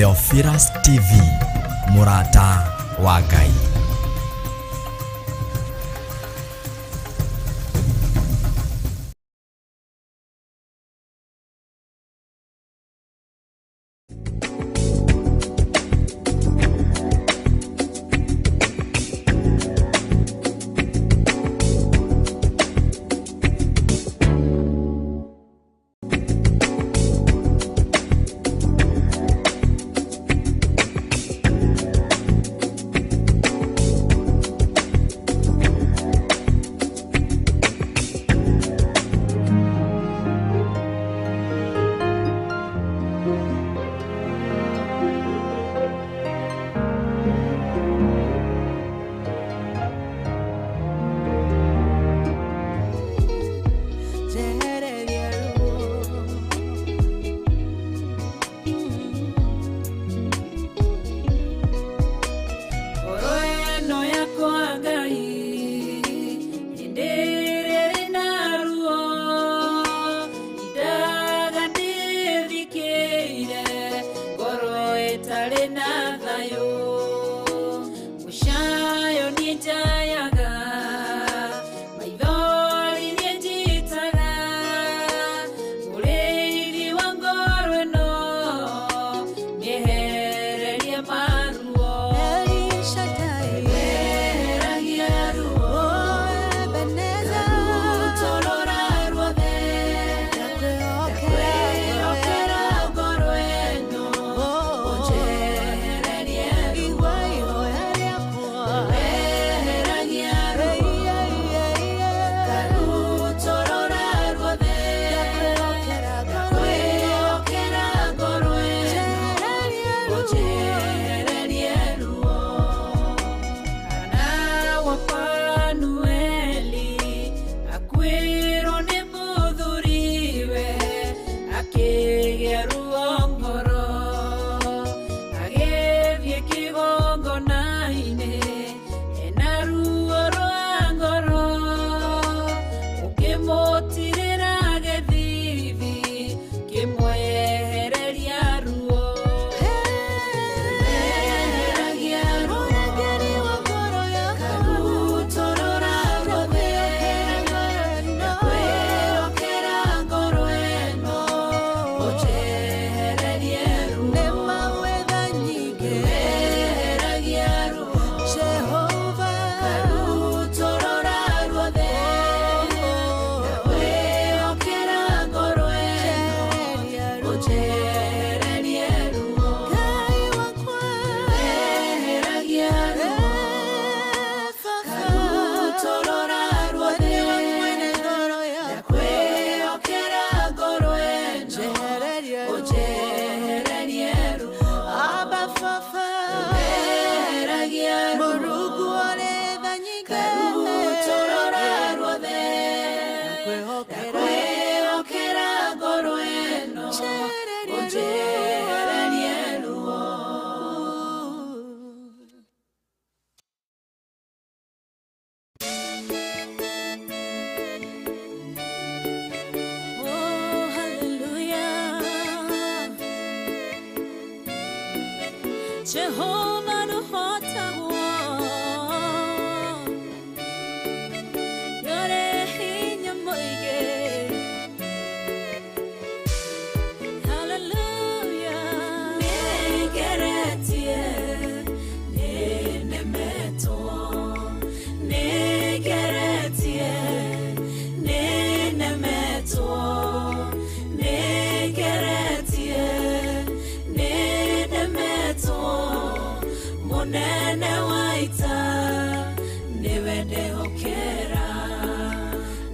Theophilus TV, mũrata wa Ngai. Njehereria ruo. Ngoro ĩno yakwa Ngai hĩndĩ ĩrĩa ĩrĩ na ruo indaga ndĩthikĩire ngoro ĩtarĩ na thayũ mũcayo niĩ njayaga maithori niĩ njitaga mũrĩithi wa ngoro ĩno mĩehererie maruo. El Shaddai, Weheragia ruo, oh Ebenezer, ngarutũrũra ruothe, ndakwĩhokera ndakwĩhokera ngoro ĩno, Oh, ũnjehererie ruo. Igua ihoya rĩakwa. Weheragia ruo, Hey, yeah, yeah, yeah. ngarutũrũra ruothe, Ndakwĩhokera ngoro ĩno. ndakwĩhokera ngoro ĩno, Njehererie ruo. ũnjehererie ruo. Hana wa Fanueli akuĩrwo nĩ mũthuriwe akĩgĩa ruo ngoro agĩthiĩ kĩgongona-inĩ ena ruo rwa ngoro ũkĩmũtirĩra gĩthithi kĩmwehereria ruo. Weheragia ruo, Mũrangĩri wa ngoro yakwa. ngarutũrũra ruothe, ndakwĩhokera ngoro ĩno, ũnjehererie ruo. Nĩ mawetha nyingĩ. Weheragia ruo, Jehova. ngarutũrũra ruothe, ndakwĩhokera ngoro ĩno, Njehereria ruo. ũnjehererie ruo. Ngai wakwa. Weheragia ruo, Eh, Baba. ngarutũrũra ruothe, Nĩwe mwene ngoro yakwa. ndakwĩhokera ngoro ĩno, Njehereria ruo. ũnjehererie ruo. Abba Baba. Weheragia ruo, Mũrungu ũrĩ tha nyingĩ. ngarutũrũra ruothe, Ndakwĩhokera. ndakwĩhokera ngoro ĩno, Njehereria ruo. ũnjehererie ruo. Oh, hallelujah. Jehovah nũhotagwo. Nĩũrĩ hinya mũingĩ. Hallelujah. Nĩngeretie, nĩnemetwo. Nĩngeretie, nĩnemetwo. Nĩngeretie, nĩnemetwo. Mũnene wa ita nĩwe ndehokera.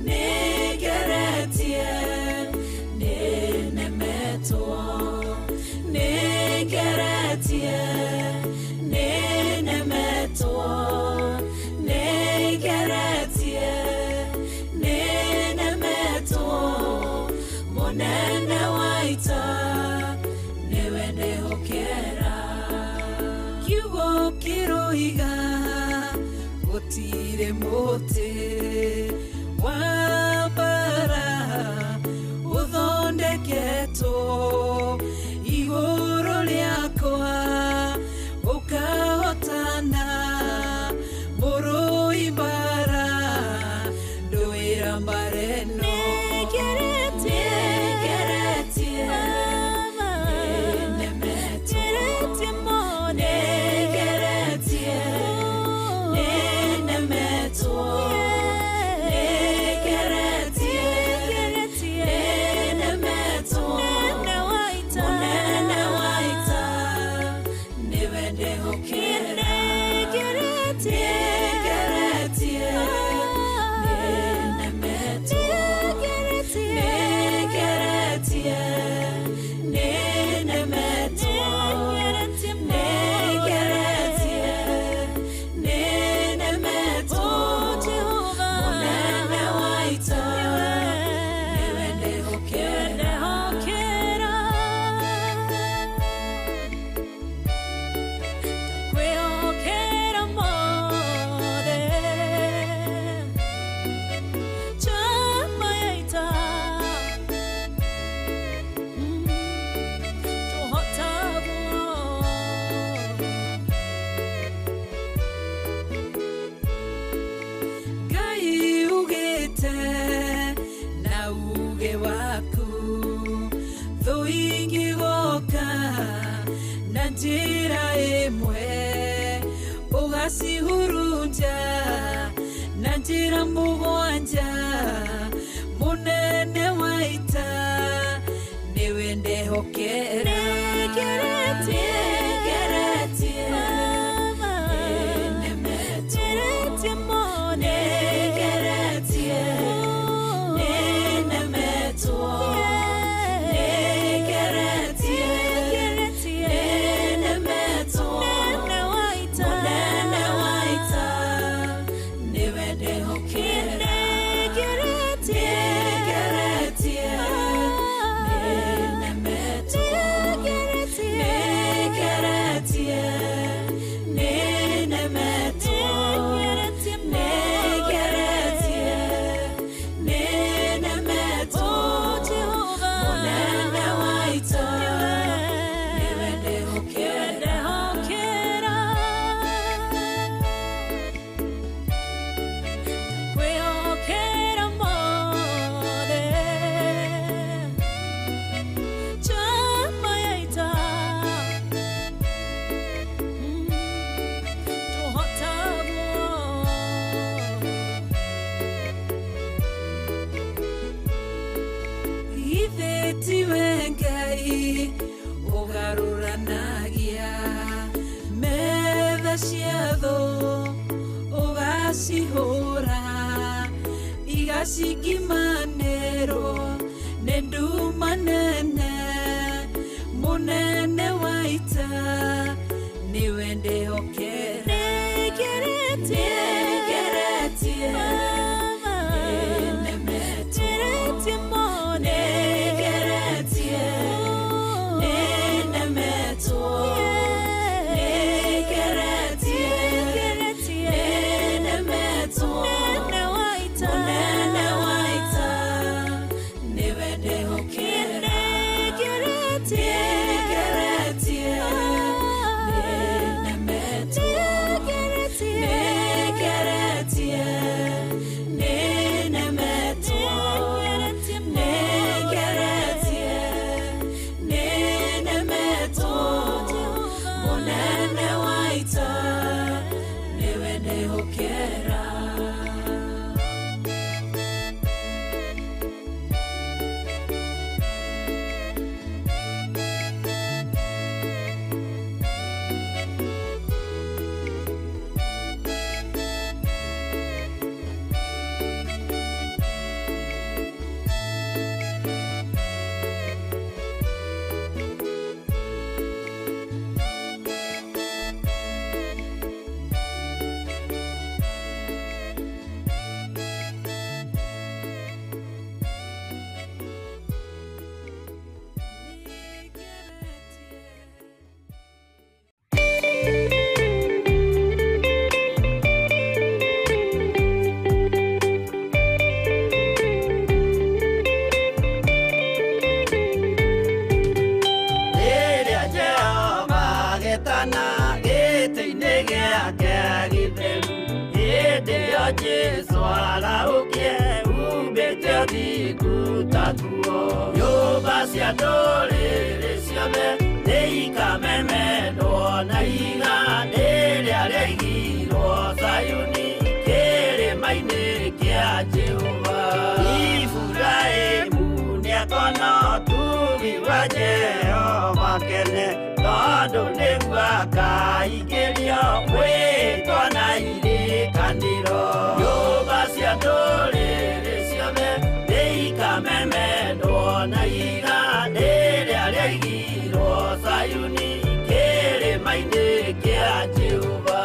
Nĩngeretie, nĩnemetwo. Nĩngeretie, nĩnemetwo. Nĩngeretie, nĩnemetwo. Mũnene wa ita nĩwe ndehokera. Kiugo kĩroiga gũtirĩ mũtĩ wa mbara ũthondeketwo igũrũ rĩakwa. Ũgacihurunja na njĩra mũgwanja mũnene wa ita nĩwe ndehokera nĩngeretie nĩnemetwo nĩnemetwo nĩngeretie nĩnemetwo mũnene wa ita nĩwe ndehokera nĩngeretie nĩnemetwo nĩngeretie nĩnemetwo nĩngeretie nĩnemetwo mũnene wa ita nĩwe ndehokera. Kwĩhokera mothe njamba ya ita tũhotagwo Ithe tiwe Ngai ũgarũranagia metha cia thũ ũgacihũra igacingimanĩrwo nĩ nduma nene mũnene wa ita nĩwe ndehokera nĩngeretie nĩngeretie nĩnemetwo nĩngeretie nĩnemetwo nĩngeretie nĩnemetwo mũnene wa ita nĩwe ndehokera nĩngeretie nĩnemetwo nĩngeretie nĩnemetwo nĩngeretie nĩnemetwo mũnene wa ita nĩwe ndehokera. Rĩrĩa Jehova agetana gĩtĩ-inĩ gĩake gĩtheru, hĩndĩ ĩyo Jesũ arahũkie uumĩte ũthingu ta nguo. Nyũmba cia ndũrĩrĩ ciothe nĩikamemendwo na ihiga rĩrĩa rĩaigirwo Zayuni kĩrĩma-inĩ kĩa Jehova. Iburahĩmu nĩakona ũtugi wa Jehova kene, tondũ nĩguo akaingĩrio mwĩtwa na irĩkanĩro. Nyũmba cia ndũrĩrĩ ciothe nĩikamemendwo na ihiga rĩrĩa rĩaigirwo Zayuni kĩrĩma-inĩ kĩa Jehova.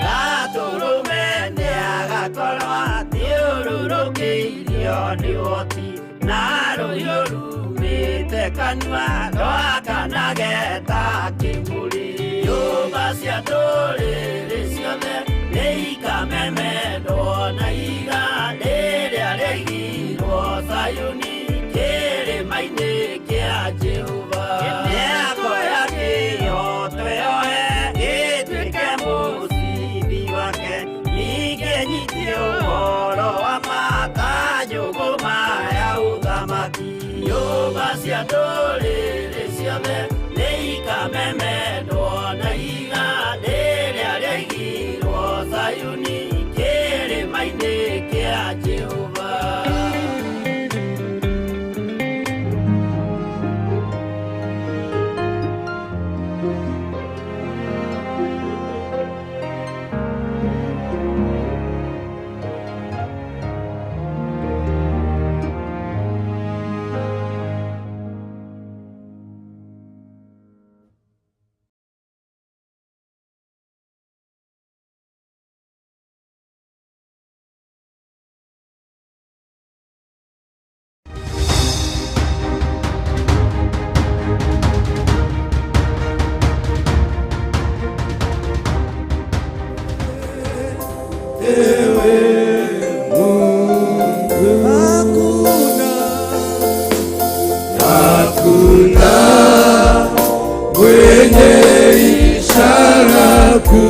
Gatũrũme nĩagakorwo athiũrũrũkĩirio nĩ ũhoti, na rũhiũ rumĩte kanua rwakanage ta kĩmũrĩ. Nyũmba cia ndũrĩrĩ ciothe nĩikamemendwo na ihiga rĩrĩa rĩaigirwo Zayuni kĩrĩma-inĩ kĩa Jehova. Nĩakoya kĩhooto yoe gĩtuĩke mũcibi wake, ningĩ nyitie ũhoro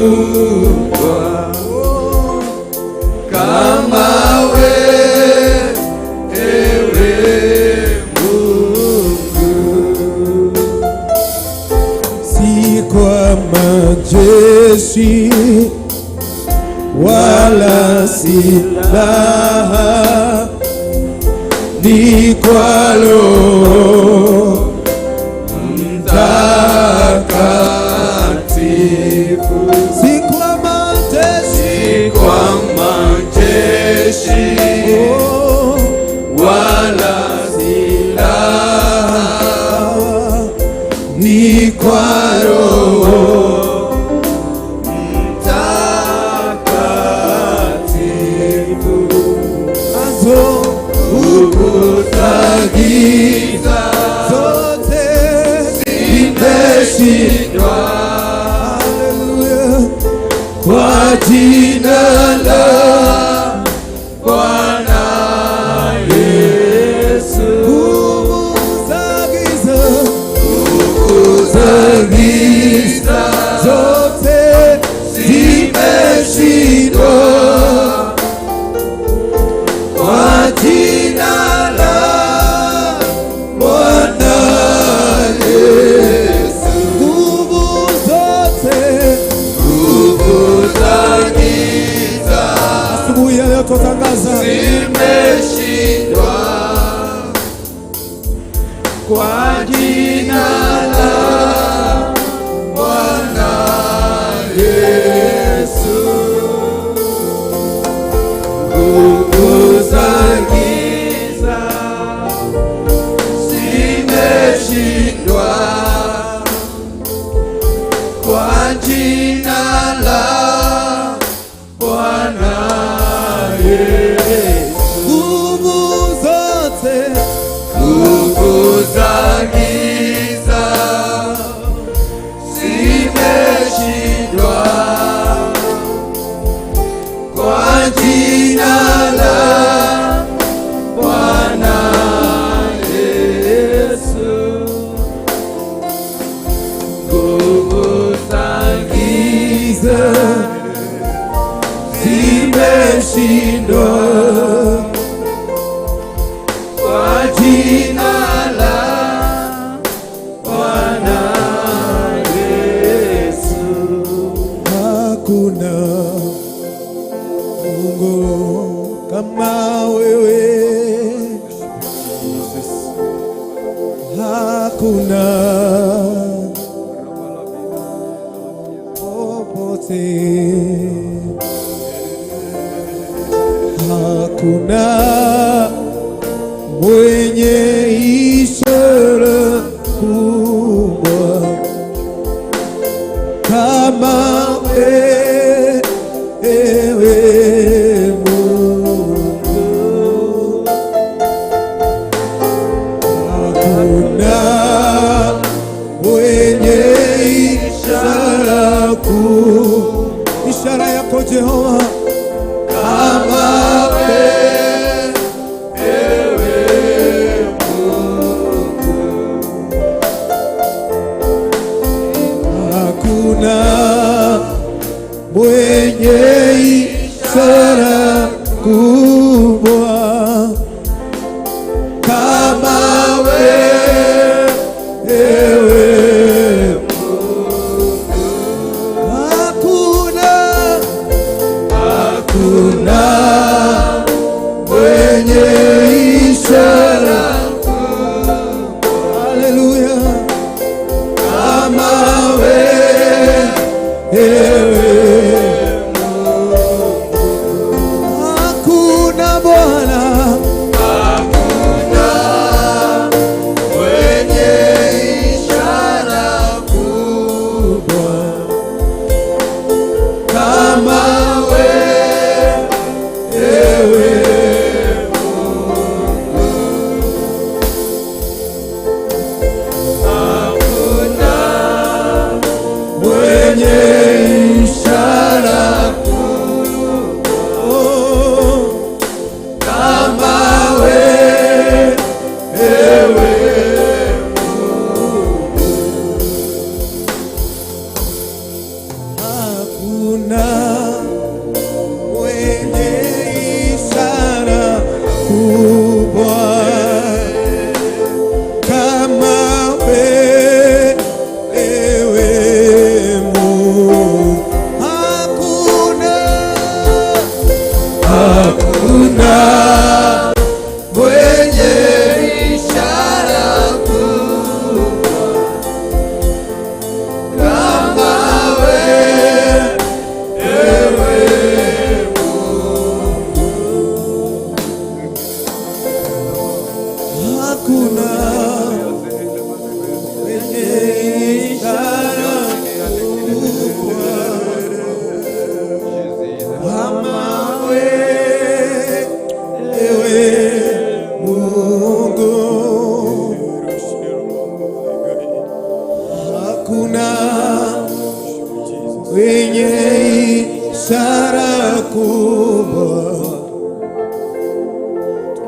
kubwa kama wewe Mungu. Si kwa majeshi wala silaha, ni kwa Roho Mtakatifu. Si kwa majeshi, Si kwa majeshi oh, wala silaha, ni kwa Roho Mtakatifu. nazo Nguvu za giza zote zimeshindwa Haleluya. kwa jina la Bwana Yesu. Nguvu za giza Nguvu za giza zote zimeshindwa kwa jina la Bwana Yesu. nguvu zote. Nguvu za giza Asubuhi ya leo twatangaza zimeshindwa kwa jina la Bwana Yesu. Nguvu za giza zimeshindwa kwa jina la Bwana Yesu. nguvu zote, Nguvu za giza zimeshindwa kwa jina la Bwana Yesu. Nguvu za giza zimeshindwa kwa jina la Bwana Yesu. hakuna Mungu kama wewe, hakuna popote, hakuna mwenye ishara kubwa kama wewe Mungu. Hakuna mwenye ishara kuu, ishara yako Jehova Kama wewe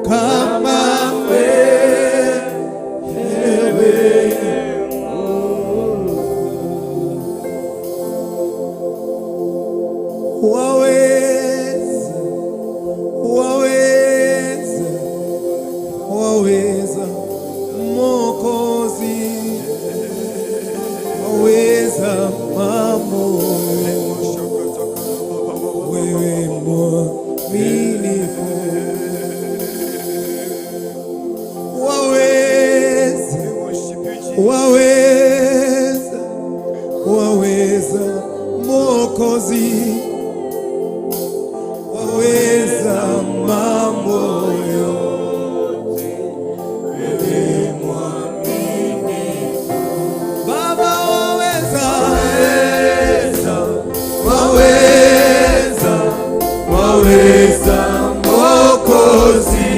kama wewe. Waweza, waweza, waweza Mwokozi, waweza mambo, wewe mwaminifu, waweza, waweza, waweza Mwokozi, waweza mambo yote, wewe mwaminifu. Baba waweza, Waweza, waweza Mwokozi,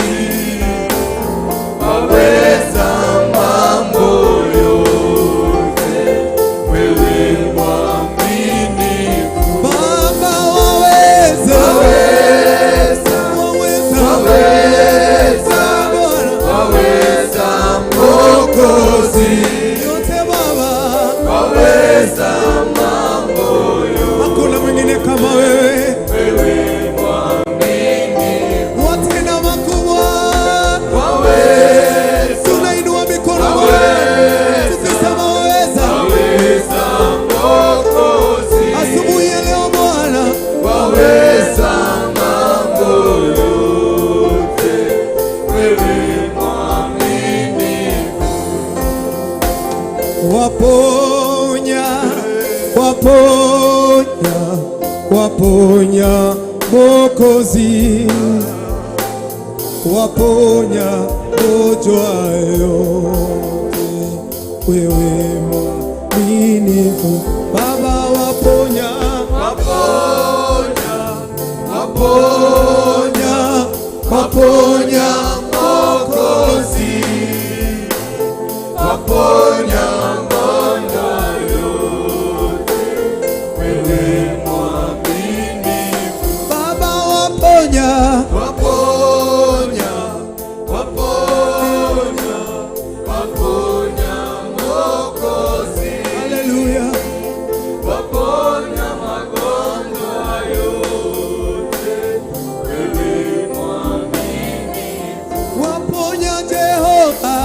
waweza mambo yote, wewe mwaminifu. Baba waweza, Waweza, waweza, waweza, Bwana waweza Mwokozi, yote Baba, waweza mambo yote, hakuna mwingine kama wewe, wewe mwaminifu. watenda makubwa, Waweza, tunainua mikono Bwana, tukisema waweza. waweza Mwokozi, Asubuhi ya leo Bwana, waweza mambo yote, wewe mwaminifu. waponya, waponya, waponya Mwokozi, waponya magonjwa yote, wewe mwaminifu Baba, waponya, Waponya, waponya, waponya Mwokozi, waponya magonjwa yote, wewe mwaminifu. Baba, waponya, Waponya, waponya, waponya Mwokozi, haleluya, waponya magonjwa yote, wewe mwaminifu. waponya Jehova,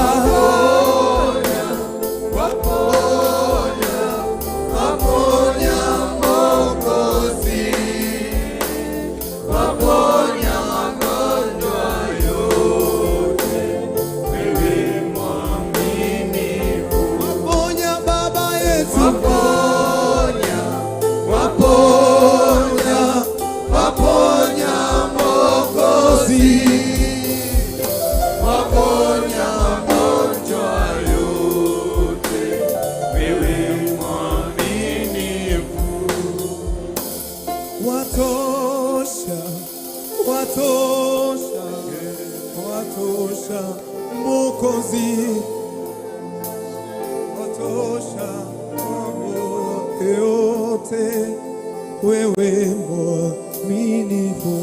Waponya, waponya Mwokozi, waponya magonjwa yote, wewe mwaminifu. waponya Baba yetu, Waponya, waponya, waponya Mwokozi, waponya magonjwa yote, wewe mwaminifu. Watosha, watosha, watosha Mwokozi, watosha mambo yote, wewe mwaminifu.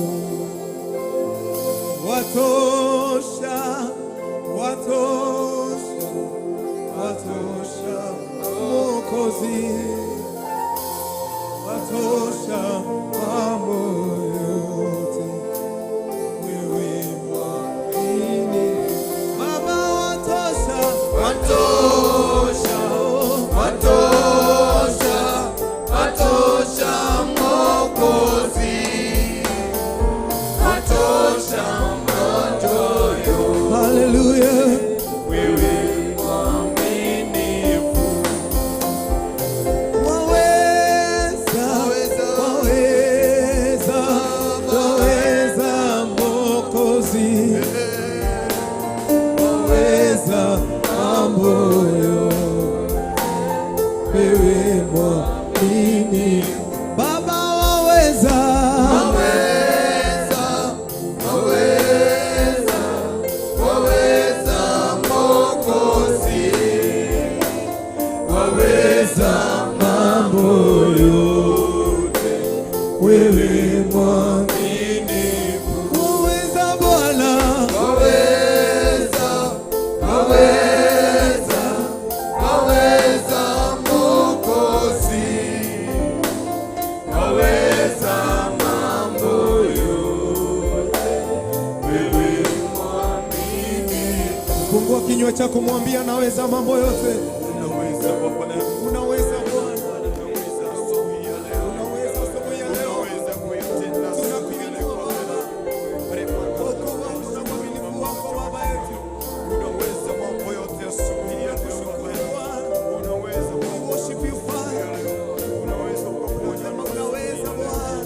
Watosha, watosha, watosha Mwokozi, watosha mambo yote, wewe mwaminifu. Baba watosha, Watosha, watosha, watosha Mwokozi, watosha magonjwa yote, haleluya. wewe mwaminifu. Waweza, waweza, waweza Mwokozi, waweza mambo yote, wewe mwaminifu. Baba waweza, Waweza, waweza, waweza Mwokozi, waweza mambo yote, wewe mwaminifu. mwaminifu. Waweza Bwana, Waweza, Fungua kinywa chako, mwambie anaweza mambo yote. Unaweza Baba yangu, Unaweza Bwana, unaweza asubuhi ya leo, unaweza asubuhi ya leo. unaweza kuyatenda asubuhi ya leo Baba. Kwa ukuu wako na uaminifu wako Baba yetu. Unaweza mambo yote asubuhi ya leo Baba yangu. Unaweza We worship you Father. Unaweza ukaponya Unaweza Bwana.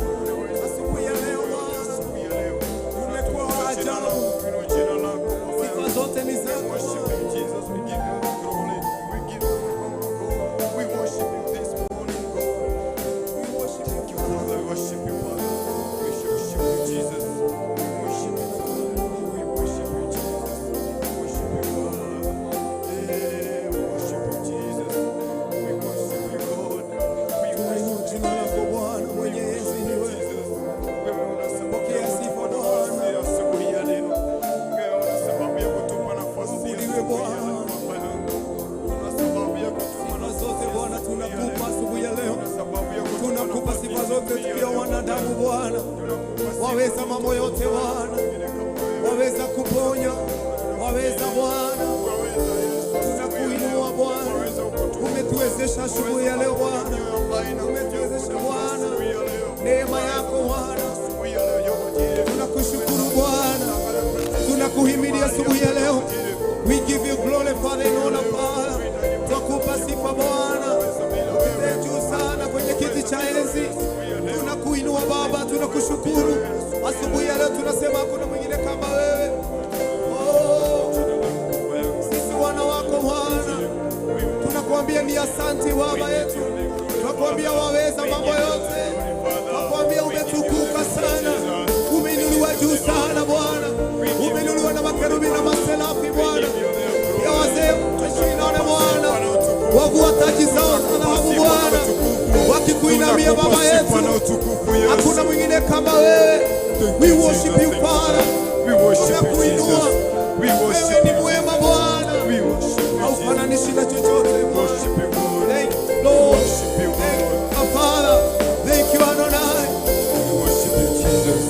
Asubuhi ya leo Bwana, asubuhi ya leo. umekuwa wa ajabu. Inua jina lako Baba Sifa yangu. zote ni zako. Worship you, Jesus. We give you the glory. We give you the honor, God. We worship you this morning, God. We worship you. Thank you, Father. We worship you, Father. We worship you, Jesus. We worship you, God. We worship you, Jesus. We worship you, God. Yeah, we worship you, Jesus. We worship you, God. We Tunainua worship jina lako Bwana, mwenye enzi ni wewe. Jesus. Wewe una sababu Pokea ya sifa kutupa Bwana. nafasi ya asubuhi ya leo. Wewe una sababu ya kutupa nafasi ya Abudiwe asubuhi ya Bwana. leo, Baba yangu. Una sababu ya kutupa Sifa nafasi zote ya Bwana asubuhi ya tunakupa leo. asubuhi ya leo. Una sababu ya kutupa Tunakupa nafasi sifa ya zote asubuhi ya tukiwa leo. wanadamu Bwana. Tunakupa sifa Waweza mambo yote Bwana, mwingine kama wewe. waweza kuponya, waweza Bwana, Waweza Yesu asubuhi ya leo. tunakuinua Bwana. Waweza kutupa Umetuwezesha asubuhi ya leo Bwana, mioyo ambayo inakuja umetuwezesha kutupa Bwana, asubuhi ya leo. neema yako Bwana. Asubuhi ya leo, Yehova Jireh. Tunakushukuru Bwana, tunakuhimidi asubuhi ya leo. We give you glory Father in honor Father. Twakupa sifa Bwana, ukitee juu sana kwenye kiti cha enzi. Tunakuinua Baba, tunakushukuru asubuhi ya leo. Tunasema hakuna mwingine kama wewe. Oh, sisi wana wako Bwana, tunakuambia ni asanti Baba yetu, tunakuambia waweza mambo yote, tunakuambia umetukuka sana, umeinuliwa juu sana Bwana, umeinuliwa na makerubi na maserafi Bwana, ya wazee 24 Bwana, wavua taji zao za dhahabu Bwana, wakikuinamia Baba yetu, hakuna mwingine kama wewe. We worship you Father, We worship you, tunakuinua Jesus. We worship wewe ni you, mwema Bwana, We worship you, Jesus. haufananishi na chochote Bwana. Worship you, God. Thank you, Lord. Worship you, Thank God. you, Father. Thank you, Adonai. We worship you, Jesus.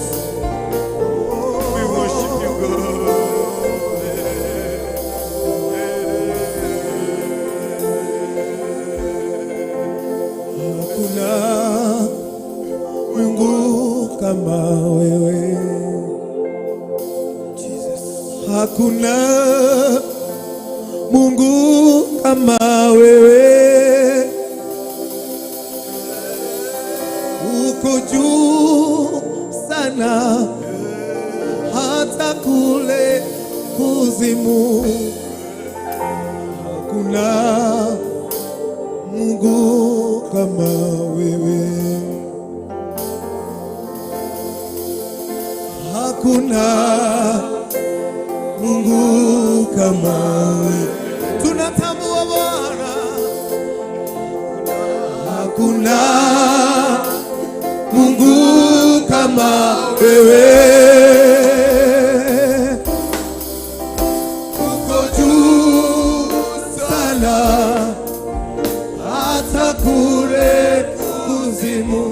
We worship you, God. Hakuna Mungu kama wewe. Hakuna Mungu kama wewe. Uko juu sana hata kule kuzimu. Hakuna Mungu kama wewe. Hakuna Mungu kama wewe. Tunatambua Bwana, hakuna Mungu kama wewe. Uko juu sana hata kule kuzimu.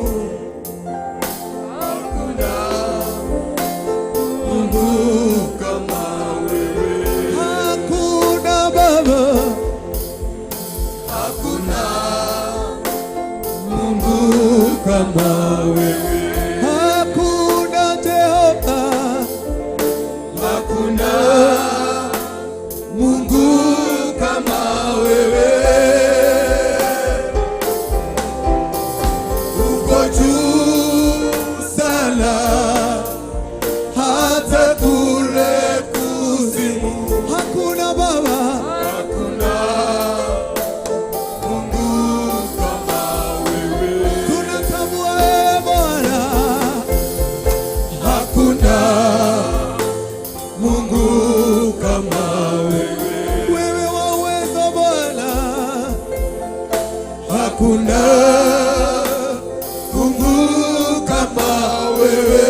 Mungu kama wewe. Hakuna Baba, Hakuna Mungu kama wewe. hakuna Jehova, Hakuna Mungu kama wewe. Uko juu sana hata kule kuzimu. hakuna Baba, Hakuna Mungu kama wewe. tunatambua wewe Bwana, Hakuna Mungu kama wewe. wewe wa uwezo Bwana, Hakuna Mungu kama wewe.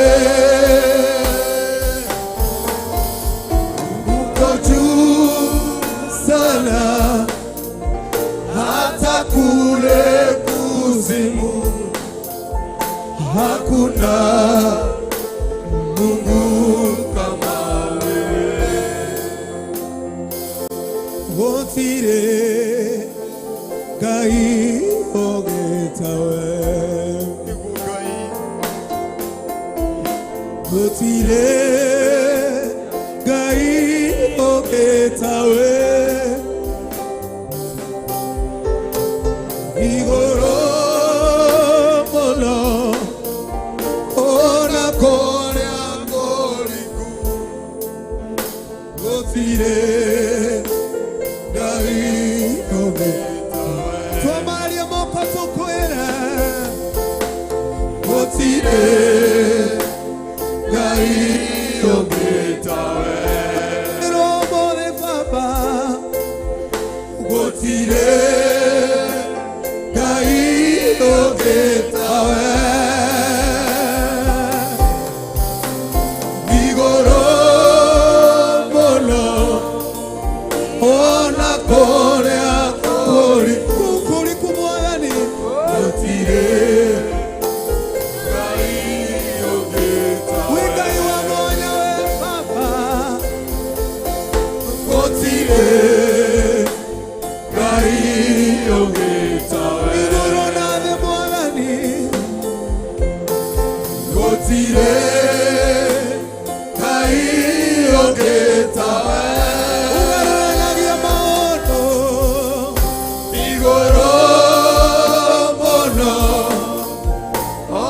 Uko juu sana hata kule kuzimu. Hakuna Mungu kama wewe. Gũtirĩ Ngai ũngĩtawe. Gũtirĩ Ngai ũngĩtawe. Igũrũ mũno ona kũrĩa kũriku gũtirĩ Ngai ũngĩtawe. Twamaria moko tũkwĩre gũtirĩ Ngai ũngĩtawe. Rũmũthĩ Baba gũtirĩ Ngai ũngĩtawe. Igũrũ mũno ona kũrĩa kũriku kũriku Mwathani gũtirĩ Wĩ Ngai wa mwanya we Baba gũtirĩ Ngai ũngĩtawe. Igũrũ na thĩ Mwathani gũtirĩ Ngai ũngĩtawe. Ũgarũranagia maũndũ igũrũ mũno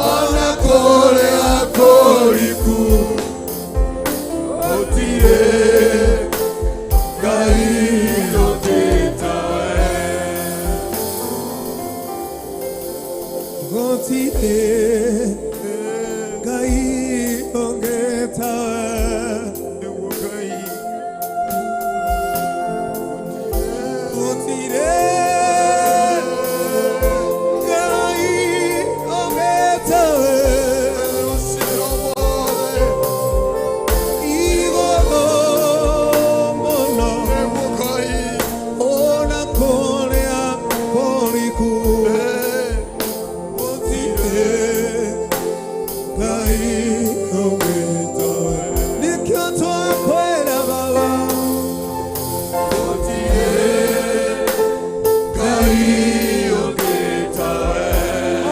ona kũrĩa kũriku gũtirĩ Ngai ũngĩtawe. Gũtirĩ Ngai ũngĩtawe. Gũtirĩ Ngai ũngĩtawe. Igũrũ mũno ona kũrĩa kũriku gũtirĩ Ngai ũngĩtawe. Nĩkĩo twakwĩra Baba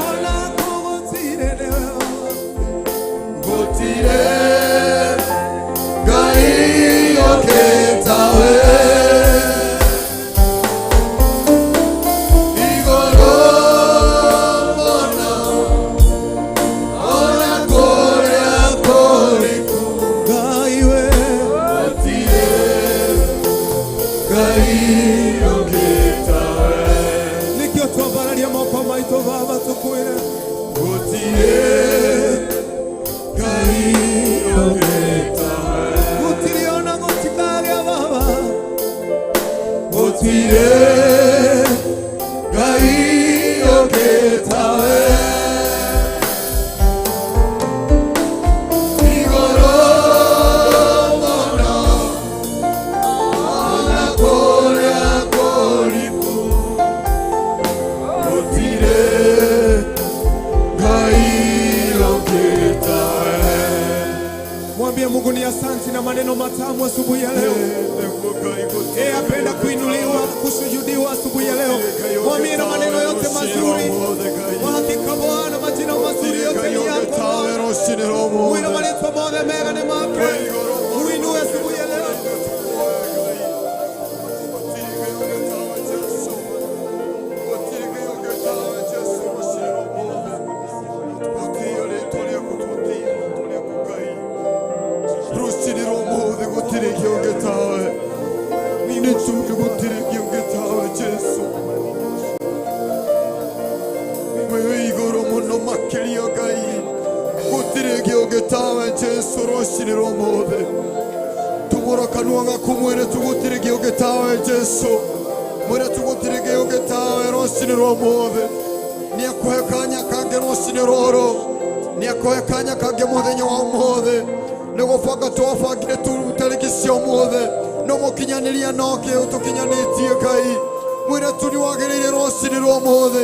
ona kũgũtirĩ nĩwe Baba. Ngai we nĩkĩo twambararia moko maitũ Baba tũkwĩre gũtirĩ ona gũtikagĩa Baba gũtirĩ Ngai ũngĩtawe. Igũrũ mũno ona kũrĩa kũriku gũtirĩ Ngai ũngĩtawe. Mwambie Mungu ni asanti na maneno matamu asubuhi ya leo. Yeye apenda kuinuliwa, kusujudiwa asubuhi ya leo. Mwambie na maneno yote mazuri. Kwa hakika Bwana, majina mazuri yote ni yako. Mwino marĩtwa mothe mega nĩ make. Muinue asubuhi ya leo. Jesu rũcinĩ rwa ũmũthĩ tumũra kanua gaku mwĩre tu gũtirĩ kĩũngĩ tawe Jesu mwĩre tu gũtirĩ kĩũngĩ tawe rũcinĩ rwa ũmũthĩ nĩakũhe kanya kangĩ rũcinĩ rũrũ nĩakũhe kanya kangĩ mũthenya wa ũmũthĩ nĩ gũbanga twabangire tu tarĩki cia ũmũthĩ no mũkinyanĩria nokĩ ũtũkinyanĩtie Ngai mwĩre tu nĩwagĩrĩire rũcinĩ rwa ũmũthĩ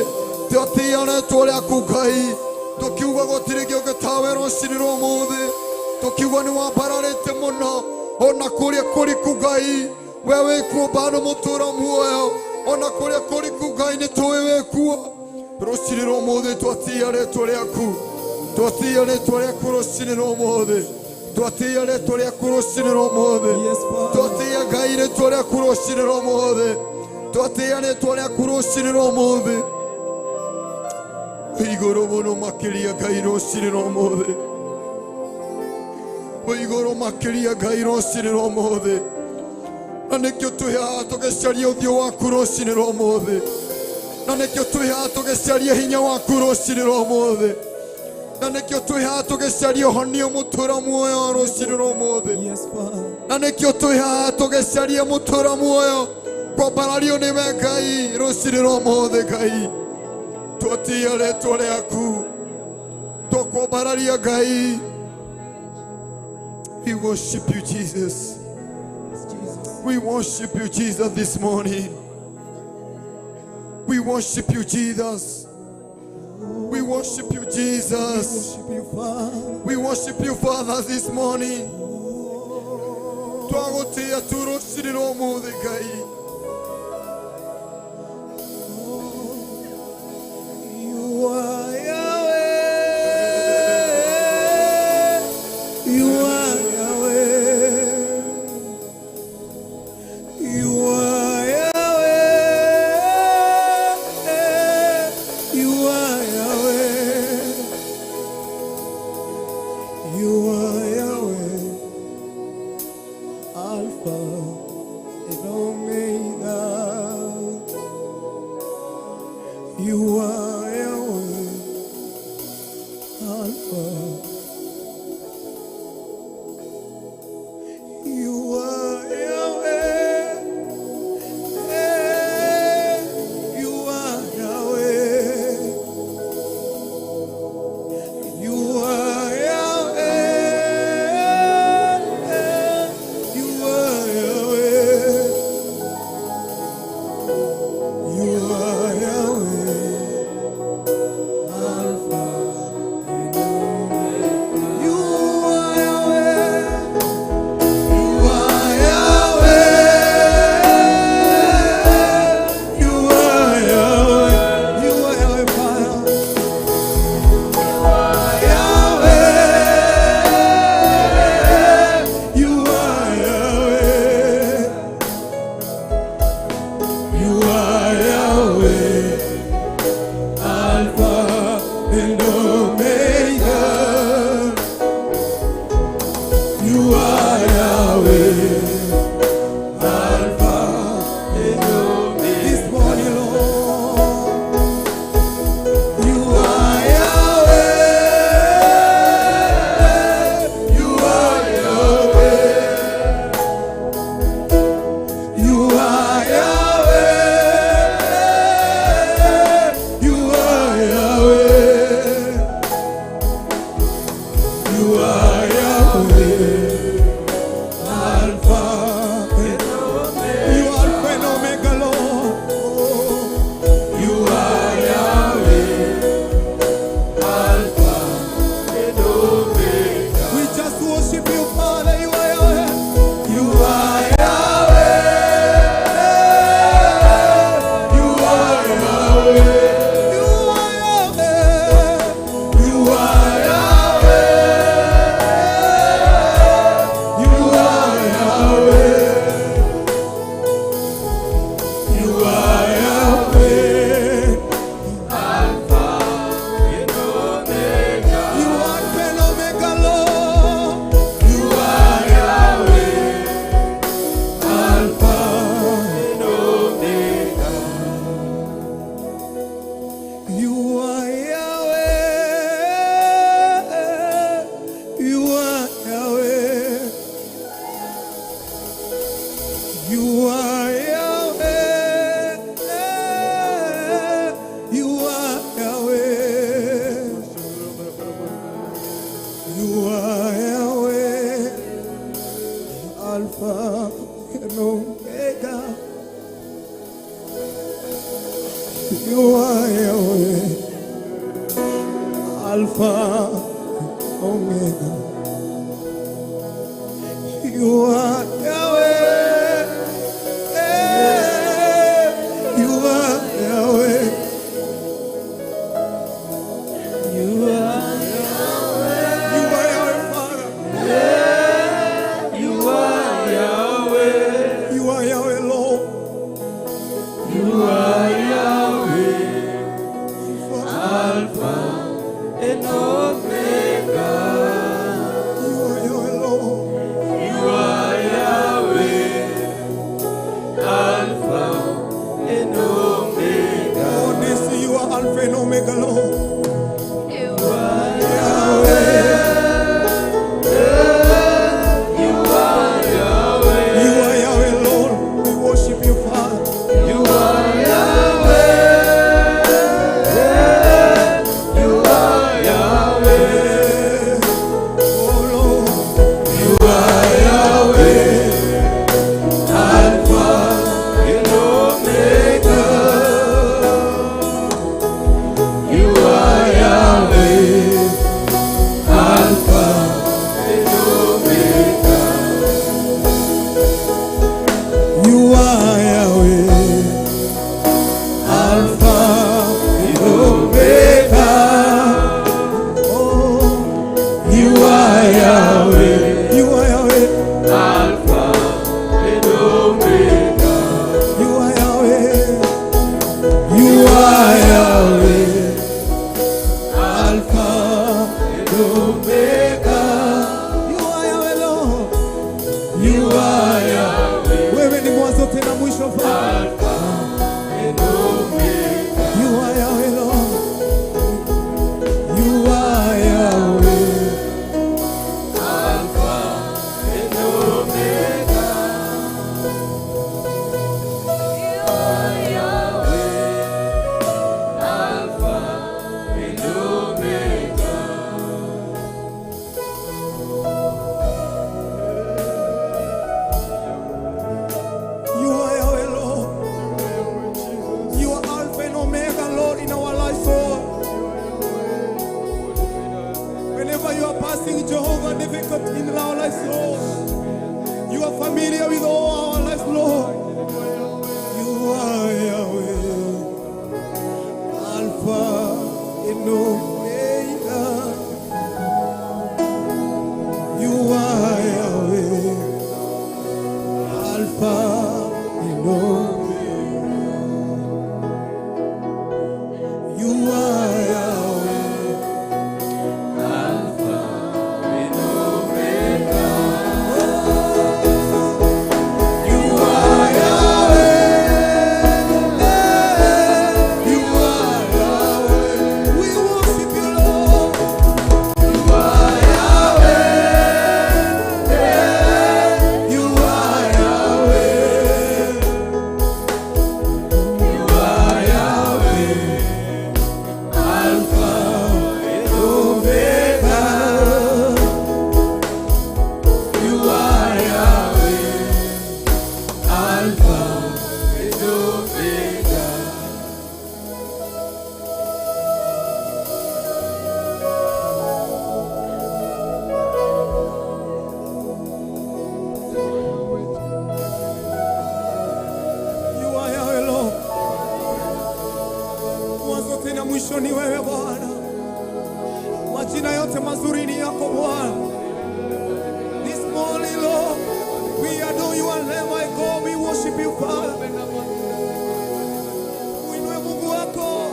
twatĩĩa rĩtwa rĩaku Ngai tũkiuga gũtirĩ kĩũngĩ tawe rũcinĩ rwa ũmũthĩ tũkiuga nĩ wambararĩte mũno ona kũrĩa kũriku Ngai We wĩ kuo bado mũtũra muoyo ona kũrĩa kũriku Ngai nĩ tũĩ wĩ kuo. Rũcinĩ rwa ũmũthĩ twatĩĩa rĩtwa rĩaku, twatĩĩa rĩtwa rĩaku rũcinĩ rwa ũmũthĩ, twatĩĩa rĩtwa rĩaku rũcinĩ rwa ũmũthĩ. Yes, Father. Twatĩĩa Ngai rĩtwa rĩaku rũcinĩ rwa ũmũthĩ, twatĩĩa rĩtwa rĩaku rũcinĩ rwa ũmũthĩ. Igũrũ mũno makĩria Ngai rũcinĩ rwa ũmũthĩ, igũrũ makĩria Ngai rũcinĩ rwa ũmũthĩ. Na nĩkĩo twĩ haha tũgĩcaria ũthiũ waku rũcinĩ rwa ũmũthĩ, na nĩkĩo twĩ haha tũgĩcaria hinya waku rũcinĩ rwa ũmũthĩ, na nĩkĩo twĩ haha tũgĩcaria ũhonio mũtũra muoyo rũcinĩ rwa ũmũthĩ. Yes, Father. Na nĩkĩo twĩ haha tũgĩcaria mũtũra muoyo kwambarario nĩwe Ngai rũcinĩ rwa ũmũthĩ. Ngai twatĩĩa rĩtwa rĩaku, twakwambararia Ngai. We worship you, Jesus. Jesus. We worship you, Jesus, this morning. We worship you, Jesus. We worship you, Jesus. Worship you, Father. We worship you, Father, this morning. Twagũtĩĩa tu rũcinĩ rwa ũmũthĩ Ngai. You are Yahweh. You are Yahweh. You are Yahweh. You are Yahweh. You are Yahweh. Alpha and Omega. You are Yahweh, Alpha. You are Yahweh. You are Yahweh. You are Yahweh. You are Yahweh. You are Yahweh, Alpha and Omega. You are Yahweh. You are Yahweh. You are Yahweh. You are Yahweh, Father. Yahweh. You are Yahweh. You are Yahweh, Alpha and Omega. You are Yahweh, Alpha and Omega. This morning, Lord. You are Yahweh. You are Yahweh. You are Yahweh. You are Yahweh. You are Yahweh. Alpha and You are Alpha and Omega, Lord. You are Yahweh. Alpha and Omega. We just worship you, Father. You are Yahweh. You are Yahweh. You are Yahweh. You are Yahweh. You are Yahweh. You are Yahweh. You are Yahweh. You are Alpha and Omega, Lord. You are Yahweh. Alpha and Omega. You are Yahweh. You are Yahweh. You are Yahweh. You are Yahweh. You are Yahweh. Alpha and Omega. You are Yahweh. Alpha, Omega. You are Yahweh. mwisho Father. You are Yahweh, Lord. You are Yahweh. You are Yahweh, Lord. You are Alpha and Omega, Lord, in our lives, Lord. Whenever you are passing, Jehovah, difficult in our lives, Lord. You are familiar with all our lives, Lord. You are Yahweh, Alpha and Omega. You are Yahweh, Alpha and Omega. You are Yahweh. You are Yahweh. You are Yahweh. We worship you, Lord. You are Yahweh. You are Yahweh. You are Yahweh. Alpha and Omega. You are Yahweh. Alpha and Omega. You are Yahweh, Lord. Mwanzo tena mwisho ni wewe Bwana. Majina yote mazuri ni yako Bwana. This morning, Lord, we adore your name, my God. We worship you, Father. Uinue Mungu wako.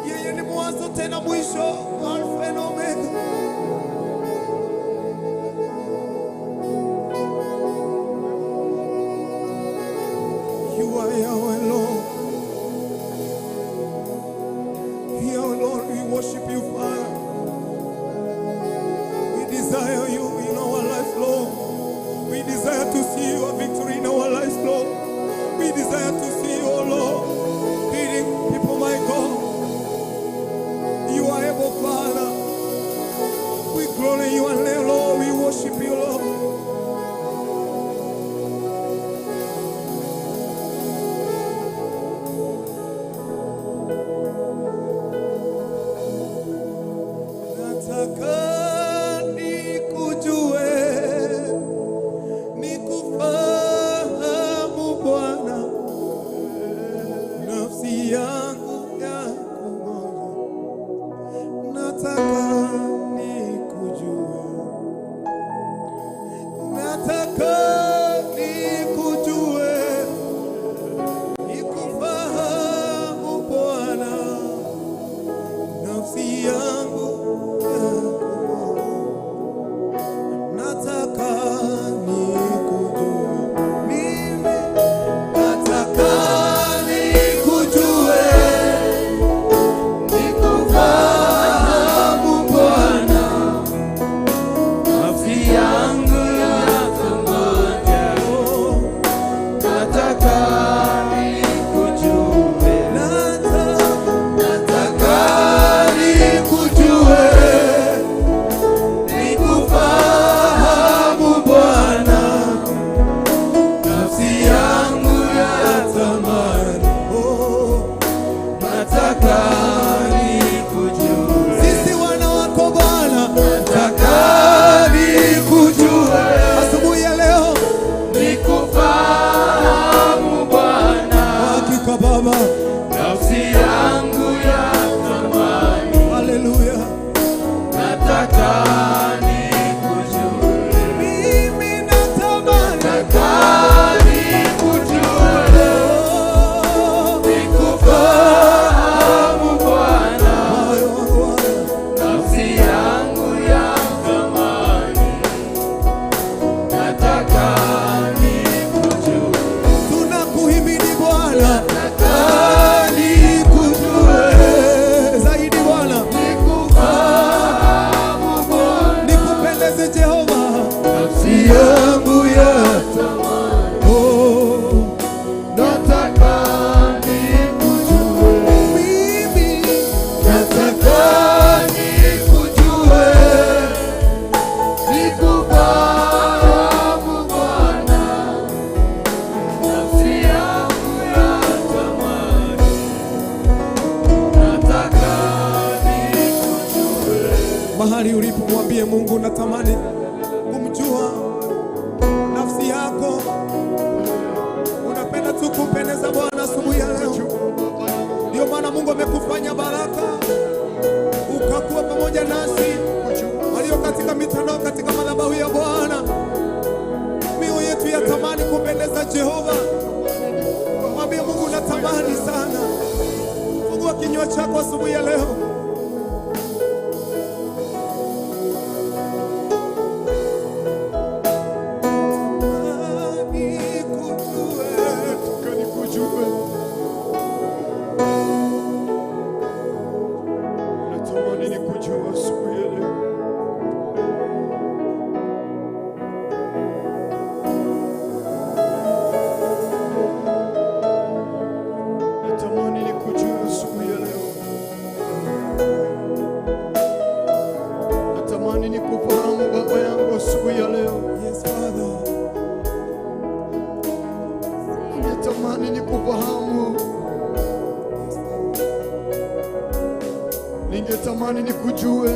Yeye ni mwanzo tena mwisho, Alpha and Omega. You are Yahweh, Lord. Yahweh, Lord, we worship you, Father. We desire you in our lives, Lord. We desire to see your victory in our lives, Lord. We desire to see you, oh Lord, leading people, my God. You are able, Father. We glory your name, Lord. We worship you, Lord. Nataka nikujue, nikufahamu Bwana, nafsi yangu yakungoja. Nataka nikujue, nao katika madhabahu ya Bwana. Mioyo yetu yatamani kumpendeza Jehova. Mwambie Mungu natamani sana. Fungua kinywa chako asubuhi ya leo. Nikujue. Nataka nikujue. Natamani nikujue asubuhi ya leo. Natamani nikujue asubuhi ya leo. Natamani nikufahamu Baba yangu asubuhi ya leo. Yes, Father. Ningetamani nikufahamu, ningetamani nikujue.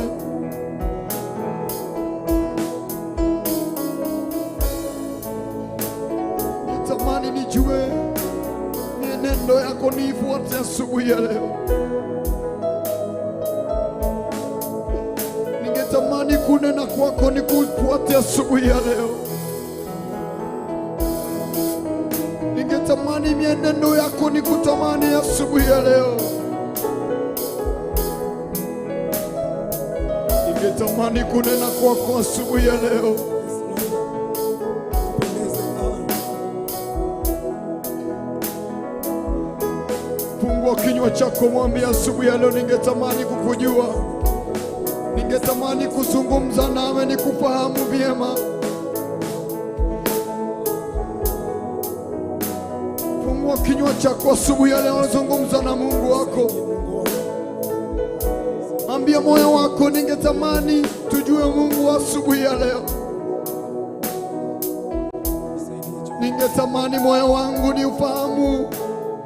Ningetamani nijue mienendo yako niifuate asubuhi ya leo. Ningetamani kunena kwako nikufuate asubuhi ya leo. Ningetamani mienendo yako nikutamani asubuhi ya leo. Ningetamani kunena kwako asubuhi ya leo. Yes, Lord. Kupendeze Bwana. Fungua kinywa chako, mwambie asubuhi ya leo, ningetamani kukujua, ningetamani kuzungumza nawe, nikufahamu vyema. Fungua kinywa chako asubuhi ya leo, zungumza na Mungu wako. Mungu wangu. Ambia moyo wako, ningetamani tujue Mungu asubuhi ya leo. Nisaidie Jehova. Ningetamani moyo wangu ni ufahamu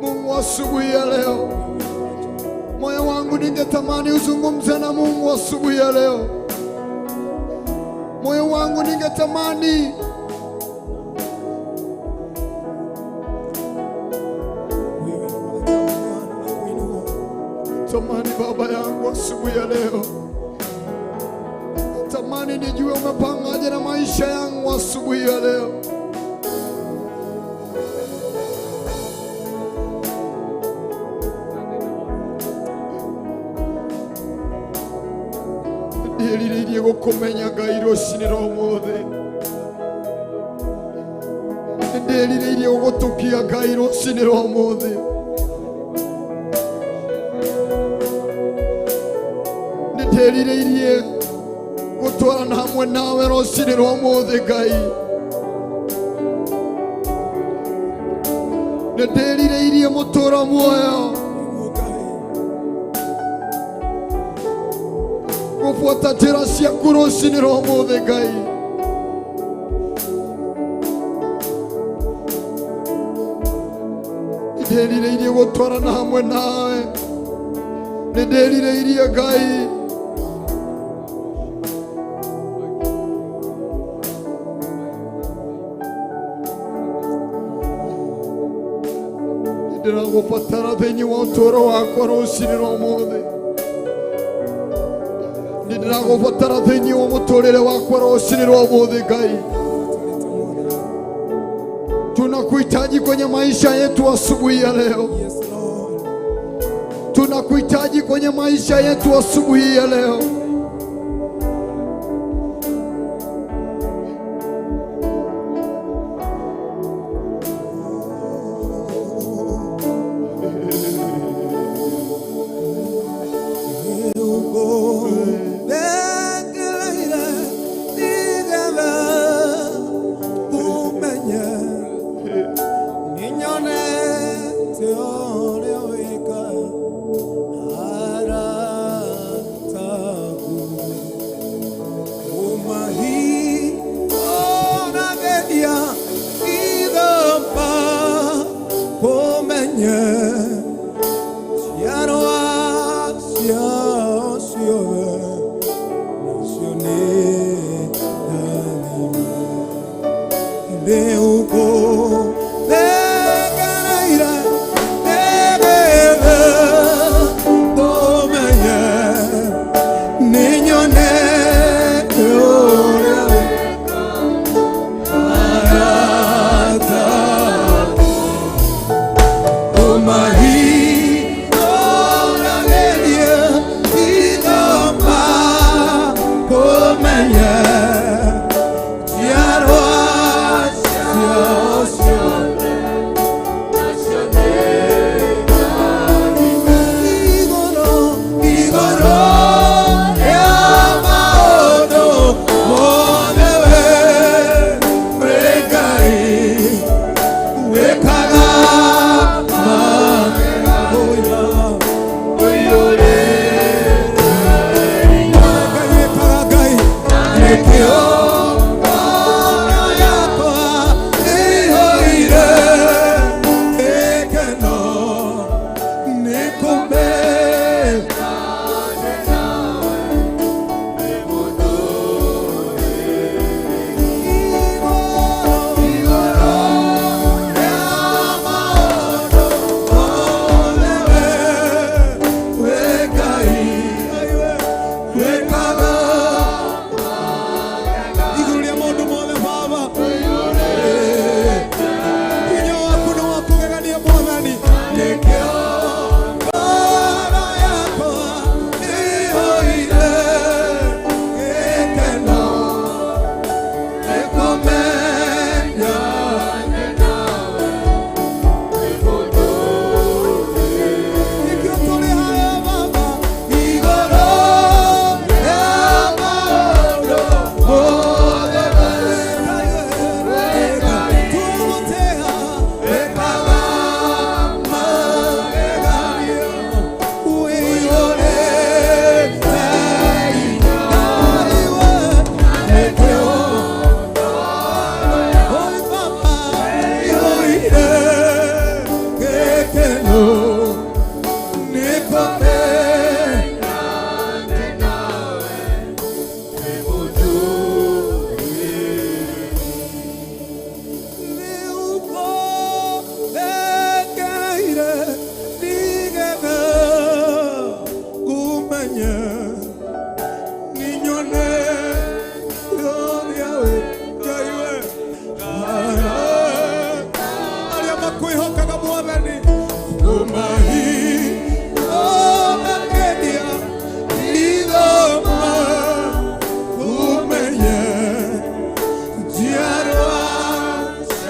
Mungu asubuhi ya leo. Moyo wangu ningetamani uzungumze na Mungu asubuhi ya leo. Moyo wangu ningetamani Wewe ni wa ajabu Bwana, nakuinua. tamani Baba yangu asubuhi ya leo. Tamani nijue umepangaje na maisha yangu asubuhi ya leo. Ndĩrirĩirie gũkũmenya Ngai rũcinĩ rwa ũmũthĩ. Nĩndĩrirĩirie gũgũtũkia Ngai rũcinĩ rwa ũmũthĩ. Nĩndĩrirĩirie gũtwarana hamwe nawe rũcinĩ rwa ũmũthĩ Ngai. Nĩndĩrirĩirie mũtũũro muoyo Nĩguo Ngai. gũbuata njĩra ciaku rũcinĩ rwa ũmũthĩ Ngai. Nĩndĩrirĩirie gũtwarana hamwe nawe. Nĩndĩrirĩirie Ngai. Nĩndĩragũbatara thĩinĩ wa ũtũũro wakwa rũcinĩ rwa ũmũthĩ. Nĩndĩragũbatara thĩinĩ wa mũtũũrĩre wakwa rũcinĩ rwa ũmũthĩ Ngai. Tulete Bwana. Tunakuhitaji kwenye maisha yetu asubuhi ya leo. Yes, Lord. Tunakuhitaji kwenye maisha yetu asubuhi ya leo.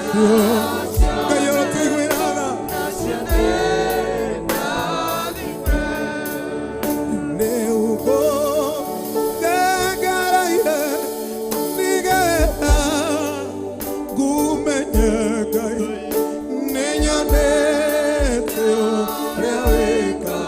Ngai ũrotũiguĩra tha. Nĩ ũguo ndengereire nĩgetha ngũmenye Ngai. Nĩnyonete ũrĩa wĩkaga.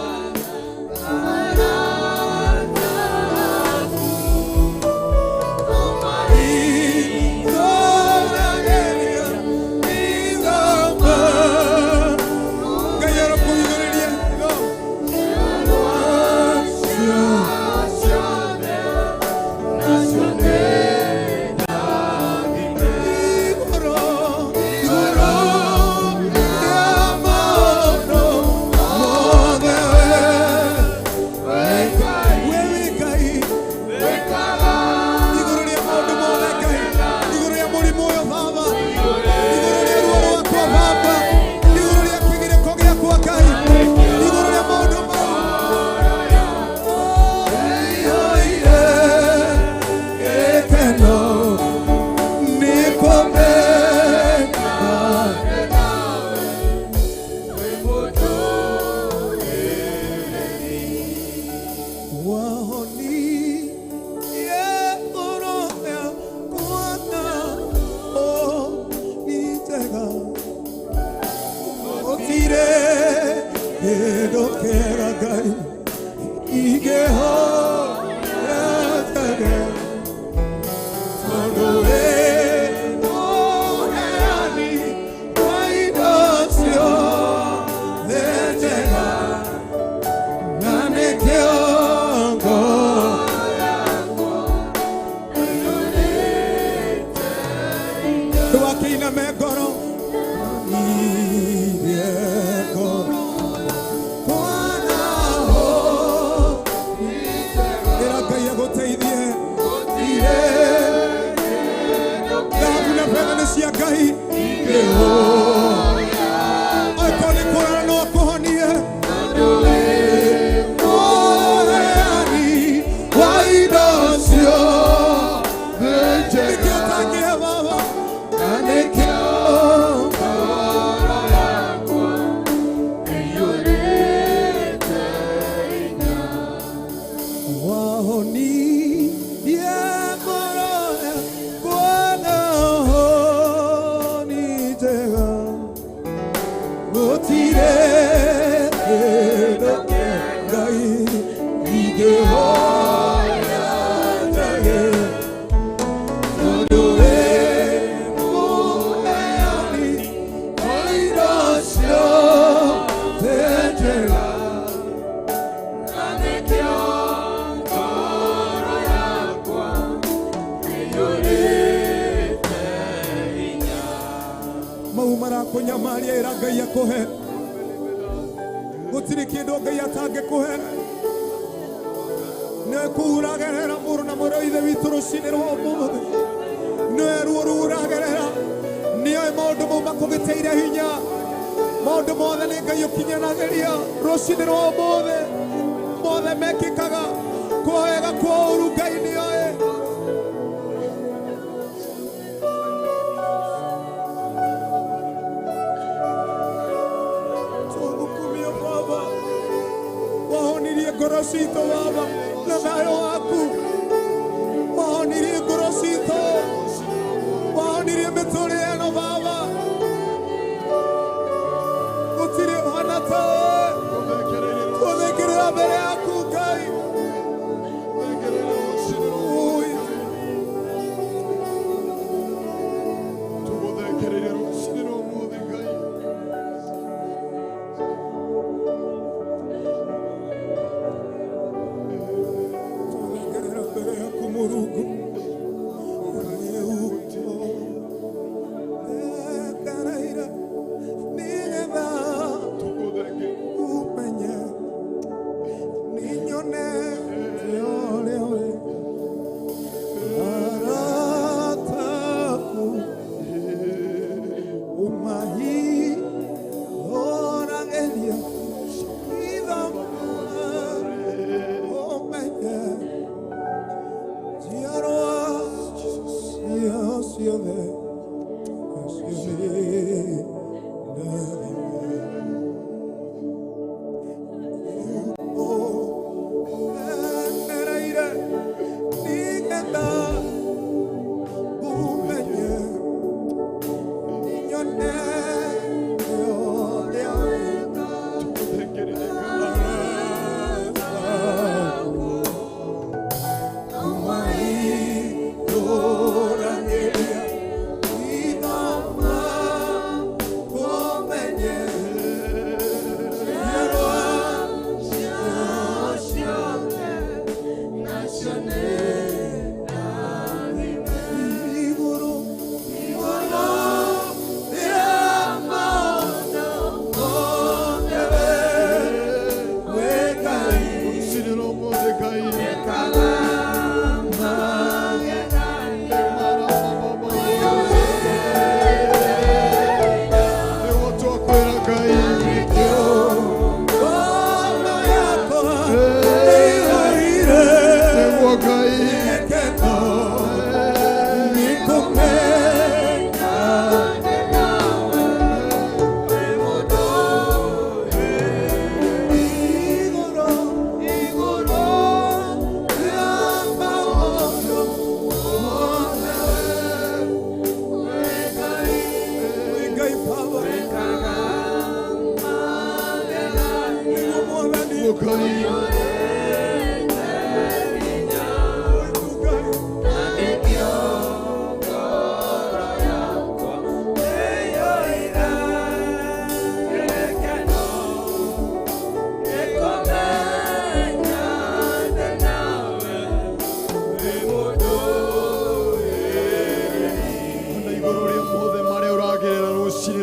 Igũrũ rĩa maũndũ mothe Ngai, igũrũ rĩa mũrimũ ũyũ Baba, igũrũ rĩa ruo rwakwa Baba, igũrũ rĩa kĩgirĩko gĩakwa Ngai, igũrũ rĩa maũndũ mau. Iyũire gĩkeno nĩ kũmenya wahonirie ngoro yakwa na nĩ njega. Gũtirĩ kĩndũ kĩega Ngai ingĩhoya njage, tondũ wĩ mũheani wa indo ciothe njega, na nĩkĩo ngoro Wakina ngoro irie ngoro kwana ho ĩra Ngai agũteithie ire thahabu na betha nĩ cia Ngai angĩkorwo nĩ kũrara no akũhonie mũheani wa indo ciothe nĩkĩo ũtangĩhe Baba na nĩkĩo wahonirie ngoro yakwa na honi njega. Gũtirĩ kĩndũ Ngai ingĩhoya njage, tondũ wĩ mũheani wa indo ciothe njega. Mau marakũnyamaria ĩra Ngai akũhe. Gũtirĩ kĩndũ Ngai atangĩkũhe. Nĩwe kũu ũragerera mũrũ na mũrũ wa ithe witũ rũcinĩ rwa ũmũthĩ. Nĩwe ruo rũu ũragerera. Nĩoĩ maũndũ mau makũgĩtĩire hinya. Maũndũ mothe nĩ Ngai ũkinyanagĩria rũcinĩ rwa ũmũthĩ. Mothe mekĩkaga kwa wega kwa ũũru Ngai nĩoĩ. Tũgũkumia Baba. Wahonirie ngoro citũ Baba na thayũ waku. Wahonirie ngoro citũ. Wahonirie mĩtũrĩre ĩno Baba. Gũtirĩ ũhana tawe. Tũthĩkĩrĩra mbere yaku Ngai. Ui. Tũthĩkĩrĩra.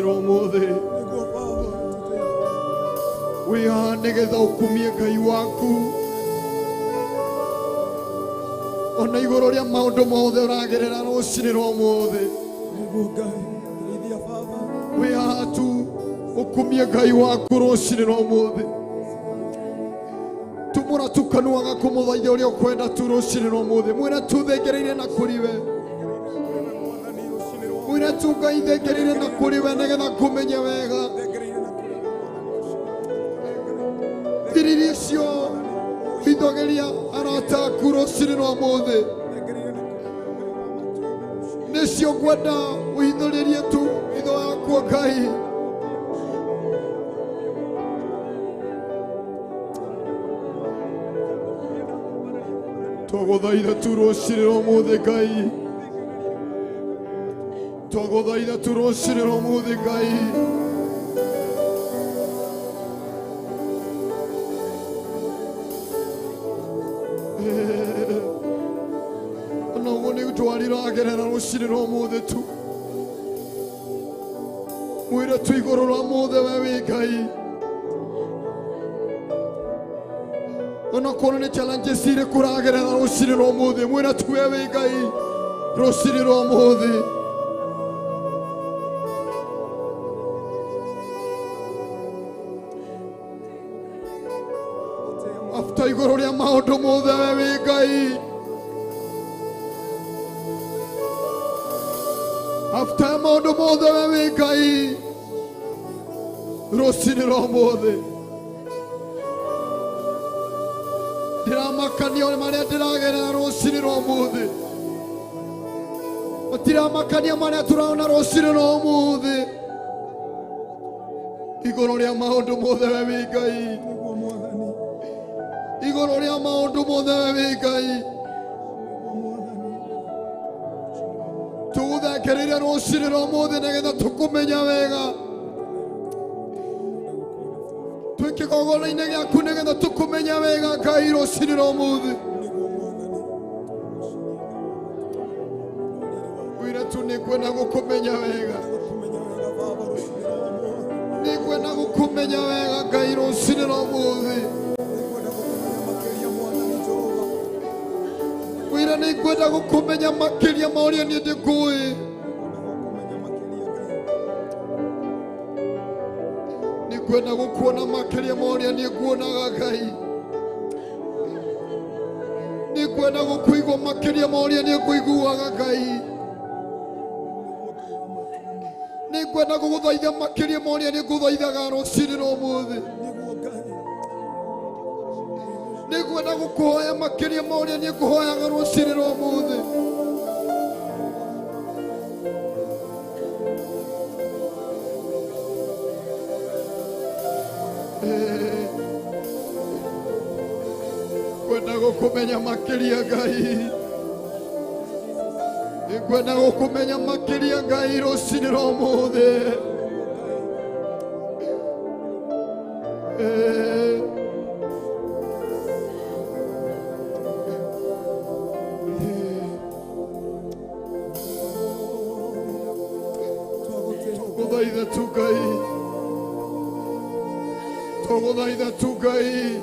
Rũcinĩ rwa ũmũthĩ. Nĩguo Baba, tũteithie. Wĩ haha nĩgetha ũkumie Ngai waku ona igũrũ rĩa maũndũ mothe ũragerera rũcinĩ rwa ũmũthĩ. Nĩguo Ngai, teithia Baba. Wĩ haha tu ũkumie Ngai waku rũcinĩ rwa ũmũthĩ. Tumũra tu kanua gaku mũthaithe ũrĩa ũkwenda tu rũcinĩ rwa ũmũthĩ. Mwĩre tu thengereire na kũrĩ we. Mwathani, rũcinĩ rwa Mwĩre tu Ngai thengereire na kũrĩ we nĩgetha ngũmenye wega. thengereire na kũrĩ we, Mwathani, rũcinĩ rwa Thiriri icio hithogeria arata aku rũcinĩ rwa ũmũthĩ. thengereire na kũrĩ we, Ngai wa matu-inĩ, rũcinĩ. Nĩcio ngwenda ũhithũrĩrie tu hitho yaku Ngai. Twagũthaitha tu rũcinĩ rwa ũmũthĩ Ngai. Twagũthaitha tu rũcinĩ rwa ũmũthĩ Ngai. Ona ũguo nĩ ndwariragerera rũcinĩ rwa ũmũthĩ tu. Mwĩre tu igũrũ rwa mothe we wĩ Ngai. Onakorwo nĩ challenges irĩkũ ũragerera rũcinĩ rwa ũmũthĩ, mwĩre tu we wĩ Ngai rũcinĩ rwa ũmũthĩ. Mafuta igũrũ rĩa maũndũ mothe we wĩ Ngai. Mafuta ya maũndũ mothe we wĩ Ngai rũcinĩ rwa ũmũthĩ. Ndĩramakanio marĩa ndĩragerera rũcinĩ rwa ũmũthĩ. Matiramakania marĩa tũraona rũcinĩ rwa ũmũthĩ. Igũrũ rĩa maũndũ mothe we wĩ Ngai. Nĩguo Mwathani, Igũrũ rĩa maũndũ mothe we wĩ Ngai. nĩguo Mwathani. Tũgũthengereire rũcinĩ rwa ũmũthĩ nĩgetha tũkũmenya wega. Twĩ kĩgongona-inĩ gĩaku nĩgetha tũkũmenya wega Ngai rũcinĩ rwa ũmũthĩ. Nĩguo Mwathani. Wĩra tu nĩngwenda gũkũmenya wega. Gũkũmenya wega Baba, rũcinĩ rwa ũmũthĩ. Nĩngwenda gũkũmenya wega Ngai rũcinĩ rwa ũmũthĩ. Nĩngwenda gũkũmenya makĩria Mwathani Jehova. Wĩra nĩngwenda gũkũmenya makĩria ma ũrĩa niĩ ndĩkũĩ. Nĩngwenda gũkũmenya makĩria Ngai. Nĩngwenda gũkuona makĩria ma ũrĩa niĩ nguonaga Ngai. Nĩngwenda gũkũigua makĩria ma ũrĩa niĩ ngũiguaga Ngai. Nĩngwenda gũgũthaitha makĩria ma ũrĩa niĩ ngũthaithaga rũcinĩ rwa ũmũthĩ. Nĩguo Ngai. Nĩngwenda gũkũhoya makĩria ma ũrĩa niĩ ngũhoyaga rũcinĩ rwa ũmũthĩ. Kwenda gũkũmenya makĩria Ngai. Nĩngwenda gũkũmenya makĩria Ngai rũcinĩ rwa ũmũthĩ. Twagũthaitha tu Ngai. Twagũthaitha tu Ngai.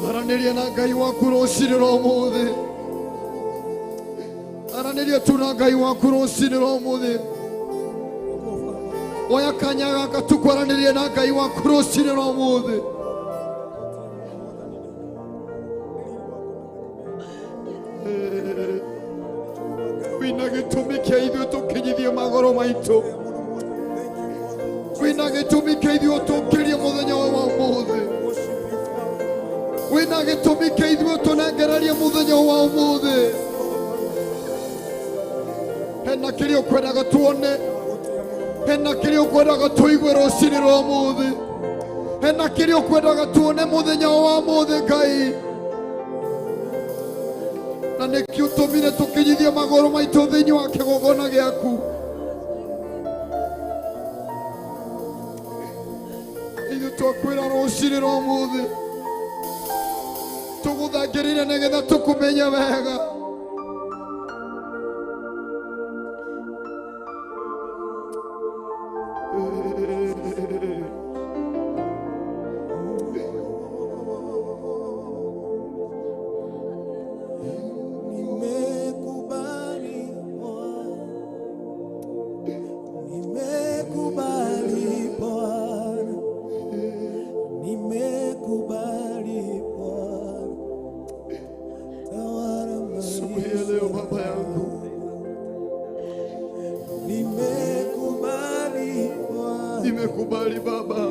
Aranĩria na Ngai waku rũcinĩ rwa ũmũthĩ. Aranĩria tu na Ngai waku rũcinĩ rwa ũmũthĩ. Oya kanya gaka tu kwaranĩria na Ngai waku rũcinĩ rwa ũmũthĩ. Wĩna gĩtũmi kĩa ithuĩ tũkinyithie magũrũ maitũ. Wĩna gĩtũmi kĩa ithuĩ tũkĩrie mũthenya wa ũmũthĩ. Wĩna gĩtũmi kĩa ithuĩ tũnengererie mũthenya wa ũmũthĩ. Hena kĩrĩa ũkwendaga tuone. Hena kĩrĩa ũkwendaga tũigue rũcinĩ rwa ũmũthĩ. Hena kĩrĩa ũkwendaga tuone mũthenya wa ũmũthĩ Ngai. Na nĩkĩo ũtũmire tũkinyithie magũrũ maitũ thĩinĩ wa kĩgongona gĩaku. Ithuĩ twakwĩra rũcinĩ rwa ũmũthĩ tũgũthangĩrĩire nĩgetha tũkũmenye wega. Nimekubali Bwana, nimekubali Bwana, nimekubali Bwana, tawala Asubuhi ya leo maisha Baba yangu, nimekubali Bwana, nimekubali Baba,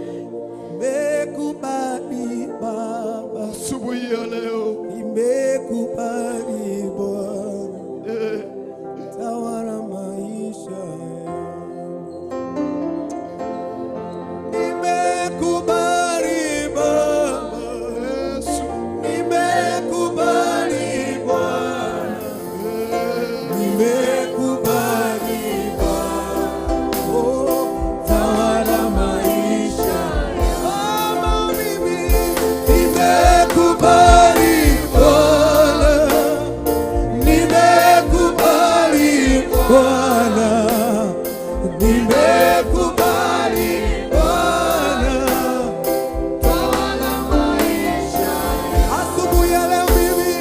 nimekubali Baba, asubuhi ya leo nimekubali Bwana, eh, tawala maisha yangu. Nimekubali Baba, Yesu, nimekubali Bwana, nimekubali Bwana, oh, tawala maisha Baba, mimi nimekubali Bwana, nimekubali Bwana, nimekubali Bwana, asubuhi ya leo mimi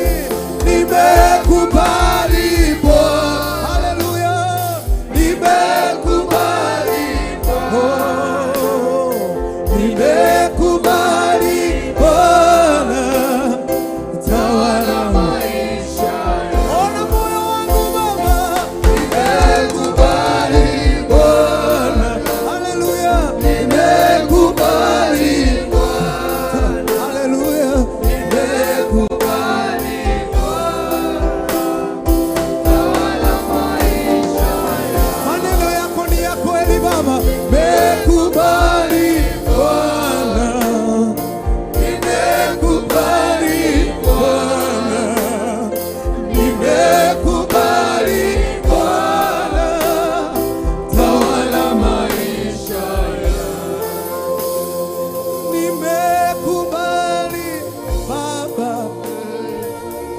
nimekubali Bwana, haleluya, nimekubali Bwana, nimekubali Bwana, tawala maisha. Ona moyo wangu Baba, nimekubali Bwana, haleluya, nimekubali Bwana, haleluya, nimekubali Maneno yako ni ya kweli Baba, nimekubali Bwana, nimekubali Bwana, nimekubali Bwana, tawala maisha yangu. Nimekubali Baba,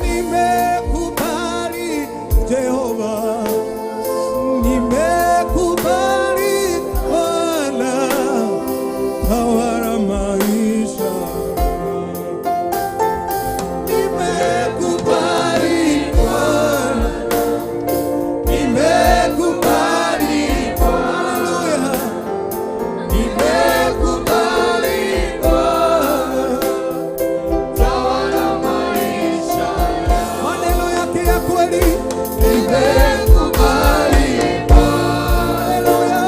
nimekubali Jehova. Nimekubali Bwana, tawala maisha. Nimekubali Bwana, nimekubali Bwana, haleluya. Nimekubali Bwana, tawala maisha. Maneno yake ya kweli, nimekubali Haleluya,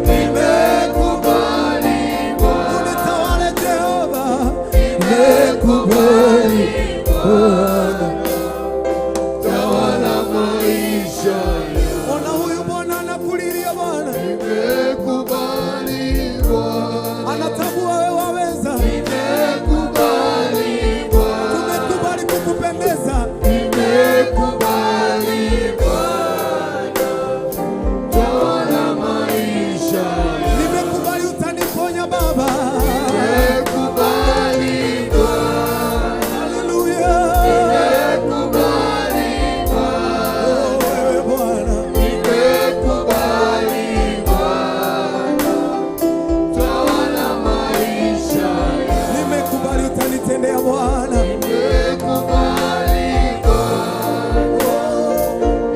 nimekubali Bwana, unitawale Jehova, nimekubali Bwana, tawala maisha, Ona huyu Bwana anakulilia Bwana, nimekubali Bwana, anatambua wewe waweza, nimekubali Bwana, tumekubali kukupendeza, nimekubali Bwana, tawala maisha, nimekubali utaniponya Baba, nimekubali Bwana, haleluya, nimekubali Bwana, Oh, wewe Bwana, nimekubali Bwana, tawala maisha, nimekubali utanitendea Bwana, nimekubali Bwana,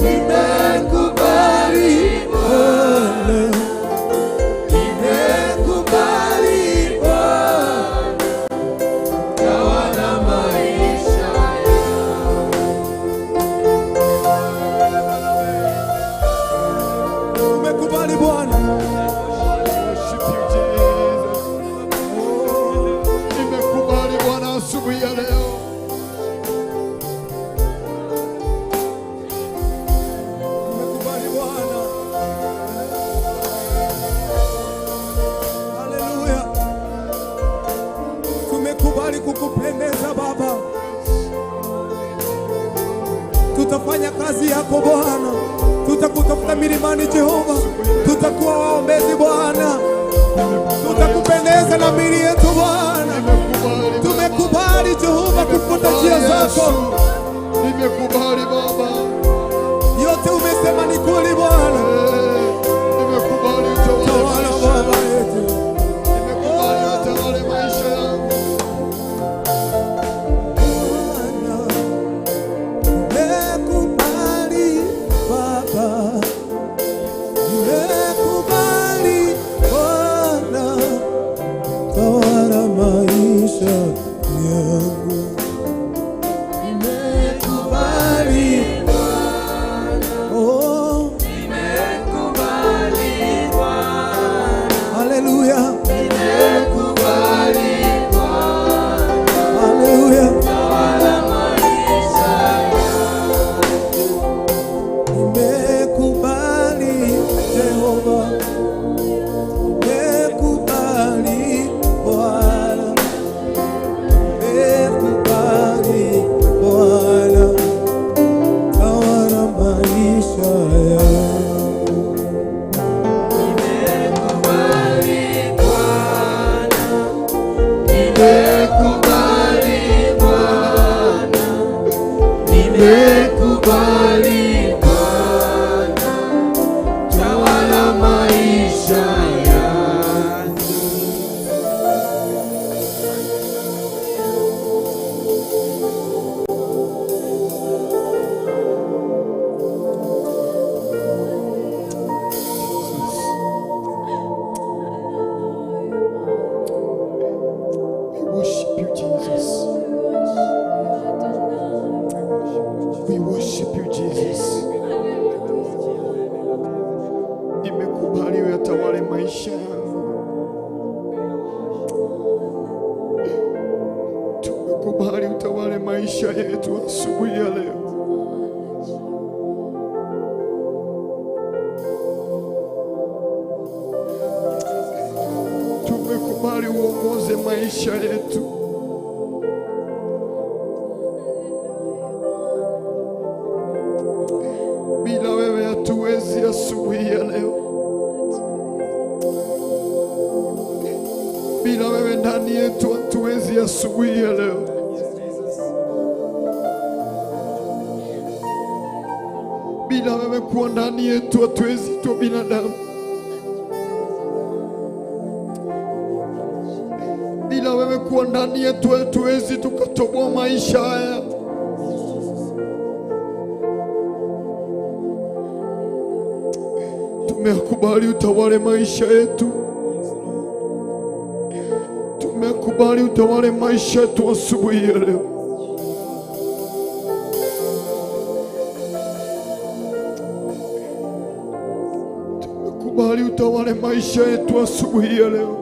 nimekubali Bwana, nimekubali Bwana, tawala maisha. umekubali Bwana. Worship you, Jesus. Nimekubali Bwana asubuhi ya leo. Nimekubali Bwana. Haleluya. Tumekubali kukupendeza Baba. Tutafanya kazi yako Bwana. Tutakutafuta milimani Jehova. Tutakuwa waombezi Bwana. Tutakupendeza na miili yetu Bwana. Nimekubali Baba. Tumekubali Jehova kufuata njia zako. Nimekubali Baba. Yote umesema ni kweli Bwana. Eh, Nimekubali utawale Tawala maisha. Nimekubali Bwana, nimekubali Bwana, tawala maisha yangu. We worship you, Jesus. We worship you, Jesus. Nimekubali uyatawale maisha yangu. Tumekubali utawale maisha yetu asubuhi ya leo. Tumekubali uongoze maisha yetu. Bila wewe hatuwezi asubuhi ya leo. Bila wewe ndani yetu hatuwezi asubuhi ya leo. Bila wewe kuwa ndani yetu hatuwezi tu binadamu. Bila wewe kuwa ndani yetu hatuwezi tukatoboa maisha haya. Tumekubali utawale maisha yetu. Tumekubali utawale maisha yetu asubuhi ya leo. Tumekubali utawale maisha yetu asubuhi ya leo.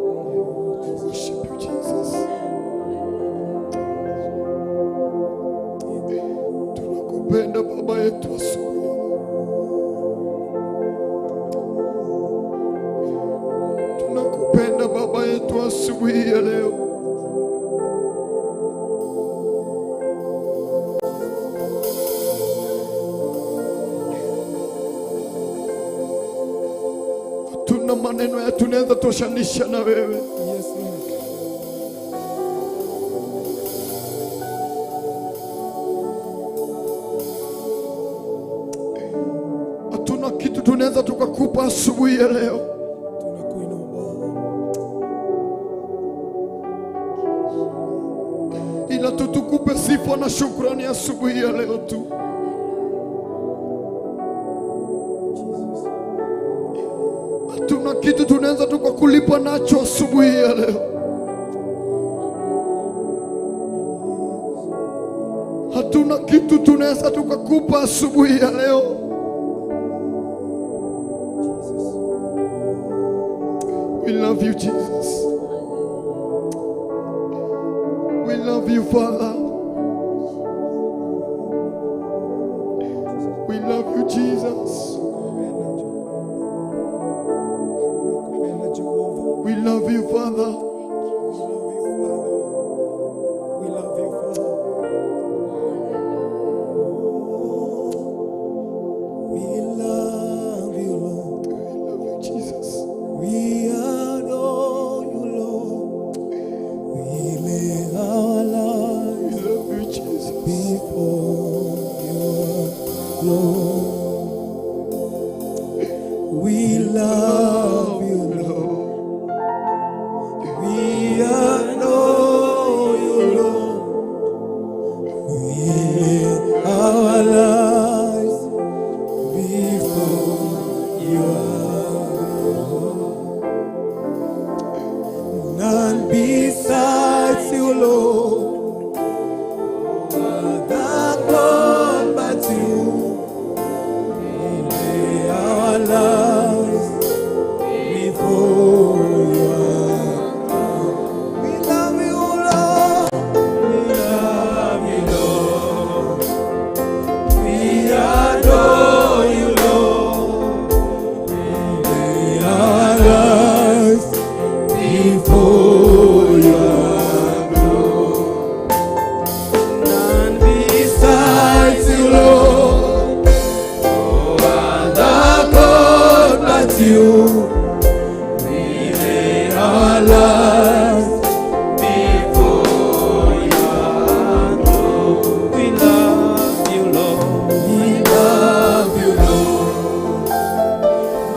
Worship you, Jesus. Tunakupenda Baba yetu asubuhi ya leo. Tunakupenda Baba yetu asubuhi ya leo. Tuna maneno ya tunaweza toshanisha na wewe. Hatuna kitu tunaweza tukakupa asubuhi ya leo. Tunakuinua Bwana. ila tutukupe sifa na shukrani asubuhi ya leo tu. Hatuna kitu tunaweza tukakulipa nacho asubuhi ya leo. Hatuna kitu tunaweza tukakupa asubuhi ya leo. We love you Jesus. We love you Father. We love you Jesus. Nakupenda Jehova. We love you Father. We love you, Father. We love you, Father. We love you, Lord. We love you Jesus. We adore you, Lord. We lay our We lives love you Jesus. before your throne. We love you, Lord. Lord. We you. We lay our lives before your throne. We love you, Lord. We love you, Lord.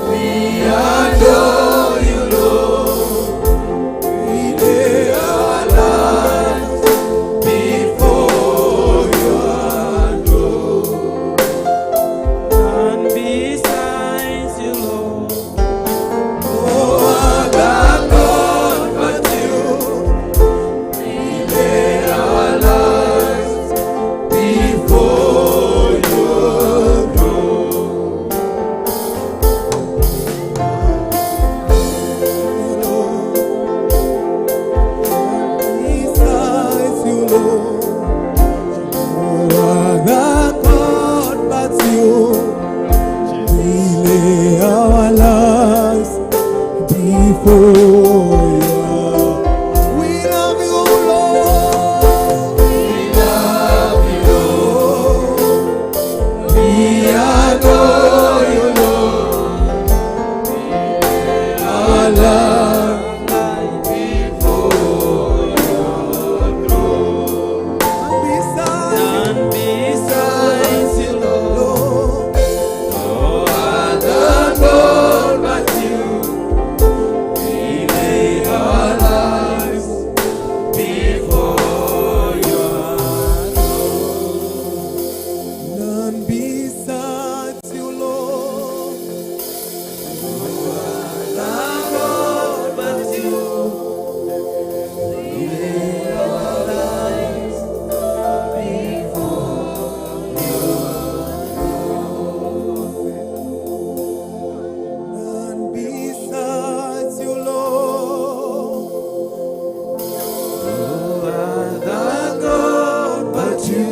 We adore you, Lord. We lay our lives before your throne. And besides you, Lord, No other God but you. We lay our lives before your throne. Besides you, Lord, no other God but you. We lay our lives before you. We love you, Lord. We love you, Lord. We adore you, Lord. We lay our lives before your throne. and besides you, Lord, Lord, no other God but you. We lay our lives before your None besides you, Lord. God but you. We lay our lives before None besides you, Lord. no other God but you.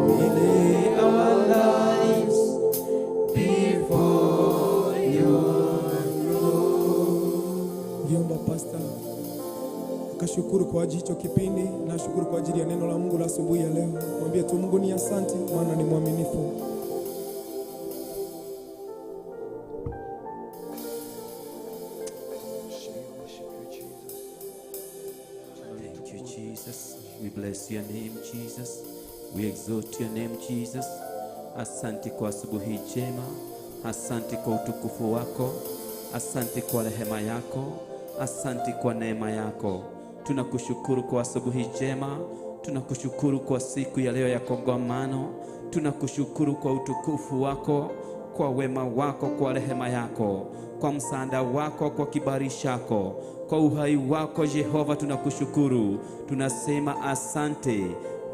We lay our lives before your Ngiomba pasta akashukuru kwa ajili hicho kipindi, na shukuru kwa ajili ya neno la Mungu la asubuhi ya leo. Mwambie tu Mungu ni asante, maana ni mwaminifu. Thank you, Jesus. We bless your name, Jesus. We exalt your name, Jesus. Asante kwa asubuhi njema, asante kwa utukufu wako, asante kwa rehema yako, asante kwa neema yako. Tunakushukuru kwa asubuhi njema, tunakushukuru kwa siku ya leo ya kongamano, tunakushukuru kwa utukufu wako, kwa wema wako, kwa rehema yako, kwa msaada wako, kwa kibali chako, kwa uhai wako Jehova, tunakushukuru, tunasema asante.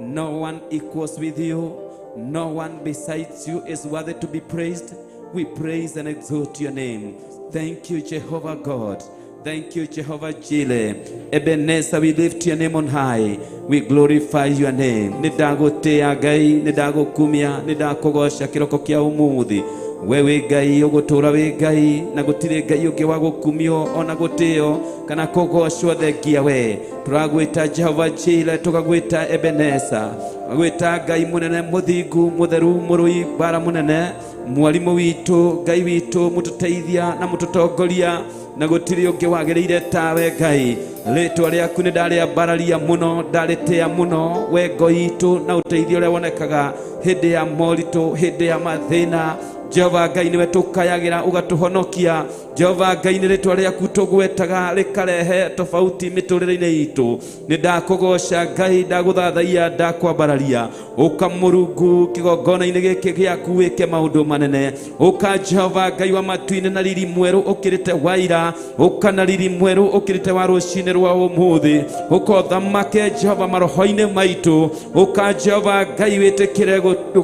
No one equals with you, no one besides you is worthy to be praised. We praise and exalt your name. Thank you, Jehovah God. Thank you, Jehovah Jireh. Ebenezer, we lift your name on high. We glorify your name. Nĩndagũtĩĩa Ngai, nĩndagũkumia, nĩndakũgoca kĩroko kĩa ũmũthĩ. We wĩ Ngai ũgũtũũra wĩ Ngai, na gũtirĩ Ngai ũngĩ wa gũkumio ona gũtĩo kana kũgocwo thengia we. Tũragwĩta Jehovah Jireh, tũgagwĩta Ebenezer, gwĩta Ngai mũnene mũthingu mũtheru mũrũi mbara mũnene, mwarimũ witũ, Ngai witũ, mũtũteithia na mũtũtongoria na gũtirĩ ũngĩ wagĩrĩire tawe Ngai. Rĩtwa rĩaku nĩ ndarĩambararia mũno, ndarĩtĩa mũno, we ngo itũ na ũteithio ũrĩa wonekaga hĩndĩ ya moritũ, hĩndĩ ya mathĩna. Jehova Ngai nĩwe tũkayagĩra ũgatũhonokia. Jehova Ngai nĩ rĩtwa rĩaku tũgwetaga rĩkarehe tofauti mĩtũrĩre-inĩ itũ. Nĩ ndakũgoca Ngai, ndagũthathaiya, ndakwambararia. Ũka Mũrungu kĩgongona-inĩ gĩkĩ gĩaku wĩke maũndũ manene. Ũka Jehova Ngai wa matu-inĩ na riri mwerũ ũkĩrĩte wa ira, ũka na riri mwerũ ũkĩrĩte wa rũcinĩ rwa ũmũthĩ. Ũka ũthamake Jehova maroho-inĩ maitũ. Ũka Jehova Ngai wĩtĩkĩre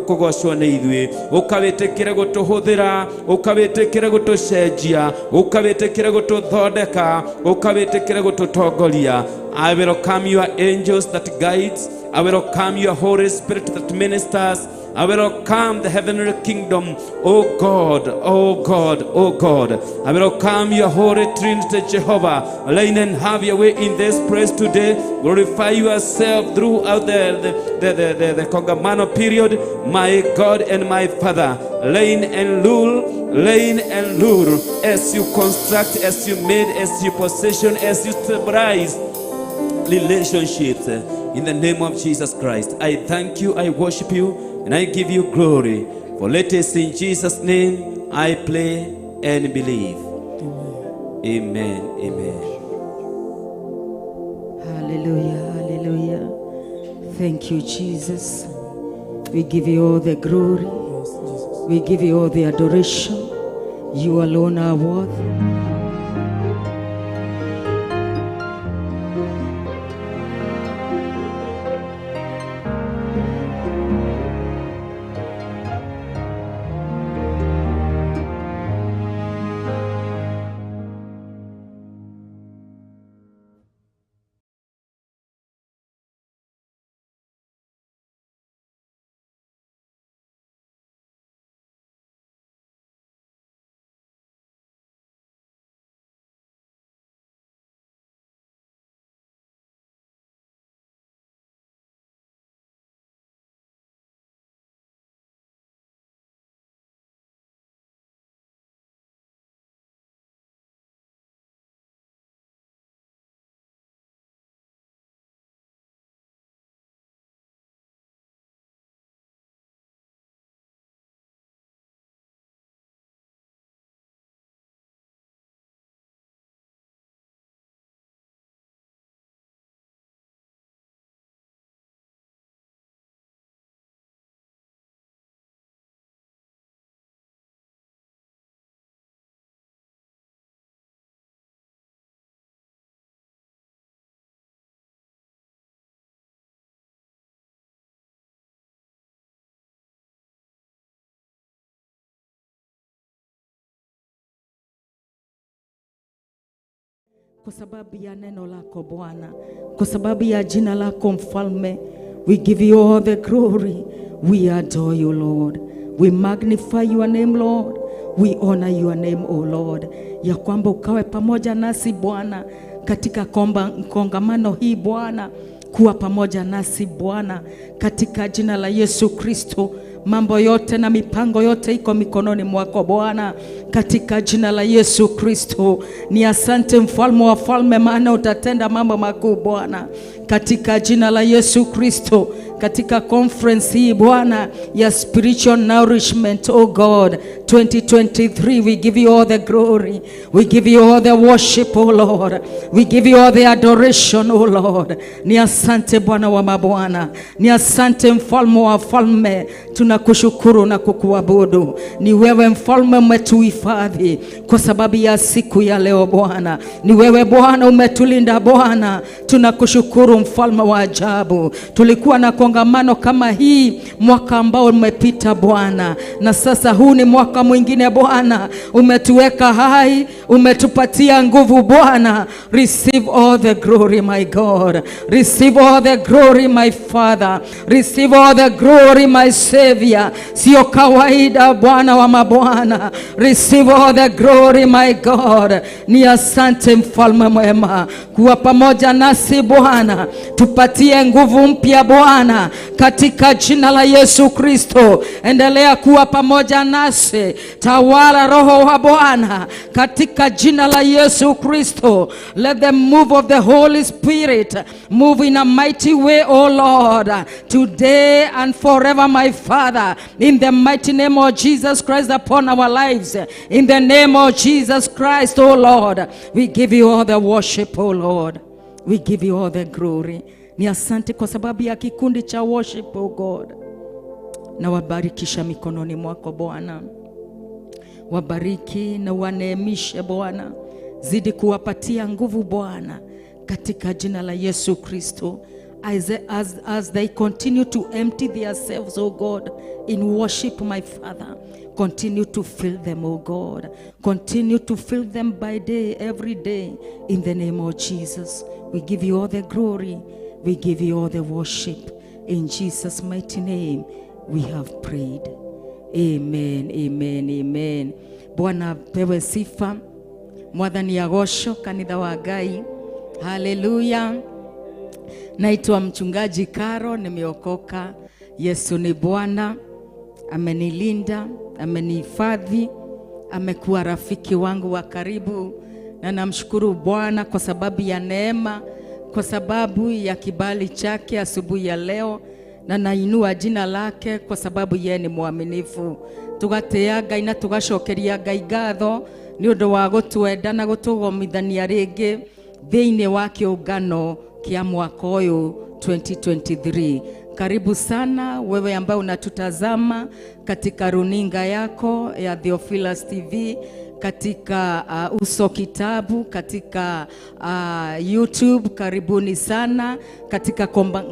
kũgocwo nĩ ithuĩ. Ũka wĩtĩkĩre gũtũhũthĩra, ũka wĩtĩkĩre gũtũcenjia, ũka wĩtĩkĩre gũtũthondeka, ũka wĩtĩkĩre gũtũtongoria. I welcome your angels that guides. I welcome your Holy Spirit that ministers. I welcome the heavenly kingdom, oh God, oh God, oh God. I welcome your Holy Trinity, Jehovah. Reign and have your way in this place today. Glorify yourself throughout the Kongamano period, my God and my Father. Reign and rule. reign and rule as you construct, as you made, as you position, as you stabilize relationships. In the name of Jesus Christ, I thank you, I worship you, and I give you glory. For it is in Jesus' name I pray and believe. Amen. Amen. Hallelujah, hallelujah. Thank you, Jesus. We give you all the glory. We give you all the adoration. You alone are worthy. Kwa sababu ya neno lako Bwana, kwa sababu ya jina lako Mfalme, we give you all the glory. We adore you, Lord. We magnify your name, Lord. We honor your name, O Lord. Ya kwamba ukawe pamoja nasi Bwana katika kongamano hii Bwana, kuwa pamoja nasi Bwana katika jina la Yesu Kristo. Mambo yote na mipango yote iko mikononi mwako Bwana katika jina la Yesu Kristo. Ni asante Mfalme wa falme, maana utatenda mambo makuu Bwana katika jina la Yesu Kristo. Katika conference hii Bwana ya spiritual nourishment, oh God, 2023, we give you all the glory, we give you all the worship, oh Lord, we give you all the adoration, oh Lord. Ni asante Bwana wa mabwana, ni asante Mfalme wa falme, tunakushukuru na kukuabudu. Ni wewe Mfalme umetuhifadhi kwa sababu ya siku ya leo Bwana, ni wewe Bwana umetulinda Bwana, tunakushukuru Mfalme wa ajabu. Tulikuwa na kongamano kama hii mwaka ambao umepita Bwana, na sasa huu ni mwaka mwingine Bwana, umetuweka hai, umetupatia nguvu Bwana. Receive all the glory, my God. Receive all the glory, my Father. Receive all the glory, my Savior. Sio kawaida Bwana wa mabwana. Receive all the glory, my God. Ni asante Mfalme mwema kuwa pamoja nasi Bwana, tupatie nguvu mpya Bwana katika jina la Yesu Kristo. Endelea kuwa pamoja nasi, tawala Roho wa Bwana katika jina la Yesu Kristo. Let the move of the Holy Spirit move in a mighty way, O Lord, today and forever, my Father, in the mighty name of Jesus Christ upon our lives. In the name of Jesus Christ, O Lord, we give you all the worship, O Lord. We give you all the glory. Ni asante kwa sababu ya kikundi cha worship, O God. Na wabarikisha mikononi mwako Bwana, wabariki na waneemishe Bwana, zidi kuwapatia nguvu Bwana katika jina la Yesu Kristo. As they continue to empty themselves, O God, in worship, my Father, continue to fill them, O God. Continue to fill them by day, every day, in the name of Jesus. We give you all the glory. We give you all the worship. In Jesus' mighty name, we have prayed. Amen, amen, amen. Bwana apewe sifa. Mwathani agocwo kanitha wa Ngai. Haleluya. Naitwa mchungaji Karo, nimeokoka. Yesu ni Bwana, amenilinda, amenihifadhi, Amekuwa rafiki wangu wa karibu, na namshukuru Bwana kwa sababu ya neema, kwa sababu ya kibali chake asubuhi ya leo, na nainua jina lake kwa sababu yeye ni mwaminifu. Tugatĩa Ngai na tugacokeria Ngai ngatho nĩ ũndũ wa gũtwenda na gũtũgomithania rĩngĩ thĩinĩ wa kĩũngano kĩa mwaka ũyũ 2023. Karibu sana wewe ambaye unatutazama katika runinga yako ya Theophilus TV, katika Uso Kitabu, katika YouTube. Karibuni sana katika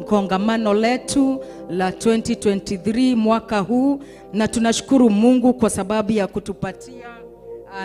kongamano letu la 2023 mwaka huu, na tunashukuru Mungu kwa sababu ya kutupatia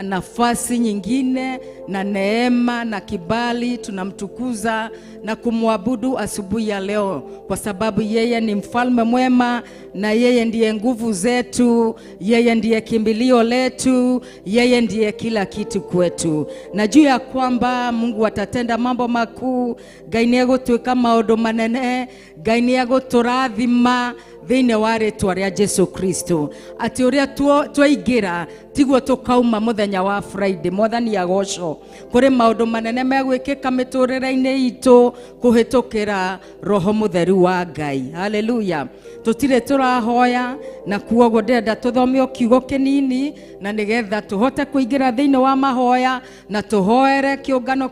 nafasi nyingine na neema na kibali. Tunamtukuza na kumwabudu asubuhi ya leo kwa sababu yeye ni mfalme mwema, na yeye ndiye nguvu zetu, yeye ndiye kimbilio letu, yeye ndiye kila kitu kwetu. Na juu ya kwamba Mungu atatenda mambo makuu, Ngai nĩ egũtwĩka maũndũ manene, Ngai nĩ egũtũrathima thĩinĩ wa rĩtwa rĩa Jesu Kristo, atĩ ũrĩa twaingĩra tiguo tũkauma mũthenya wa Friday. Mwathani agocwo. Kũrĩ maũndũ manene megwĩkĩka mĩtũrĩre-inĩ itũ kũhĩtũkĩra Roho Mũtheru wa Ngai. Haleluya. Tũtirĩ tũrahoya, na kuoguo ndĩrenda tũthome o kiugo kĩnini na nĩgetha tũhote kũingĩra thĩinĩ wa mahoya na tũhoere kĩũngano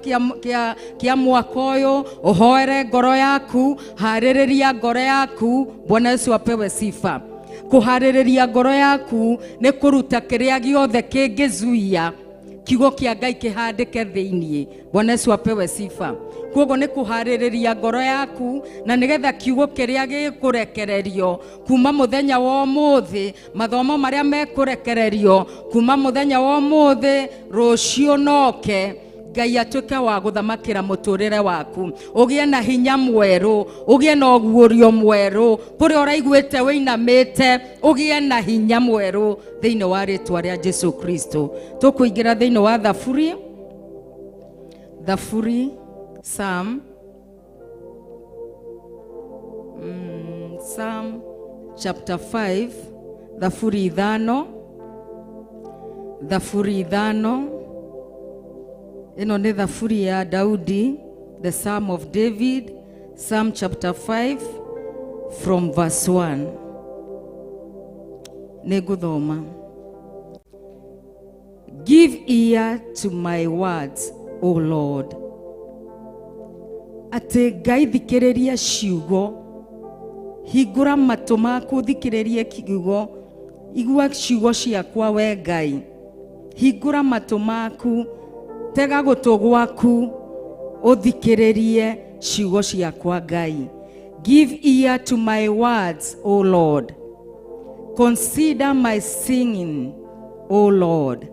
kĩa mwaka ũyũ. Ũhoere ngoro yaku, harĩrĩria ngoro yaku. Bwana Yesu apewe sifa. Kũharĩrĩria ngoro yaku nĩ kũruta kĩrĩa gĩothe kĩngĩzuia kiugo kĩa Ngai kĩhandĩke thĩinĩ. Bwana Yesu apewe sifa. Koguo nĩ kũharĩrĩria ngoro yaku na nĩgetha kiugo kĩrĩa gĩkũrekererio kuma mũthenya wa ũmũthĩ, mathomo marĩa mekũrekererio kuma mũthenya wa ũmũthĩ rũciũ noke, Ngai atuĩke wa gũthamakĩra mũtũrĩre waku, ũgĩe na hinya mwerũ, ũgĩe na ũguũrio mwerũ, kũrĩa ũraiguĩte wĩinamĩte ũgĩe na hinya mwerũ thĩinĩ wa rĩtwa rĩa Jesu Kristo. Tũkũingĩra thĩinĩ wa Thaburi, Thaburi, Psalm, Psalm chapter 5, Thaburi ithano, Thaburi ithano. Ĩno nĩ Thaburi ya Daudi, the Psalm of David, Psalm chapter 5 from verse 1. Nĩ ngũthoma. Give ear to my words, O Lord. Atĩ Ngai thikĩrĩria ciugo, hingũra matũ maku thikĩrĩrie kiugo, igua ciugo ciakwa we Ngai. Hingũra matũ maku, tega gũtũ gwaku, ũthikĩrĩrie ciugo ciakwa Ngai. Give ear to my words, O Lord. Consider my singing, O Lord.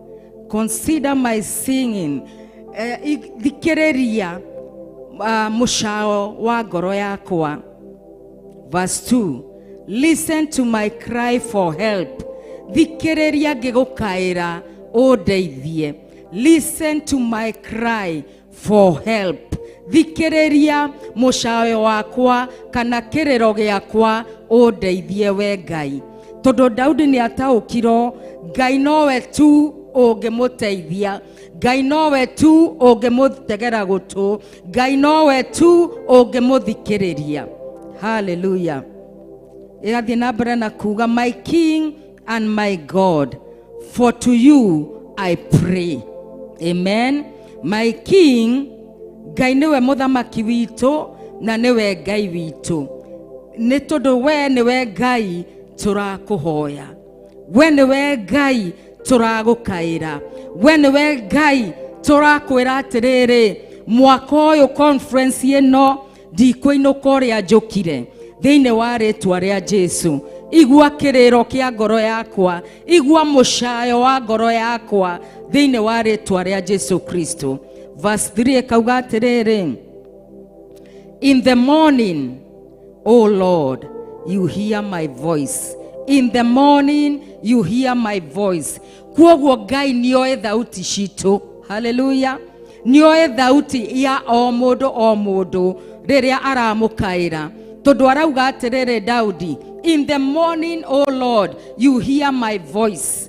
Consider my singing. Thikĩrĩria mũcao wa ngoro yakwa. Verse 2. Listen to my cry for help. Thikĩrĩria ngĩgũkaĩra ũndeithie. Listen to my cry for help. Thikĩrĩria mũcayo wakwa kana kĩrĩro gĩakwa ũndeithie we Ngai. Tondũ Daudi nĩ ataũkirwo Ngai nowe tu ũngĩmũteithia, Ngai nowe tu ũngĩmũtegera gũtũ, Ngai nowe tu ũngĩmũthikĩrĩria. Hallelujah. Ĩrathiĩ na mbere na kuga, my King and my God, for to you I pray. Amen. My King, Ngai nĩwe mũthamaki witũ na nĩwe Ngai witũ. Nĩ tondũ we nĩwe Ngai tũrakũhoya, we nĩwe Ngai tũragũkaĩra, we nĩwe Ngai tũrakwĩra atĩrĩrĩ, mwaka ũyũ conference ĩno ndikũinũka ũrĩa njũkire thĩinĩ wa rĩtwa rĩa Jesu. Igua kĩrĩro kĩa ngoro yakwa, igua mũcayo wa ngoro yakwa thĩinĩ wa rĩtwa rĩa Jesu Kristo. Verse 3 ĩkauga atĩrĩrĩ, in the morning, O Lord, you hear my voice. In the morning you hear my voice. Kuoguo Ngai nĩoĩ thauti citũ. Hallelujah. Nĩoĩ thauti ya o mũndũ o mũndũ rĩrĩa aramũkaĩra. Tondũ arauga atĩrĩrĩ Daudi, in the morning, O Lord, you hear my voice.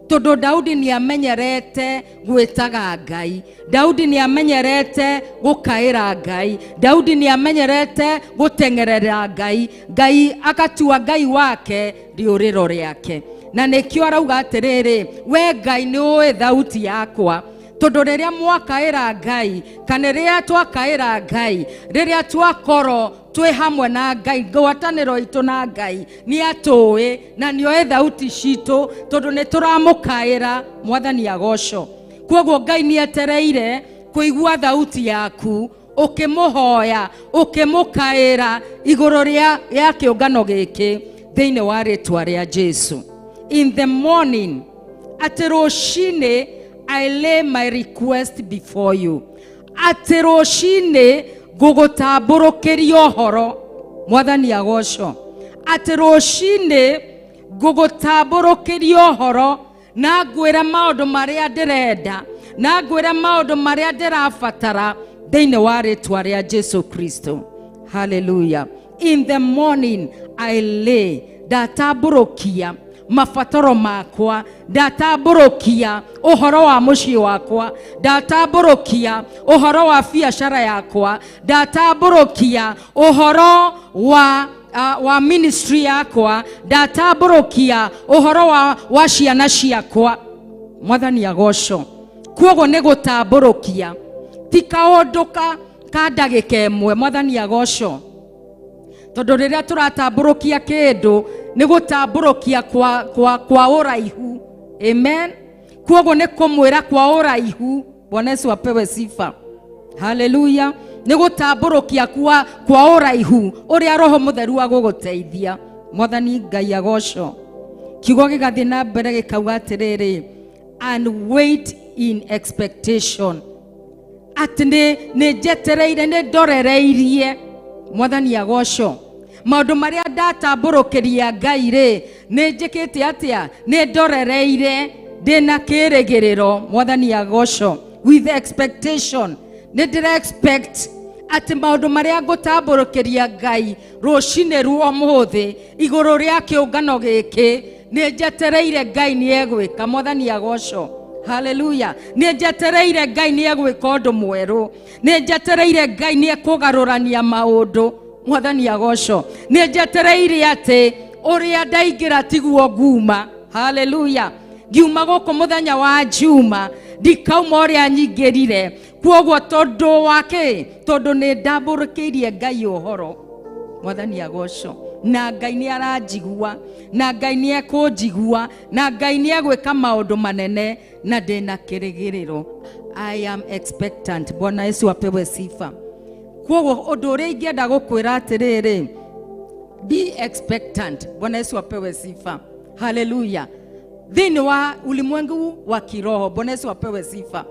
Tondũ Daudi nĩamenyerete gwĩtaga Ngai, Daudi nĩamenyerete gũkaĩra Ngai, Daudi nĩamenyerete gũteng'erera Ngai, Ngai agatua Ngai wake rĩũrĩro rĩake. Na nĩkĩo arauga atĩrĩrĩ, we Ngai nĩũĩ thauti yakwa. Tondũ rĩrĩa mwakaĩra Ngai, kana rĩrĩa twakaĩra Ngai, rĩrĩa twakorwo twĩ hamwe na Ngai, ngwatanĩro itũ na Ngai nĩ atũĩ na nĩoĩ thauti citũ, tondũ nĩ tũramũkaĩra. Mwathani agocwo. Kwoguo Ngai nĩ etereire kũigua thauti yaku ũkĩmũhoya, ũkĩmũkaĩra igũrũ rĩa ya kĩũngano gĩkĩ thĩinĩ wa rĩtwa rĩa Jesu. In the morning, atĩ rũcinĩ, I lay my request before you. Atĩ rũcinĩ ngũgũtambũrũkĩria ũhoro. Mwathani agocwo. Atĩ rũcinĩ ngũgũtambũrũkĩria ũhoro na ngwĩre maũndũ marĩa ndĩrenda, na ngwĩre maũndũ marĩa ndĩrabatara thĩinĩ wa rĩtwa rĩa Jesu Kristo. Hallelujah. In the morning I lay, ndatambũrũkia mabataro makwa, ndatambũrũkia ũhoro wa mũciĩ wakwa, ndatambũrũkia ũhoro wa biacara yakwa, ndatambũrũkia ũhoro wa ministry yakwa, ndatambũrũkia ũhoro wa ciana ciakwa. Mwathani agocwo. Kwoguo nĩ gũtambũrũkia, ti kaũndũ ka ndagĩka ĩmwe. Mwathani agocwo. Tondũ rĩrĩa tũratambũrũkia kĩndũ nĩ gũtambũrũkia kwa ũraihu. Amen. Kwoguo nĩ kũmwĩra kwa ũraihu. Bwana Yesu apewe sifa. Haleluya. Nĩ gũtambũrũkia kwa ũraihu ũrĩa Roho Mũtheru agũgũteithia. Mwathani Ngai agocwo. Kiugo gĩgathiĩ na mbere gĩkauga atĩrĩrĩ, and wait in expectation. Atĩ nĩ njetereire, nĩ ndorereirie. Mwathani agocwo. Maũndũ marĩa ndatambũrũkĩria Ngai rĩ, nĩ njĩkĩte atĩa? Nĩ ndorereire, ndĩna kĩĩrĩgĩrĩro. Mwathani agocwo. With expectation. Nĩ ndĩra expect atĩ maũndũ marĩa ngũtambũrũkĩria Ngai rũcinĩ rwa ũmũthĩ igũrũ rĩa kĩũngano gĩkĩ, nĩ njetereire Ngai nĩ egwĩka. Mwathani agocwo. Haleluya. Nĩ njetereire Ngai nĩ egwĩka ũndũ mwerũ. Nĩ njetereire Ngai nĩ ekũgarũrania maũndũ. Mwathani agocwo. Nĩ njetereire atĩ ũrĩa ndaingĩra tiguo nguma. Haleluya. Ngiuma gũkũ mũthenya wa Juma, ndikauma ũrĩa nyingĩrire. Kwoguo tondũ wa kĩ? Tondũ nĩ ndambũrũkĩirie Ngai ũhoro. Mwathani agocwo. Na Ngai nĩ aranjigua, na Ngai nĩ ekũnjigua, na Ngai nĩ egwĩka maũndũ manene, na ndĩna kĩrĩgĩrĩro. I am expectant. Bwana Yesu apewe sifa. Kwoguo ũndũ ũrĩa ingĩenda gũkwĩra atĩrĩrĩ, be expectant. Bwana Yesu apewe sifa. Haleluya. Thĩinĩ wa ulimwengu wa kiroho, Bwana Yesu apewe sifa.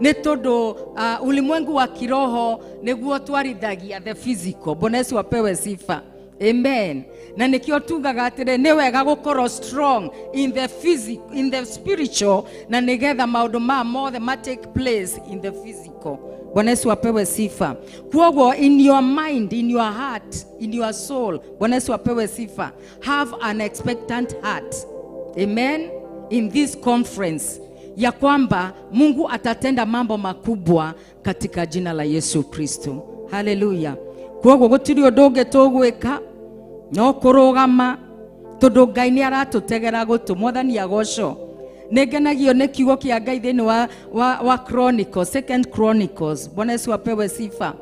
Nĩ tondũ ulimwengu wa kiroho nĩguo twarithagia the physical. Bwana Yesu apewe sifa. Amen. Na nĩkĩo tugaga atĩrĩ, nĩ wega gũkorwo strong in the physical, in the spiritual, na nĩgetha maũndũ maya mothe ma take place in the physical. Bwana Yesu apewe sifa. Kwoguo in your mind, in your heart, in your soul, Bwana Yesu apewe sifa. Have an expectant heart. Amen. In this conference ya kwamba Mungu atatenda mambo makubwa katika jina la Yesu Kristo. Haleluya. Kwoguo gũtirĩ ũndũ ũngĩ tũgwĩka no kũrũgama, tondũ Ngai nĩ aratũtegera gũtũ. Mwathani agocwo. Nĩ ngenagio nĩ kiugo kĩa Ngai thĩinĩ wa Chronicles, Second Chronicles. Bwana Yesu apewe sifa.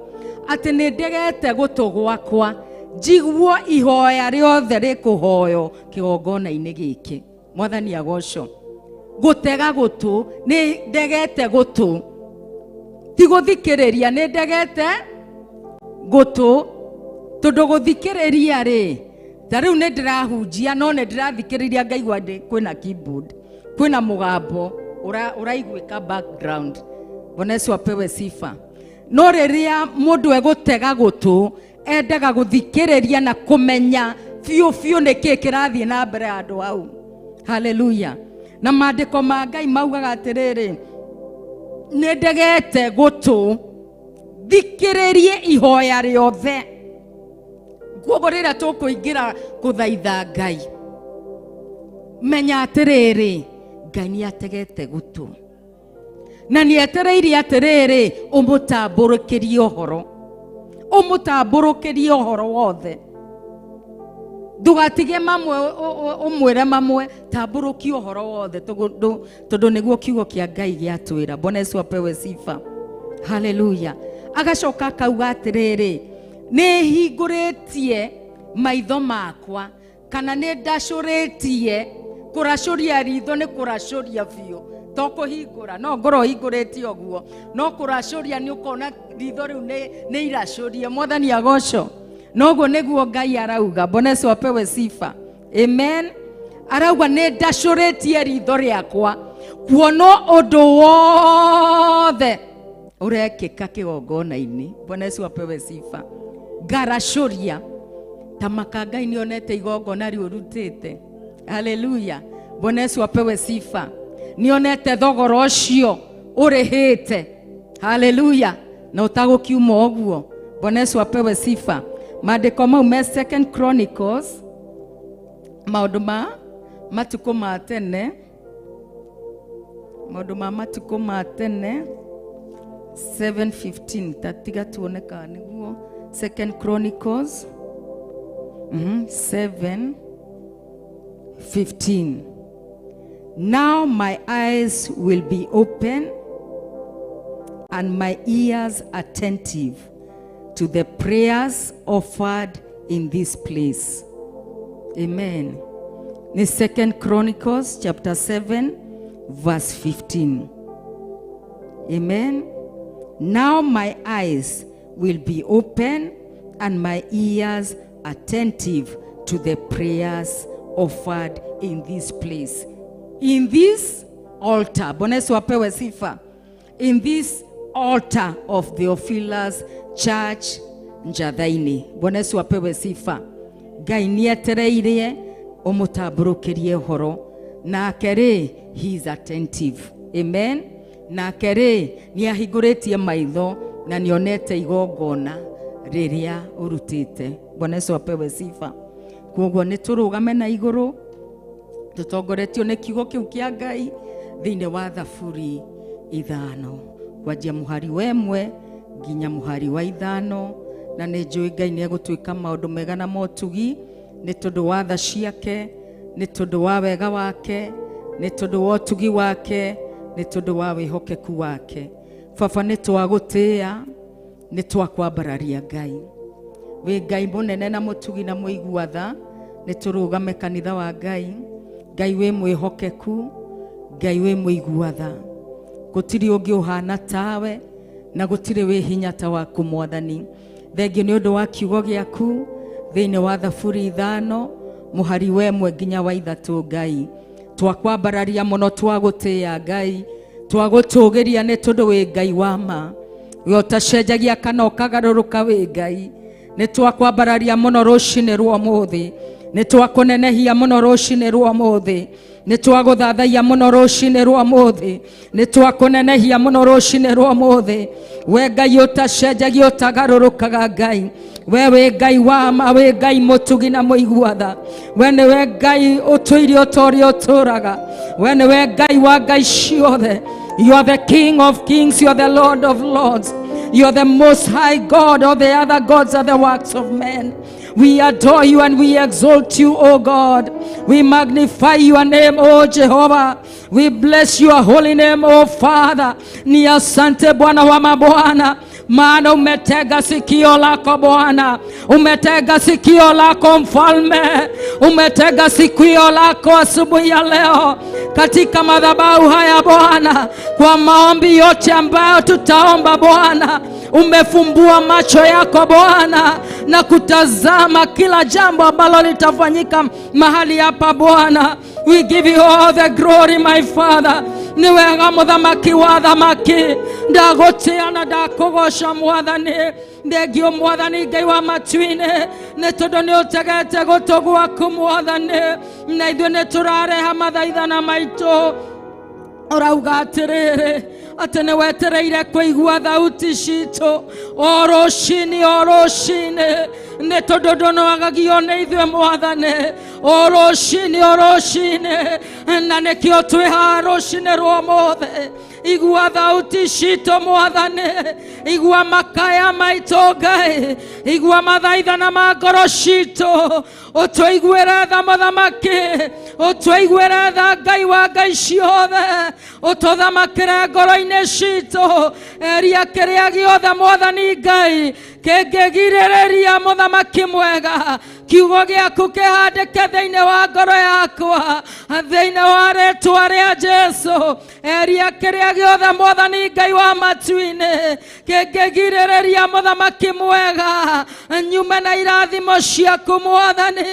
Atĩ nĩ ndegete gũtũ gwakwa njiguo ihoya rĩothe rĩkũhoywo kĩgongona-inĩ gĩkĩ. Mwathani agocwo. Gũtega gũtũ, nĩ ndegete gũtũ, ti gũthikĩrĩria, nĩ ndegete gũtũ, tondũ gũthikĩrĩria rĩ, ta rĩu nĩ ndĩrahunjia no nĩ ndĩrathikĩrĩria ngaigua kwĩna keyboard, kwĩna mũgambo ũraiguĩka background. Bwana Yesu apewe sifa. No rĩrĩa mũndũ egũtega gũtũ, endaga gũthikĩrĩria na kũmenya biũ biũ nĩkĩĩ kĩrathiĩ na mbere handũ hau. Haleluya. Na maandĩko ma Ngai maugaga atĩrĩrĩ, nĩ ndegete gũtũ thikĩrĩrie ihoya rĩothe. Kwoguo rĩrĩa tũkũingĩra kũthaitha Ngai, menya atĩrĩrĩ, Ngai nĩ ategete gũtũ na nĩ etereire atĩrĩrĩ ũmũtambũrũkĩrie ũhoro, ũmũtambũrũkĩrie ũhoro wothe. Ndũgatige mamwe ũmwĩre mamwe, tambũrũkia ũhoro wothe tondũ nĩguo kiugo kĩa Ngai gĩatwĩra. Bwana Yesu apewe sifa. Haleluya. Agacoka akauga atĩrĩrĩ, nĩ hingũrĩtie maitho makwa kana nĩ ndacũrĩtie. Kũracũria ritho nĩ kũracũria biũ, to kũhingũra no ngorwo hingũrĩtie ũguo, no kũracũria nĩ ũkona ritho rĩu nĩ iracũrie. Mwathani agocwo. Noguo nĩguo Ngai arauga. Bwana Yesu apewe sifa. Amen. Arauga nĩ ndacũrĩtie ritho rĩakwa kuona ũndũ wothe ũrekĩka kĩgongona-inĩ. Bwana Yesu apewe sifa. Ngaracũria ta maka Ngai nĩonete igongona rĩu ũrutĩte. Haleluya. Bwana Yesu apewe sifa. Nĩonete thogora ũcio ũrĩhĩte. Haleluya. Na ũtagũkiuma ũguo. Bwana Yesu apewe sifa. Maandĩko mau me Second Chronicles, maũndũ ma matukũ ma tene, maũndũ ma matukũ ma tene 7:15. Tatiga tuone kana nĩguo. Second Chronicles 7:15. Now my eyes will be open and my ears attentive to the prayers offered in this place. Amen. Ni Second Chronicles chapter 7 verse 15. Amen. Now my eyes will be open and my ears attentive to the prayers offered in this place. In this altar. Bwana Yesu apewe sifa. In this altar of Theophilus Church Njathaini. Bwana Yesu apewe sifa. Ngai nĩetereire ũmũtambũrũkĩrie ũhoro. Nake rĩ, he is attentive. Amen. Nake rĩ, nĩahingũrĩtie maitho na nĩonete igongona rĩrĩa ũrutĩte. Bwana Yesu apewe sifa. Koguo nĩ tũrũgame na igũrũ tũtongoretio nĩ kiugo kĩu kĩa Ngai thĩinĩ wa Thaburi 5 kwanjia mũhari wa 1 nginya mũhari wa 5. Na nĩ njũĩ Ngai nĩ egũtwĩka maũndũ mega na motugi nĩ tondũ wa tha ciake, nĩ tondũ wa wega wake, nĩ tondũ wa ũtugi wake, nĩ tondũ wa wĩhokeku wake. Baba, nĩ twagũtĩĩa, nĩ twakwambararia Ngai. Wĩ Ngai mũnene na mũtugi na mũigua tha. Nĩ tũrũgame kanitha wa Ngai. Ngai wĩ mwĩhokeku, Ngai wĩ mũigua tha. Gũtirĩ ũngĩ ũhana tawe na gũtirĩ wĩ hinya ta waku Mwathani. Thengio nĩ ũndũ wa kiugo gĩaku thĩinĩ wa Thaburi 5 mũhari wa 1 nginya wa 3. Ngai twakwambararia mũno, twagũtĩĩa Ngai, twagũtũgĩria nĩ tondũ wĩ Ngai wa ma. We ũtacenjagia kana ũkagarũrũka, wĩ Ngai. Nĩ twakwambararia mũno rũcinĩ rwa ũmũthĩ, nĩ twakũnenehia mũno rũcinĩ rwa ũmũthĩ, nĩ twagũthathaiya mũno rũcinĩ rwa ũmũthĩ, nĩ twakũnenehia mũno rũcinĩ rwa ũmũthĩ. We Ngai ũtacenjagia ũtagarũrũkaga Ngai, we wĩ Ngai wa ma, wĩ Ngai mũtugi na mũigua tha. We nĩwe Ngai ũtũire ũta ũrĩa ũtũraga. We nĩwe Ngai wa ngai ciothe. You are the King of kings, you are the Lord of lords, you are the most high God. All the other gods are the works of men. We adore you and we exalt you, O God. We magnify your name, O Jehovah. We bless your holy name, O Father. Ni asante Bwana wa mabwana, maana umetega sikio lako Bwana, umetega sikio lako Mfalme, umetega sikio lako asubuhi ya leo katika madhabahu haya Bwana, kwa maombi yote ambayo tutaomba Bwana. Umefumbua macho yako Bwana na kutazama kila jambo ambalo litafanyika mahali hapa Bwana. We give you all the glory, my Father. Ni wega mũthamaki wa thamaki, ndagũtĩa na ndakũgoca Mwathani. Thengio Mwathani Ngai wa matu-inĩ, nĩ tondũ nĩ ũtegete gũtũ gwaku Mwathani, na ithuĩ nĩ tũrareha mathaithana maitũ. Ũrauga atĩrĩrĩ, atĩ nĩ wetereire kũigua thauti citũ o rũcinĩ o rũcinĩ, nĩ tondũ ndũnoagagio nĩ ithuĩ Mwathani. O rũcinĩ o rũcinĩ, na nĩkĩo twĩ haha rũcinĩ rwa ũmũthĩ. Igua thauti citũ Mwathani, igua makaya maitũ Ngai, igua mathaithana ma ngoro citũ, ũtũiguĩre tha Mũthamaki, ũtũiguĩre tha Ngai wa ngai ciothe, ũtũthamakĩre ngoro-inĩ citũ, eria kĩrĩa gĩothe Mwathani Ngai kĩngĩgirĩrĩria Mũthamaki mwega, kiugo gĩaku kĩhandĩke thĩinĩ wa ngoro yakwa, thĩinĩ wa rĩtwa rĩa Jesu, eria kĩrĩa gĩothe Mwathani Ngai wa matu-inĩ kĩngĩgirĩrĩria Mũthamaki mwega, nyume na irathimo ciaku Mwathani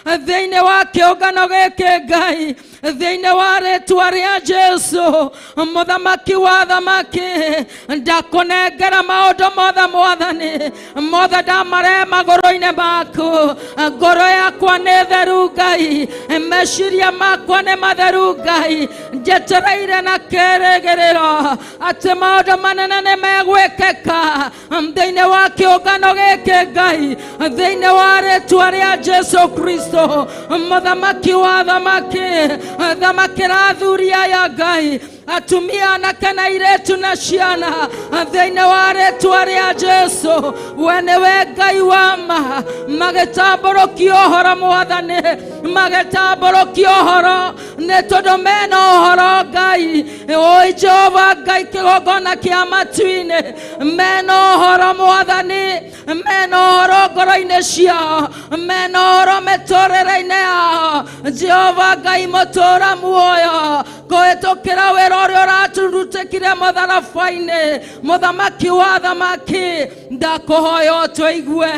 thĩinĩ wa kĩũngano gĩkĩ Ngai, thĩinĩ wa rĩtwa rĩa Jesu, Mũthamaki wa thamaki, ndakũnengera maũndũ mothe Mwathani, mothe ndamarehe magũrũ-inĩ maku. Ngoro yakwa nĩ theru Ngai, meciria makwa nĩ matheru Ngai, njetereire na kĩrĩgĩrĩro atĩ maũndũ manene nĩ megwĩkĩka thĩinĩ wa kĩũngano gĩkĩ Ngai, thĩinĩ wa rĩtwa rĩa Jesu Kristo, Mũthamaki wa thamaki, thamakĩra athuri aya Ngai, atumia anake na airĩtu na ciana, thĩinĩ wa rĩtwa rĩa Jesu, we nĩwe Ngai wa ma, magĩtambũrũkia ũhoro Mwathani, magĩtambũrũkia ũhoro nĩ tondũ mena ũhoro Ngai, oi Jehova Ngai kĩgongona kĩa matu-inĩ, mena ũhoro Mwathani, mena ũhoro ngoro-inĩ ciao, mena ũhoro mĩtũrĩre-inĩ yao, Jehova Ngai mũtũra muoyo, kũhĩtũkĩra wĩra ũrĩa ũraturutĩkire mũtharaba-inĩ, Mũthamaki wa thamaki, ndakũhoya ũtũigue,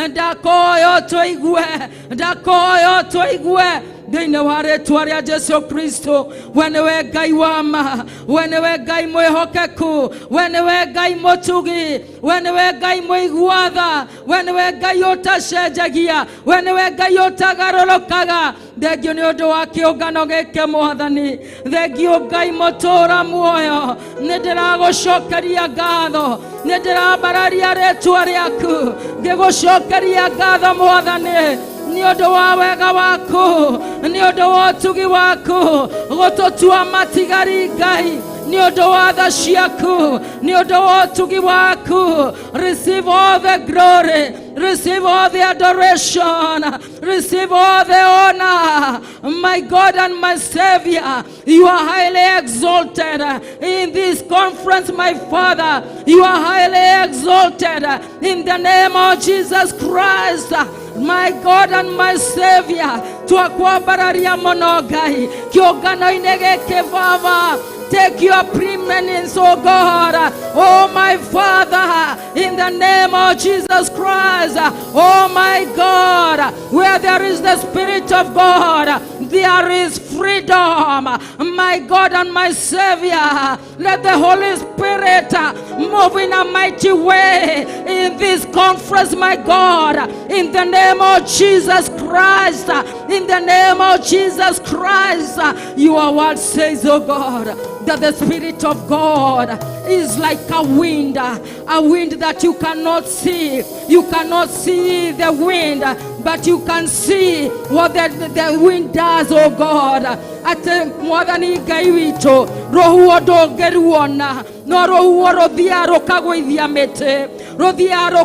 ndakũhoya ũtũigue, ndakũhoya ũtũigue thĩinĩ wa rĩtwa rĩa Jesu Kristo. We nĩwe Ngai wa ma, we nĩwe Ngai mwĩhokeku, we nĩwe Ngai mũtugi, we nĩwe Ngai mũigua tha, we nĩwe Ngai ũtacenjagia, we nĩwe Ngai ũtagarũrũkaga. Thengio nĩ ũndũ wa kĩũngano gĩkĩ Mwathani, thengio Ngai mũtũra muoyo, nĩ ndĩragũcokeria ngatho, nĩ ndĩrambararia rĩtwa rĩaku, ngĩgũcokeria ngatho Mwathani, nĩ ũndũ wa wega waku, nĩ ũndũ wa ũtugi waku, gũtũtua matigari Ngai, nĩ ũndũ wa tha ciaku, nĩ ũndũ wa ũtugi waku. Receive all the glory, receive all the adoration, receive all the honor, my God and my Savior. You are highly exalted in this conference, my Father. You are highly exalted in the name of Jesus Christ, my God and my Savior. Twakwambararia mũno Ngai kĩũngano-inĩ gĩkĩ Baba. Take your preeminence, oh God, oh my Father, in the name of Jesus Christ, oh my God, where there is the Spirit of God, there is freedom, my God and my Savior. Let the Holy Spirit move in a mighty way in this conference, my God, in the name of Jesus Christ, in the name of Jesus Christ. Your word says, oh God, that the Spirit of God is like a wind that you cannot see. You cannot see the wind, but you can see what the wind does, oh God. Atĩ Mwathani Ngai witũ, rũhuho ndũngĩruona, no rũhuho rũthiaga rũkagũithia mĩtĩ, rũthiaga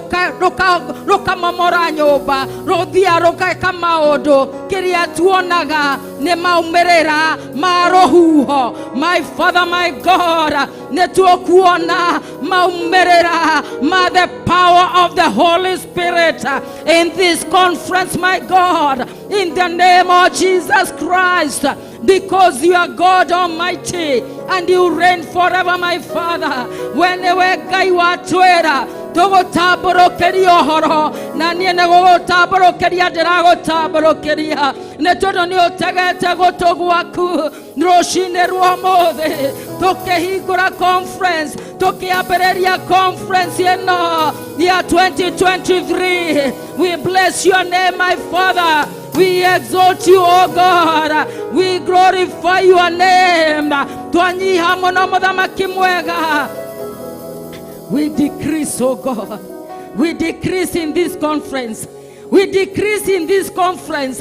rũkamomora nyũmba, rũthiaga rũgeka maũndũ. Kĩrĩa tuonaga nĩ maumĩrĩra ma rũhuho. My Father, my God, nĩ tũkuona maumĩrĩra ma the power of the Holy Spirit in this conference, my God, in the name of Jesus Christ, because you are God Almighty and you reign forever, my Father. We nĩwe Ngai watwĩra tũgũtambũrũkĩria ũhoro, na niĩ nĩ gũgũtambũrũkĩria ndĩragũtambũrũkĩria, nĩ tondũ nĩ ũtegete gũtũ gwaku rũcinĩ rwa ũmũthĩ, tũkĩhingũra conference, tũkĩambĩrĩria conference ĩno ya 2023. We bless your name, my Father. We exalt you, O God. We glorify your name. Twanyiha mũno Mũthamaki mwega. We decrease, O God. We decrease in this conference. We decrease in this conference.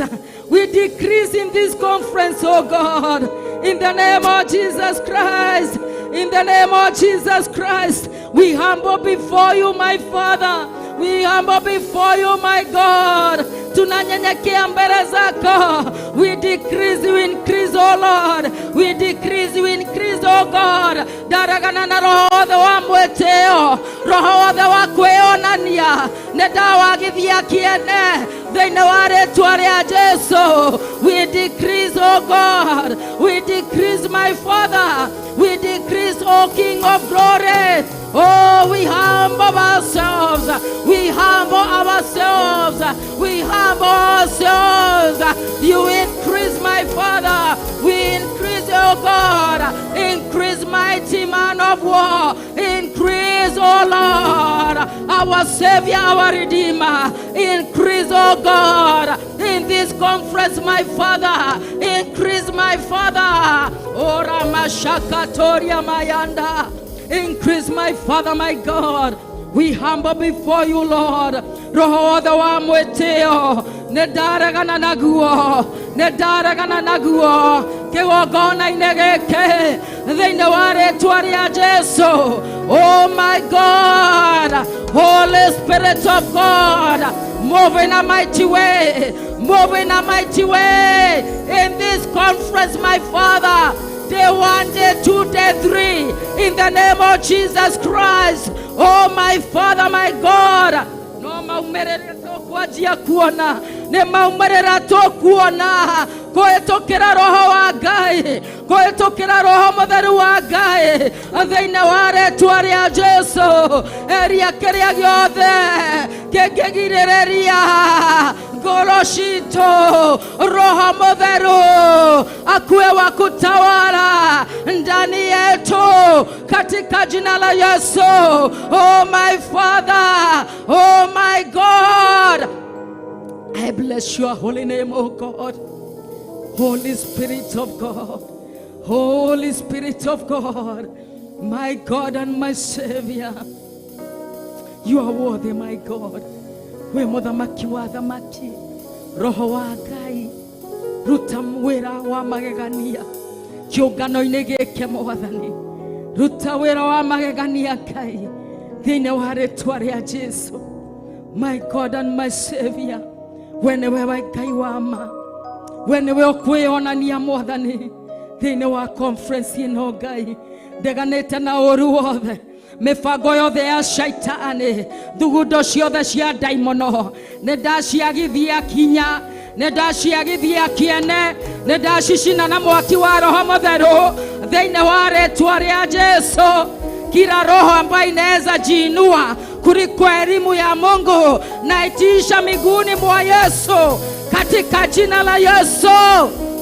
We decrease in this conference, oh God. In the name of Jesus Christ. In the name of Jesus Christ. We humble before you, my Father. We humble before you, my God. Tunanyenyekea mbele zako. We decrease, we increase, oh Lord. We decrease, we increase, oh God. Ndaragana na roho wothe wa mwĩtĩo, roho wothe wa kwĩonania, nĩ ndawagithia kĩene thĩinĩ wa rĩtwa rĩa Jesu. We decrease, oh God. We decrease, my Father. We decrease, oh King of glory. Oh, we humble ourselves. We humble ourselves. We humble ourselves. You increase, my Father. We increase, oh God. Increase, mighty man of war. Increase, oh Lord, our Savior, our Redeemer. Increase, oh God, in this conference, my Father. Increase, my Father. Oh, Ramashakatoria Mayanda. Increase, my Father, my God. We humble before you, Lord. Roho wothe wa mwĩtĩo nĩ ndaregana naguo, nĩ ndaregana naguo kĩgongona-inĩ gĩkĩ thĩinĩ wa rĩtwa rĩa Jesu. Oh my God, Holy Spirit of God, move in a mighty way, move in a mighty way in this conference, my Father. Day 1, day 2, day 3, in the name of Jesus Christ. Oh my Father, my God. No maumerera tũkwanjia kuona, nĩ maumerera tũkuona kũhĩtũkĩra roho wa Ngai, kũhĩtũkĩra roho mũtheru wa Ngai thĩinĩ wa rĩtwa rĩa Jesu. Eria kĩrĩa gĩothe kĩngĩgirĩrĩria ngoro citũ, roho mũtheru akuwe wa kutawala ndani yetu katika jina la Yesu. Oh my Father, oh my God, I bless your holy name, oh God. Holy Spirit of God, Holy Spirit of God, my God and my Savior, you are worthy, my God. We muthamaki wa thamaki, roho wa Ngai, ruta wĩra wa magegania kĩũngano-inĩ gĩkĩ Mwathani, ruta wĩra wa magegania Ngai thĩinĩ wa rĩtwa rĩa Jesu. My God and my Savior, we nĩwe Ngai wa ma, we nĩwe ũkwĩonania Mwathani thĩinĩ wa conference ĩno Ngai. Ndeganĩte na ũru wothe, mĩbango yothe ya shaitani, thugundo ciothe cia ndaimono nĩ ndaciagithia kinya, nĩ ndaciagithia kĩene, nĩ ndacicina na mwaki wa roho mũtheru thĩinĩ wa rĩtwa rĩa Jesu. Kila roho ambayo inaweza jiinua kuliko elimu ya Mungu naitisha miguuni mwa Yesu katika jina la Yesu.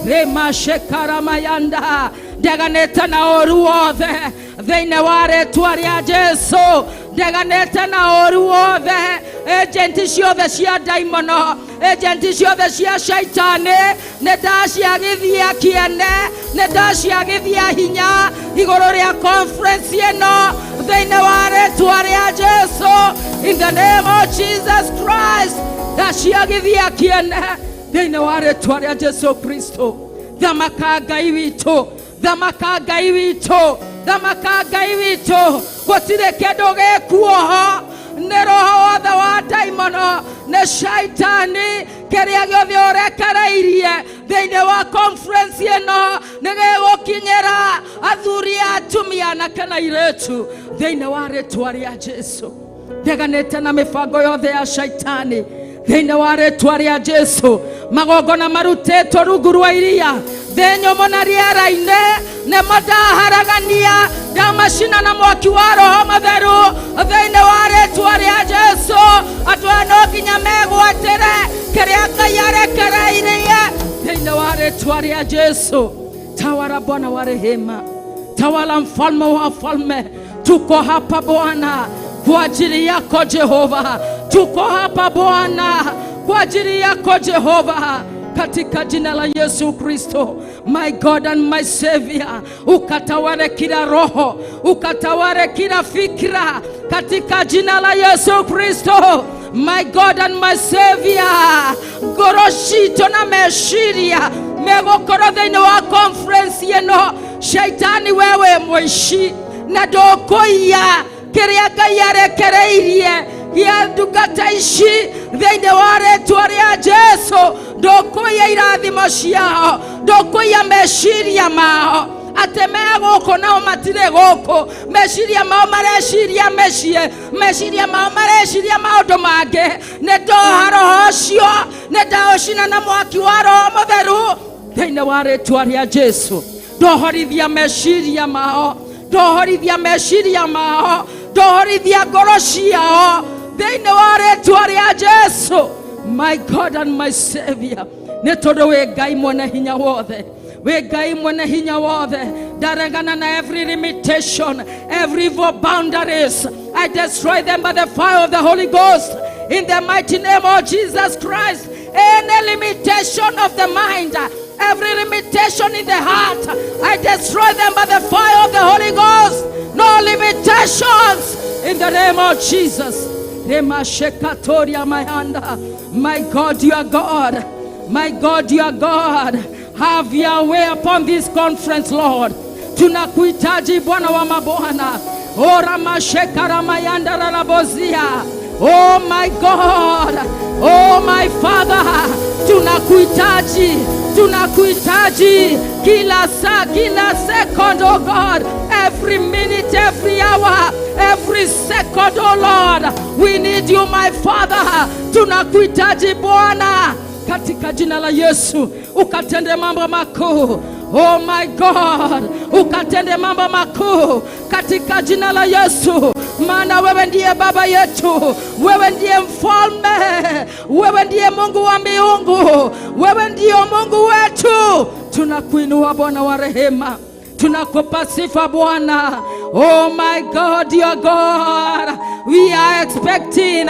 Remashekaramayanda ndeganĩte na ũru wothe thĩinĩ wa rĩtwa rĩa Jesu. Ndeganĩte na ũru wothe, agenti ciothe cia ndaimono, agenti ciothe cia shaitani nĩ ndaciagithia kĩene, nĩ ndaciagithia hinya igũrũ rĩa conference ĩno thĩinĩ wa rĩtwa rĩa Jesu. In the name of Jesus Christ, ndaciagithia kĩene thĩinĩ wa rĩtwa rĩa Jesu Kristo. Thamaka Ngai witũ, thamaka Ngai witũ, thamaka Ngai witũ. Gũtirĩ kĩndũ gĩkuoho, nĩ roho wothe wa ndaimono, nĩ shaitani, kĩrĩa gĩothe ũrekereirie thĩinĩ wa conference ĩno nĩ gĩgũkinyĩra athuri, atumia, anake na airĩtu thĩinĩ wa rĩtwa rĩa Jesu. Ndeganĩte na mĩbango yothe ya shaitani thĩinĩ wa rĩtwa rĩa Jesu. Magongona marutĩtwo rungu rwa iria, thĩ nyũmũ na rĩera-inĩ nĩmo ndaharagania, ndamacina na mwaki wa roho mũtheru thĩinĩ wa rĩtwa rĩa Jesu. Andũ aya no nginya megwatĩre kĩrĩa Ngai arekereirie thĩinĩ wa rĩtwa rĩa Jesu. Tawala Bwana wa rehema, tawala mfalme wa wafalme. Tuko hapa Bwana kwa ajili yako Jehova, tuko hapa Bwana kwa ajili yako Jehova, katika jina la Yesu Kristo. My God and my Savior, ukatawale kila roho, ukatawale kila fikra katika jina la Yesu Kristo. My God and my Savior, ngoro citũ na meciria megũkorwo thĩinĩ wa conference ĩno. Shaitani wewe mũici na ndũkũiya kĩrĩa Ngai arekereirie gĩa ndungata ici thĩinĩ wa rĩtwa rĩa Jesu. Ndũkũiya irathimo ciao, ndũkũiya meciria mao atĩ me gũkũ nao matirĩ gũkũ. Meciria mao mareciria mĩciĩ, meciria mao mareciria maũndũ mangĩ. Nĩ ndoha roho ũcio, nĩ ndaũcina na mwaki wa Roho Mũtheru thĩinĩ wa rĩtwa rĩa Jesu. Ndohorithia meciria mao, ndohorithia meciria mao, ndohorithia ngoro ciao thĩinĩ wa rĩtwa rĩa Jesu. My God and my Savior, nĩ tondũ wĩ Ngai mwene hinya wothe, wĩ Ngai mwene hinya wothe. Ndaregana na every limitation, every evil boundaries. I destroy them by the fire of the Holy Ghost in the mighty name of Jesus Christ. Any limitation of the mind, every limitation in the heart, I destroy them by the fire of the Holy Ghost. No limitations in the name of Jesus. Remashekatoria mayanda. My God, you are God. My God, you are God. Have your way upon this conference, Lord. Tunakuhitaji Bwana wa mabwana. Ora mashekaramayanda rarabozia. Oh my God, oh my Father, tunakuhitaji, tunakuhitaji kila saa, kila second, oh God, every minute, every hour, every second, oh Lord, we need you my Father. Tunakuhitaji Bwana, katika jina la Yesu, ukatende mambo makuu. Oh my God, ukatende mambo makuu katika jina la Yesu, maana wewe ndiye baba yetu, wewe ndiye mfalme, wewe ndiye Mungu wa miungu, wewe ndiyo Mungu wetu. Tunakuinua Bwana wa rehema, tunakupa sifa Bwana. Oh my God, your God, we are expecting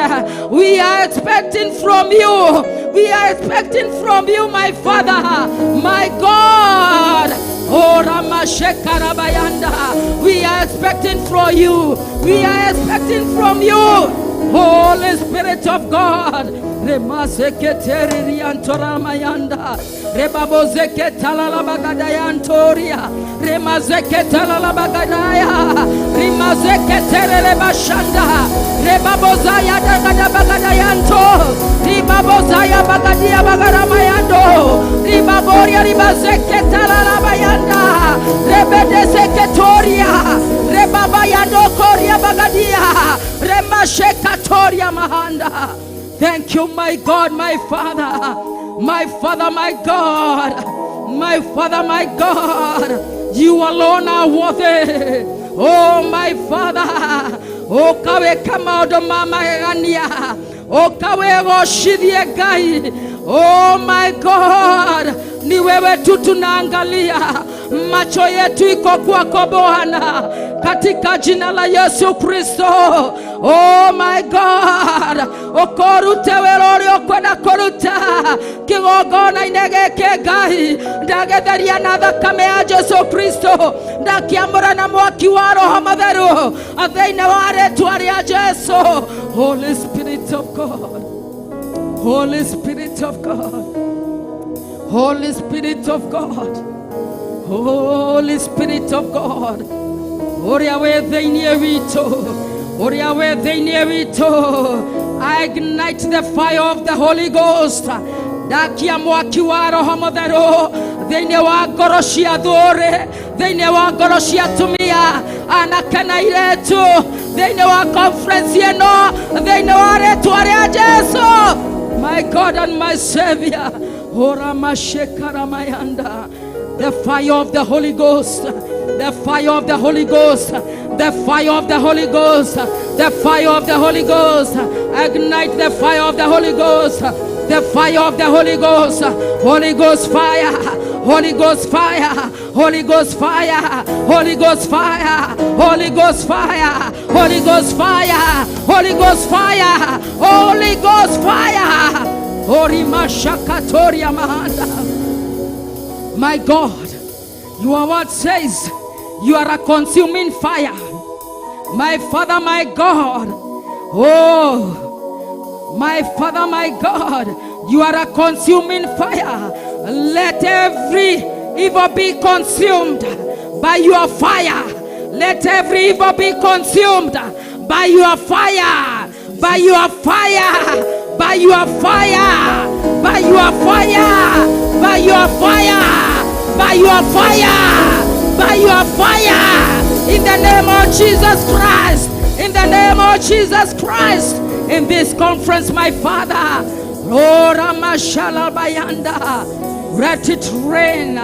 from you, we are expecting from you, my Father, my God. Oh Ramashekarabayanda, we are expecting from you, we are expecting from you, Holy Spirit of God. Remazeketeririantoramayanda, rebabozeketalalabagadayantoria, remazeketalalabagadaya, rimazeketererebashanda, rebabozayadagadabagadayanto, ribabozaya bagadia bagaramayando, ribaboria ribazeketalalabayanda, rebedezeketoria, rebabayandokoria bagadia, remashekatoria mahanda. Thank you, my God, my Father, my Father, my God, my Father, my God. You alone are worthy. Oh, my Father. Ukaweka maũndũ ma magegania, ukawegocithie Ngai. Oh my God, ni wewe tu tunaangalia, macho yetu iko kwako Bwana, katika jina la Yesu Kristo. Oh my God, ũkũrute wĩra ũrĩa ũkwenda kũruta kĩgongona-inĩ gĩkĩ Ngai, ndagĩtheria na thakame ya Jesu Kristo, ndakĩamũra na mwaki wa Roho Mũtheru thĩinĩ wa rĩtwa rĩa Jesu. Holy Spirit of God, Holy Spirit of God, Holy Spirit of God, Holy Spirit of God, ũrĩa wĩ thĩinĩ witũ, ũrĩa wĩ thĩinĩ witũ, I ignite the fire of the Holy Ghost. Ndakia mwaki wa Roho Mũtheru thĩinĩ wa ngoro cia athuri, thĩinĩ wa ngoro cia atumia, anake na airĩtu, thĩinĩ wa conference ĩno, thĩinĩ wa rĩtwa rĩa Jesu. My God and my Savior, Horamashekaramayanda, the fire of the Holy Ghost, the fire of the Holy Ghost, the fire of the Holy Ghost, the fire of the Holy Ghost, ignite the fire of the Holy Ghost, the fire of the Holy Ghost, Holy Ghost fire, Holy Ghost fire, Holy Ghost fire, Holy Ghost fire, Holy Ghost fire, Holy Ghost fire, Holy Ghost fire, Holy Ghost fire. Orimashakatoria mahanda. My God, your word says you are a consuming fire. My Father, my God, oh, My Father, my God, you are a consuming fire. Let every evil be consumed by your fire. Let every evil be consumed by your fire, by your fire, by your fire, by your fire, by your fire, by your fire, by your fire. In the name of Jesus Christ, in the name of Jesus Christ, in this conference, my Father, Lord, Amashalabayanda, let it rain.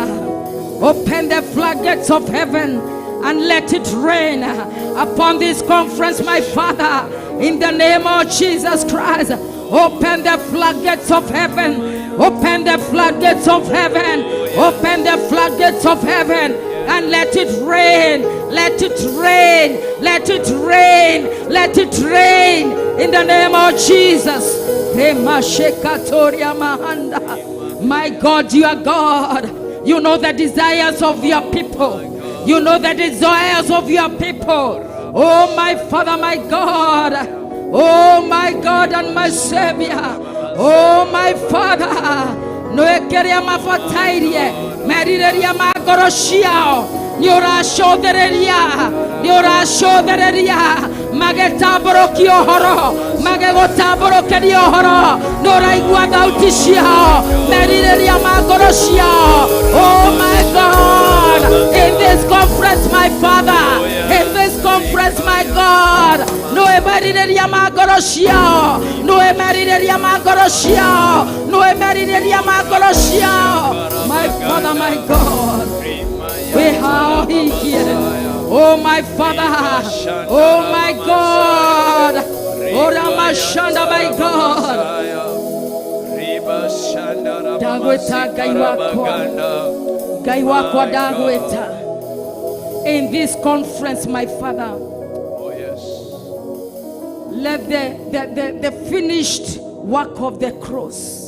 Open the floodgates of heaven and let it rain upon this conference, my Father, in the name of Jesus Christ. Open the floodgates of heaven. Open the floodgates of heaven. Open the floodgates of heaven and let it rain. Let it rain. Let it rain. Let it rain in the name of Jesus. My God, you are God. You know the desires of your people. You know the desires of your people. Oh, my Father, my God. Oh, my God and my Savior. Oh, my Father. Noekeria mafatairie. Merireria magoro ciao. Nĩũracothereria, nĩũracothereria magĩtambũrũkia ũhoro, magĩgũtambũrũkĩria ũhoro, nĩũraigua thauti ciao, merirĩria ma ngoro ciao. Oh my God, in this conference, my Father, in this conference, my God, nĩũĩ merirĩria ma ngoro ciao, nĩũĩ merirĩria ma ngoro ciao, nĩũĩ merirĩria ma ngoro ciao. My Father, my God, we are here. Oh my Father, oh my God, oh Ramashanda, my God. Ndagwĩta Ngai wakwa, Ngai wakwa ndagwĩta. In this conference, my Father, Oh yes. let the finished work of the cross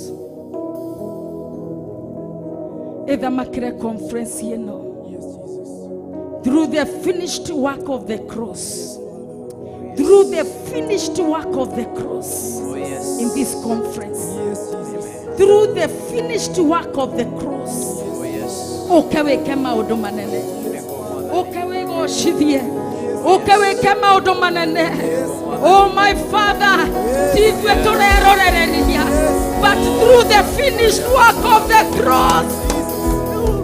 ithamakĩre conference ĩno. Yes, Jesus. Through the finished work of the cross, through the finished work of the cross, Oh, yes. in this conference, Yes, Jesus. through the finished work of the cross, Oh, yes. ũke wĩke maũndũ manene, ũke wĩgocithie, ũke wĩke maũndũ manene. Oh my Father, ti ithuĩ tũrerorereria, but through the finished work of the cross.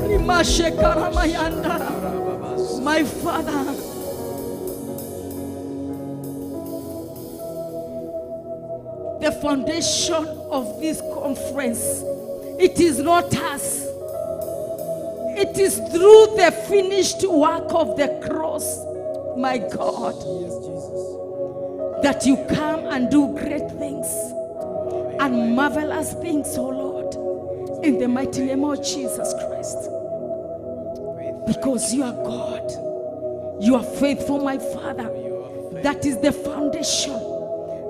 Rimashekaramayanda. My Father, the foundation of this conference, it is not us. It is through the finished work of the cross, my God, Yes, Jesus. that you come and do great things and marvelous things, oh Lord, in the mighty name of Jesus Christ. Because you are God. You are faithful, my Father. That is the foundation,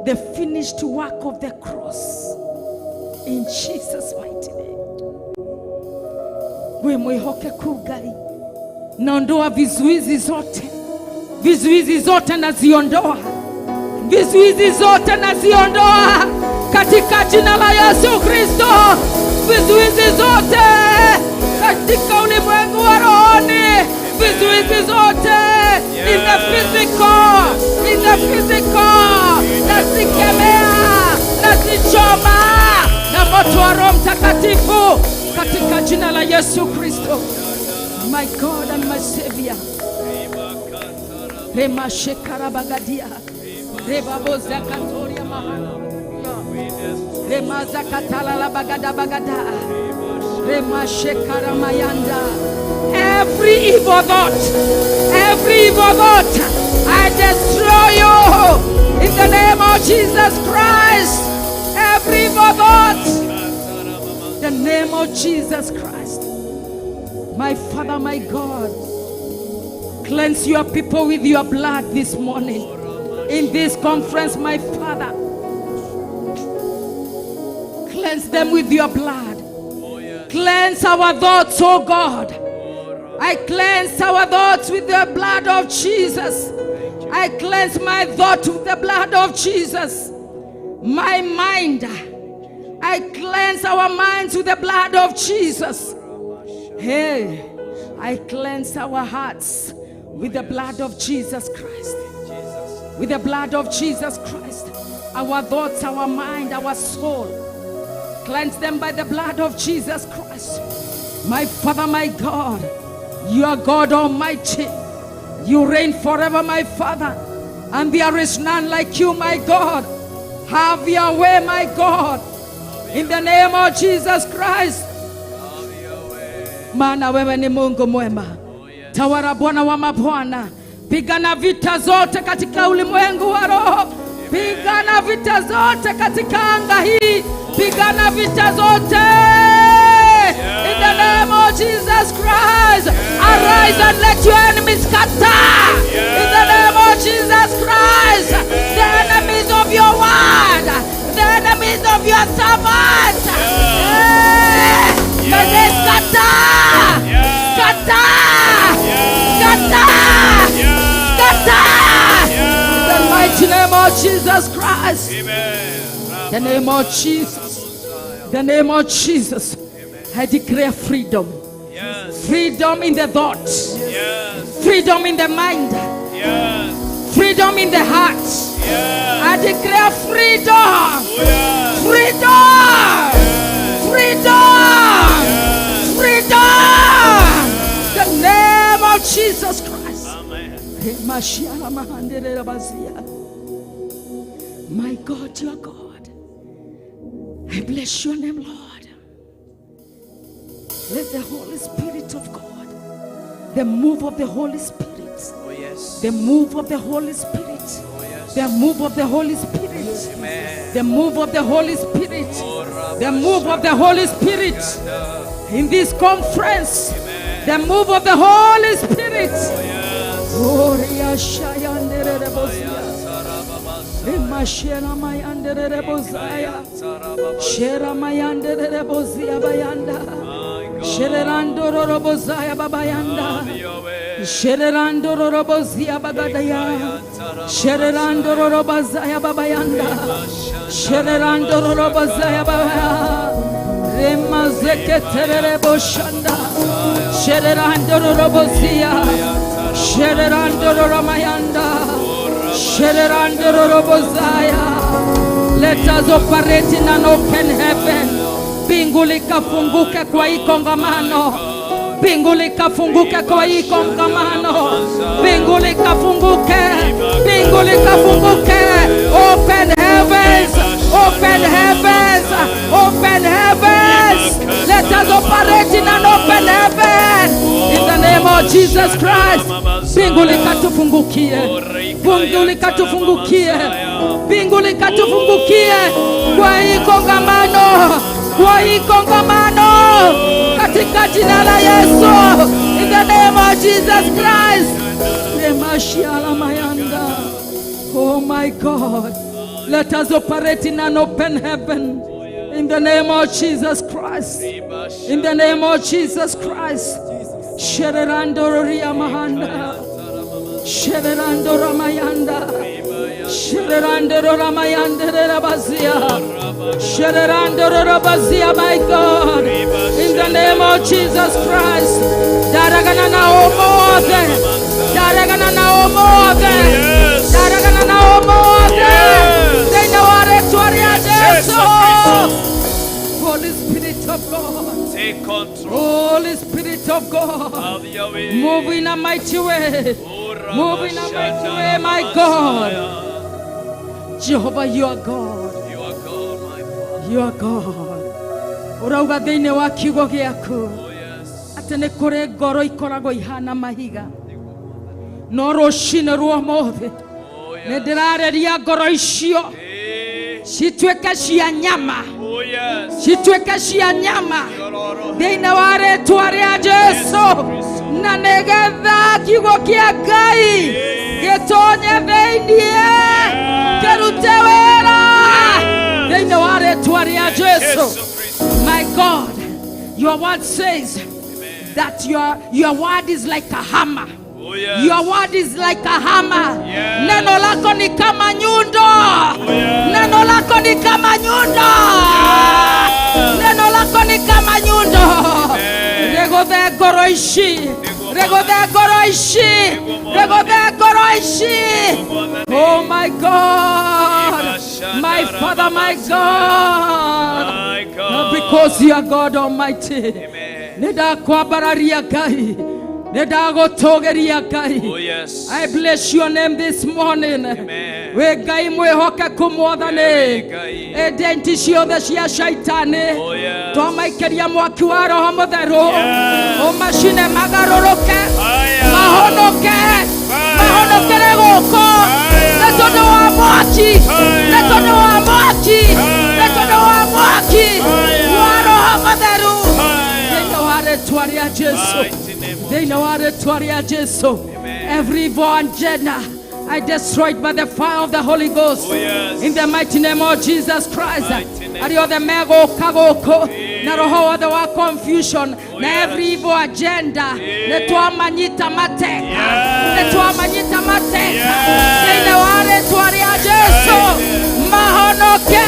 the finished work of the cross. In Jesus' mighty name. We mwĩhokeku Ngai, naondoa vizuizi zote, vizuizi zote naziondoa, vizuizi zote naziondoa katika jina la Yesu Kristo. Vizuizi zote katika ulimwengu wa rohoni, vizuizi zote in the physical, in the physical, nazikemea, nazichoma na moto wa Roho Mtakatifu katika jina la Yesu Kristo. My God and my Savior. Rema shekarabagadia. Rebaboza katoria mahana. Remaza katala la bagada bagada. Rema shekaramayanda. Every evil thought, every evil thought, I destroy you in the name of Jesus Christ. Every evil thought, the name of Jesus Christ. My Father, my God, cleanse your people with your blood this morning. In this conference, my Father, cleanse them with your blood. Cleanse our thoughts, oh God. I cleanse our thoughts with the blood of Jesus. I cleanse my thought with the blood of Jesus. My mind, I cleanse our minds with the blood of Jesus. Hey, I cleanse our hearts with the blood of Jesus Christ. With the blood of Jesus Christ. Our thoughts, our mind, our soul. Cleanse them by the blood of Jesus Christ. My Father, my God, you are God Almighty. You reign forever, my Father. And there is none like you, my God. Have your way, my God. In the name of Jesus Christ. Maana wewe ni Mungu mwema. Tawala Bwana wa mabwana. Pigana vita zote katika ulimwengu wa roho. Pigana vita zote katika anga hii. Pigana vita zote. In the name of Jesus Christ. Arise and let your enemies scatter. In the name of Jesus Christ. The enemies of your word. The enemies of your servants. Hey, may they scatter. Scatter. Scatter. Scatter. In the mighty name of Jesus Christ. The name of Jesus. The name of Jesus. I declare freedom. Freedom in the thoughts. Freedom in the mind. Freedom in the heart. I declare freedom. Freedom. Freedom. Freedom. The name of Jesus Christ. My God, you are God. I bless your name, Lord. Let the Holy Spirit of God, the move of the Holy Spirit, Oh, yes. the move of the Holy Spirit, Oh, yes. the move of the Holy Spirit, Amen. the move of the Holy Spirit, the move of the Holy Spirit in this conference, the move of the Holy Spirit. Oria shayanderebosia. Remasheramayanderebosaya. Sheramayanderebozia bayanda. Shererandororobozaya babayanda. Shererandororobozia bagadaya. Shererandororobazaya babayanda. Shererandororobazaya babaya. Remazeketereboshanda. Shererandororobozia. Shererandororomayanda. Shererandororobozaya. Let us operate in an open heaven. Mbingu likafunguke kwa hii kongamano. Mbingu likafunguke kwa hii kongamano. Mbingu likafunguke. Mbingu likafunguke. Open heavens. Open heavens. Open heavens. Let us operate in an open heaven. In the name of Jesus Christ. Mbingu likatufungukie. Mbingu likatufungukie. Mbingu likatufungukie kwa hii kongamano, kwa hii kongamano, katika jina la Yesu, in the name of Jesus Christ. Remashialamayanda. Oh my God, let us operate in an open heaven. In the name of Jesus Christ. In the name of Jesus Christ. Shererandororia mahanda. Shererandora Shererandororamayandere-rabazia. Shererandororabazia, my God. In the name of Jesus Christ. Daragana na omothe. Daragana na omothe. Daragana na omothe. Thĩinĩ wa rĩtwa rĩa Jesu. Holy Spirit of God. Take control. Holy Spirit of God. Have your way. Move in a mighty way. Move in a mighty way, my God. Jehovah, you are God. You are God, my Father. You are God. Ũrauga thĩinĩ wa kiugo gĩaku Oh, yes. atĩ nĩ kũrĩ ngoro ikoragwo ihana mahiga, no rũcinĩ rwa ũmũthĩ Oh, nĩ yes. ndĩrarĩria ngoro icio Hey. cituĩke cia nyama, Oh, yes. cituĩke cia nyama thĩinĩ wa rĩtwa rĩa Jesu, na nĩgetha kiugo kĩa Ngai gĩtonye thĩiniĩ kĩrute wĩra thĩinĩ wa rĩtwa rĩa Jesu. Jesus Christ. My God, your word says that your word is like a hammer. Oh, yes. Your word is like a hammer. Yes. Neno lako ni kama nyundo. Oh, yes. Neno lako ni kama nyundo. Neno lako ni kama nyundo. Amen. Regothe ngoro ici. Regothe ngoro ici. Regothe ngoro ici. Oh my God. My Father, my God. My God. Because you are God Almighty. Amen. Nĩndakwambararia Ngai. Nĩndagũtũgĩria Ngai. Oh, yes. I bless your name this morning. Amen. Wĩ Ngai mwĩhokeku Mwathani. Wĩ Ngai. Ĩndĩ ciothe cia shaitani. Oh, yes. Twamaikĩria mwaki wa Roho Mũtheru. Yes. Ũmacine magarũrũke. Fire. Mahonoke. Mahonokere gũkũ. Fire. Nĩ tondũ wa mwaki. Fire. Nĩ tondũ wa mwaki. Fire. Nĩ tondũ wa mwaki. Fire. Wa Roho Mũtheru. Fire. Thĩinĩ wa rĩtwa rĩa Jesu. Mighty name of Thĩinĩ wa rĩtwa rĩa Jesu. Amen. Every evil agenda I destroyed by the fire of the Holy Ghost. Oh, yes. In the mighty name of Jesus Christ. Mighty name. Arĩa othe megũka gũkũ na roho wothe wa confusion na yes. every evil agenda nĩ twamanyita mateka. Yes. Nĩ twamanyita mateka. Yes. Thĩinĩ wa rĩtwa rĩa Jesu. Mahonoke.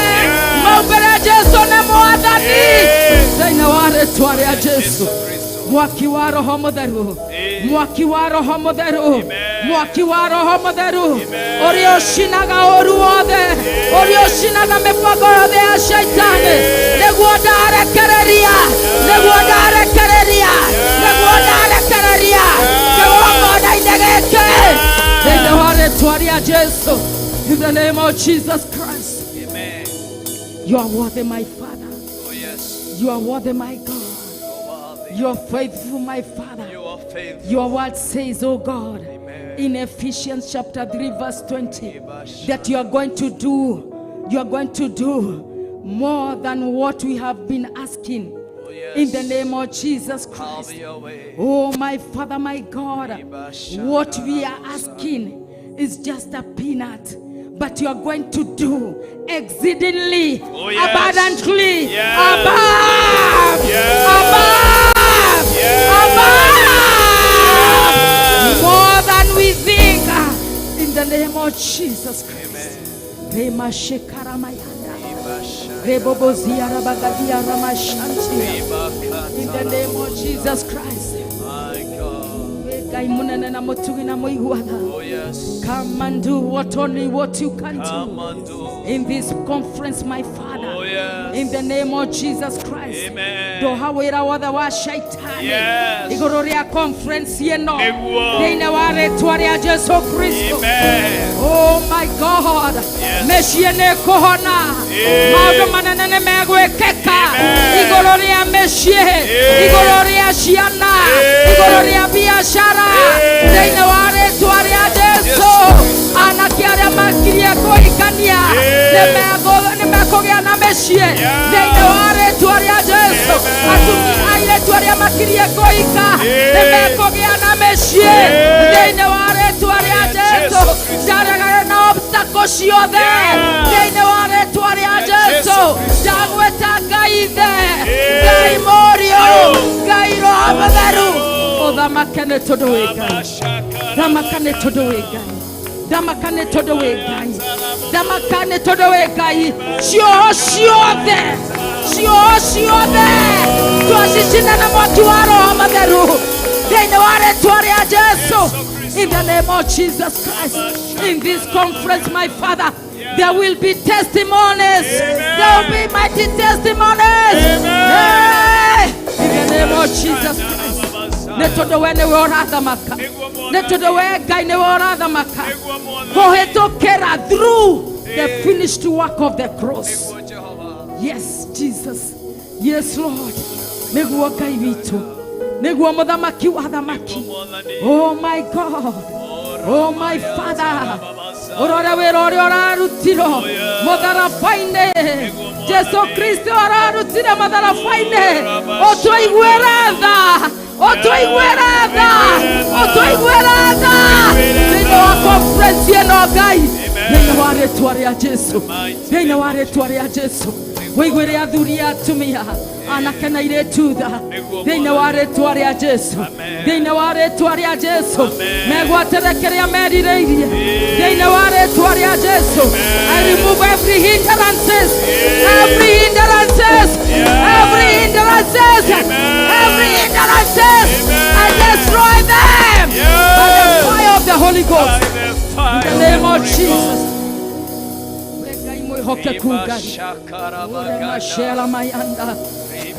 Maumbĩre Jesu nĩ Mwathani. Yes. Thĩinĩ wa rĩtwa rĩa Jesu. Jesu Kristo. Mwaki wa Roho Mũtheru. Mwaki wa Roho Mũtheru. Mwaki wa Roho Mũtheru. Ũrĩa ũcinaga ũru wothe. Ũrĩa ũcinaga mĩbango yothe ya shaitani. Nĩguo ndarekereria. Nĩguo ndarekereria. Nĩguo ndarekereria. Kĩgongona-inĩ gĩkĩ. Thĩinĩ wa rĩtwa rĩa Jesu. In the name of Jesus Christ. Amen. You are worthy, my Father. Oh, yes. You are worthy, my God. You are worthy. You are faithful, my Father. You are faithful. Your word says, oh God, Amen. in Ephesians chapter 3, verse 20, that you are going to do, you are going to do more than what we have been asking. Oh, yes. In the name of Jesus Christ. Have your way. Oh, my Father, my God, what we are asking is just a peanut. But you are going to do exceedingly, Oh, yes. abundantly, Yes. above, Yes. above, Yes. above, more than we think. In the name of Jesus Christ. Rema shekaramayanda. Rebobozia rabagadia ramashantia. In the name of Jesus Christ. My God. We Ngai munene na mutugi na muiguaga. Oh, yes. Come and do what only what you can Come do and do. in this conference, my Father. Oh, yes. In the name of Jesus Christ. Amen. Ndoha wĩra wothe wa shaitani Yes. igũrũ rĩa conference ĩno Nĩguo. thĩinĩ wa rĩtwa rĩa Jesu Kristo. Amen. Oh my God. Yes. Mĩciĩ nĩ kũhona. Yeah. Maũndũ manene nĩ megwĩkĩka Amen. igũrũ rĩa mĩciĩ, Yeah. igũrũ rĩa ciana, Yeah. igũrũ rĩa biacara Yeah. thĩinĩ wa rĩtwa rĩa Jesu. Jesu. Anake arĩa makirie kũhikania Yeah. nĩ mekũgĩa na mĩciĩ Yeah. thĩinĩ wa rĩtwa rĩa Jesu. Amen. Atumia airĩtu arĩa makirie kũhika nĩ Yeah. mekũgĩa na mĩciĩ Yeah. thĩinĩ wa rĩtwa rĩa Jesu. Jesu Kristo. Ndaregana na obstacle ciothe Yeah. thĩinĩ wa rĩtwa rĩa Jesu Jesu. Kristo. Ndagwĩta Ngai Ithe, Yeah. Ngai Mũriũ, Yo. Ngai Roho Mũtheru. Ũthamake nĩ tondũ wĩ Ngai. Thamaka nĩ tondũ wĩ Ngai. Thamaka nĩ tondũ wĩ Ngai. Thamaka nĩ tondũ wĩ Ngai. Cioho ciothe, cioho ciothe twacicina na mwaki wa Roho Mũtheru thĩinĩ wa rĩtwa rĩa Jesu. In the name of Jesus Christ, in this conference, my Father, there will be testimonies. There will be mighty testimonies. Hey! In the name of Jesus Christ. Nĩ tondũ we nĩwe ũrathamaka. Nĩ tondũ we Ngai nĩwe ũrathamaka. Kũhĩtũkĩra through the finished work of the cross. Yes, Jesus. Yes, Lord. Nĩguo Ngai witũ. Nĩguo mũthamaki wa athamaki. Oh my God. Oh my Father. Ũrore wĩra ũrĩa ũrarutirwo mũtharaba-inĩ. Jesu Kristo ararutire mũtharaba-inĩ. Ũtũiguĩre tha. Ũtũiguĩre tha. Ũtũiguĩre tha. Thĩinĩ wa conference ĩno Ngai. Thĩinĩ wa rĩtwa rĩa Jesu. Thĩinĩ wa rĩtwa rĩa Jesu. Wĩiguĩre athuri atumia anake na airĩtu tha thĩinĩ wa rĩtwa rĩa Jesu, thĩinĩ wa rĩtwa rĩa Jesu, megwatĩre kĩrĩa merirĩirie thĩinĩ wa rĩtwa rĩa Jesu. I remove every hindrances, every hindrances, every hindrances, every hindrances. I destroy them by the fire of the Holy Ghost. In the name of Jesus. Ngai mwĩhokeku Ngai. Mashela mayanda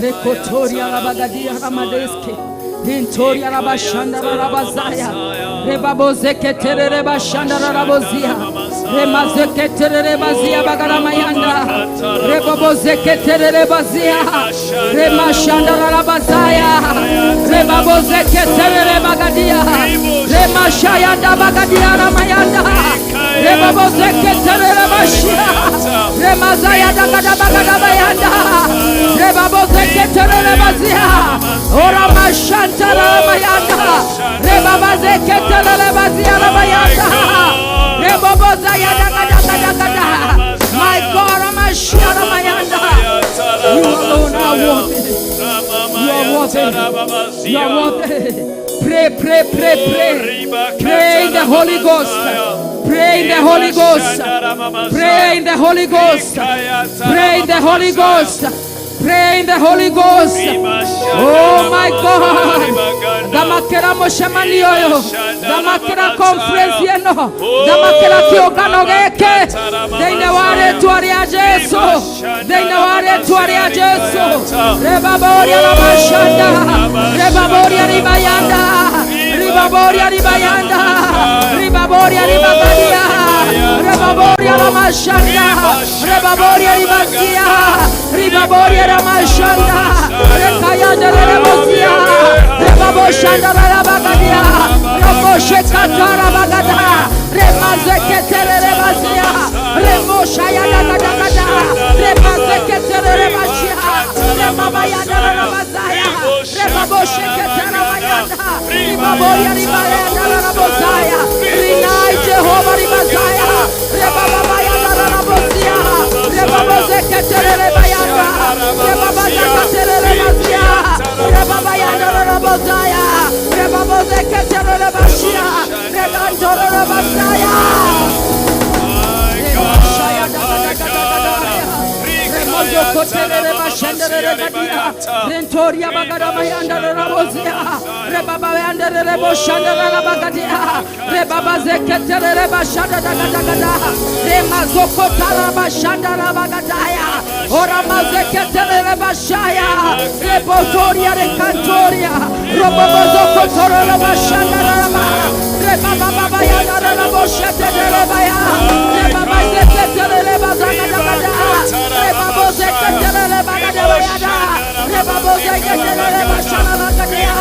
rekotoria rabagadia ramadeske rintoria rabashanda rabazaya rebabozeketere rebashanda rabozia remazeketere rebazia bagaramayanda rebobozeketere rebazia remashanda rabazaya rebabozeketere rebagadia remashayanda bagadia ramayanda rebabozeketere rebashia remazaya dagadabagadabayanda rebabozeketere rebazia oramashanta ramayanda rebabazeketere rebazia ramayanda rebobozaya dagadabagada. My God, ramashia ramayanda, you alone are worthy. You are worthy. You are worthy. Pray, pray, pray, pray. Pray in the Holy Ghost. Pray in the Holy Ghost. Pray in the Holy Ghost. Pray in the Holy Ghost. Pray in the Holy Ghost. Oh my God. Damakera moshemanioyo. Damakera conference yeno. Damakera kiogano geke. Thĩinĩ wa rĩtwa rĩa Jesu. Thĩinĩ wa rĩtwa rĩa Jesu. Rebaboria ramashanda. Rebaboria ribayanda. Ribaboria ribayanda. Ribaboria ribagadia. Rebaboria ramashanda. Rebaboria ribazia. Ribaboria ramashanda. Rekayanda rebozia. Rebaboshanda rabagadia. Raboshekatara bagada. Remazeketere rebazia. Remoshayanda gadagada. Remazeketere rebashia. Remabayanda rabazaya. Rebabosheketere bayanda. Ribaboria ribayanda rabozaya. Rinai Jehovah ribazaya. Rebabayanda rabozia. Rebabozeketere rebayanda. Rebabazakatere rebazia. Rebabayanda rabozaya. Rebabozeketere rebashia. Rebandoro rabazaya. Rentoria bagaramayanda rabozia. Rebabayanda reboshanda rabagadia. Rebabazeketere rebashanda dagadagada. Remazokotara bashanda rabagadaya. Oramazeketere rebashaya. Rebotoria rekantoria. Robobozokotoro rabashanda raba. Rebababayanda raboshetere rebaya. Rebabazeketere rebazagadagada. Rebabozeketere rebagadabayada. Rebabozeketere rebashana bagadia.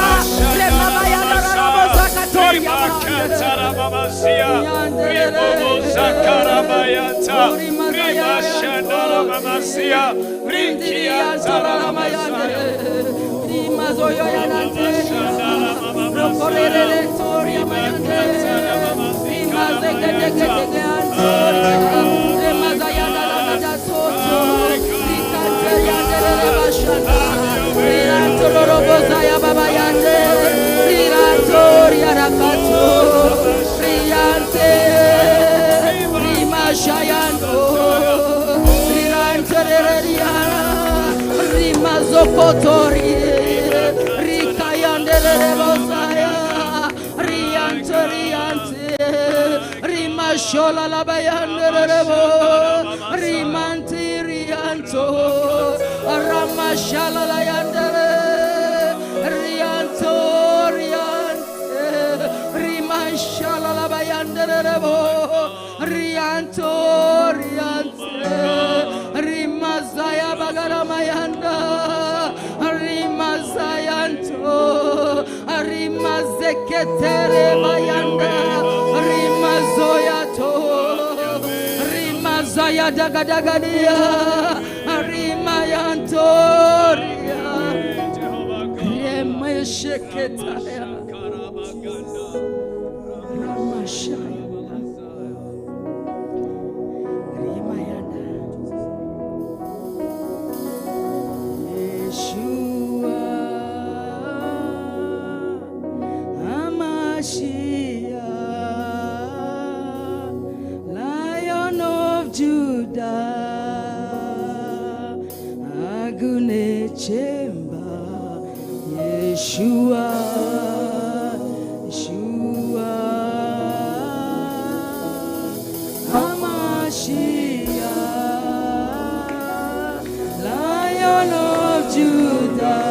Rebabayanda rabozakatoria. Shola la bayanderebo rimanti rianto ramashala la yandere rianto riante rimashala la bayanderebo rianto riante rimazaya bagaramayanda rimazayanto rimazeketere bayanda rimazoyato rimazaya dagadagadia rimayantoria remesheketaya ramashaya rimayanda. Amashiach, Lion of Judah, Agunechemba, Yeshua, Yeshua, Amashiach, Lion of Judah,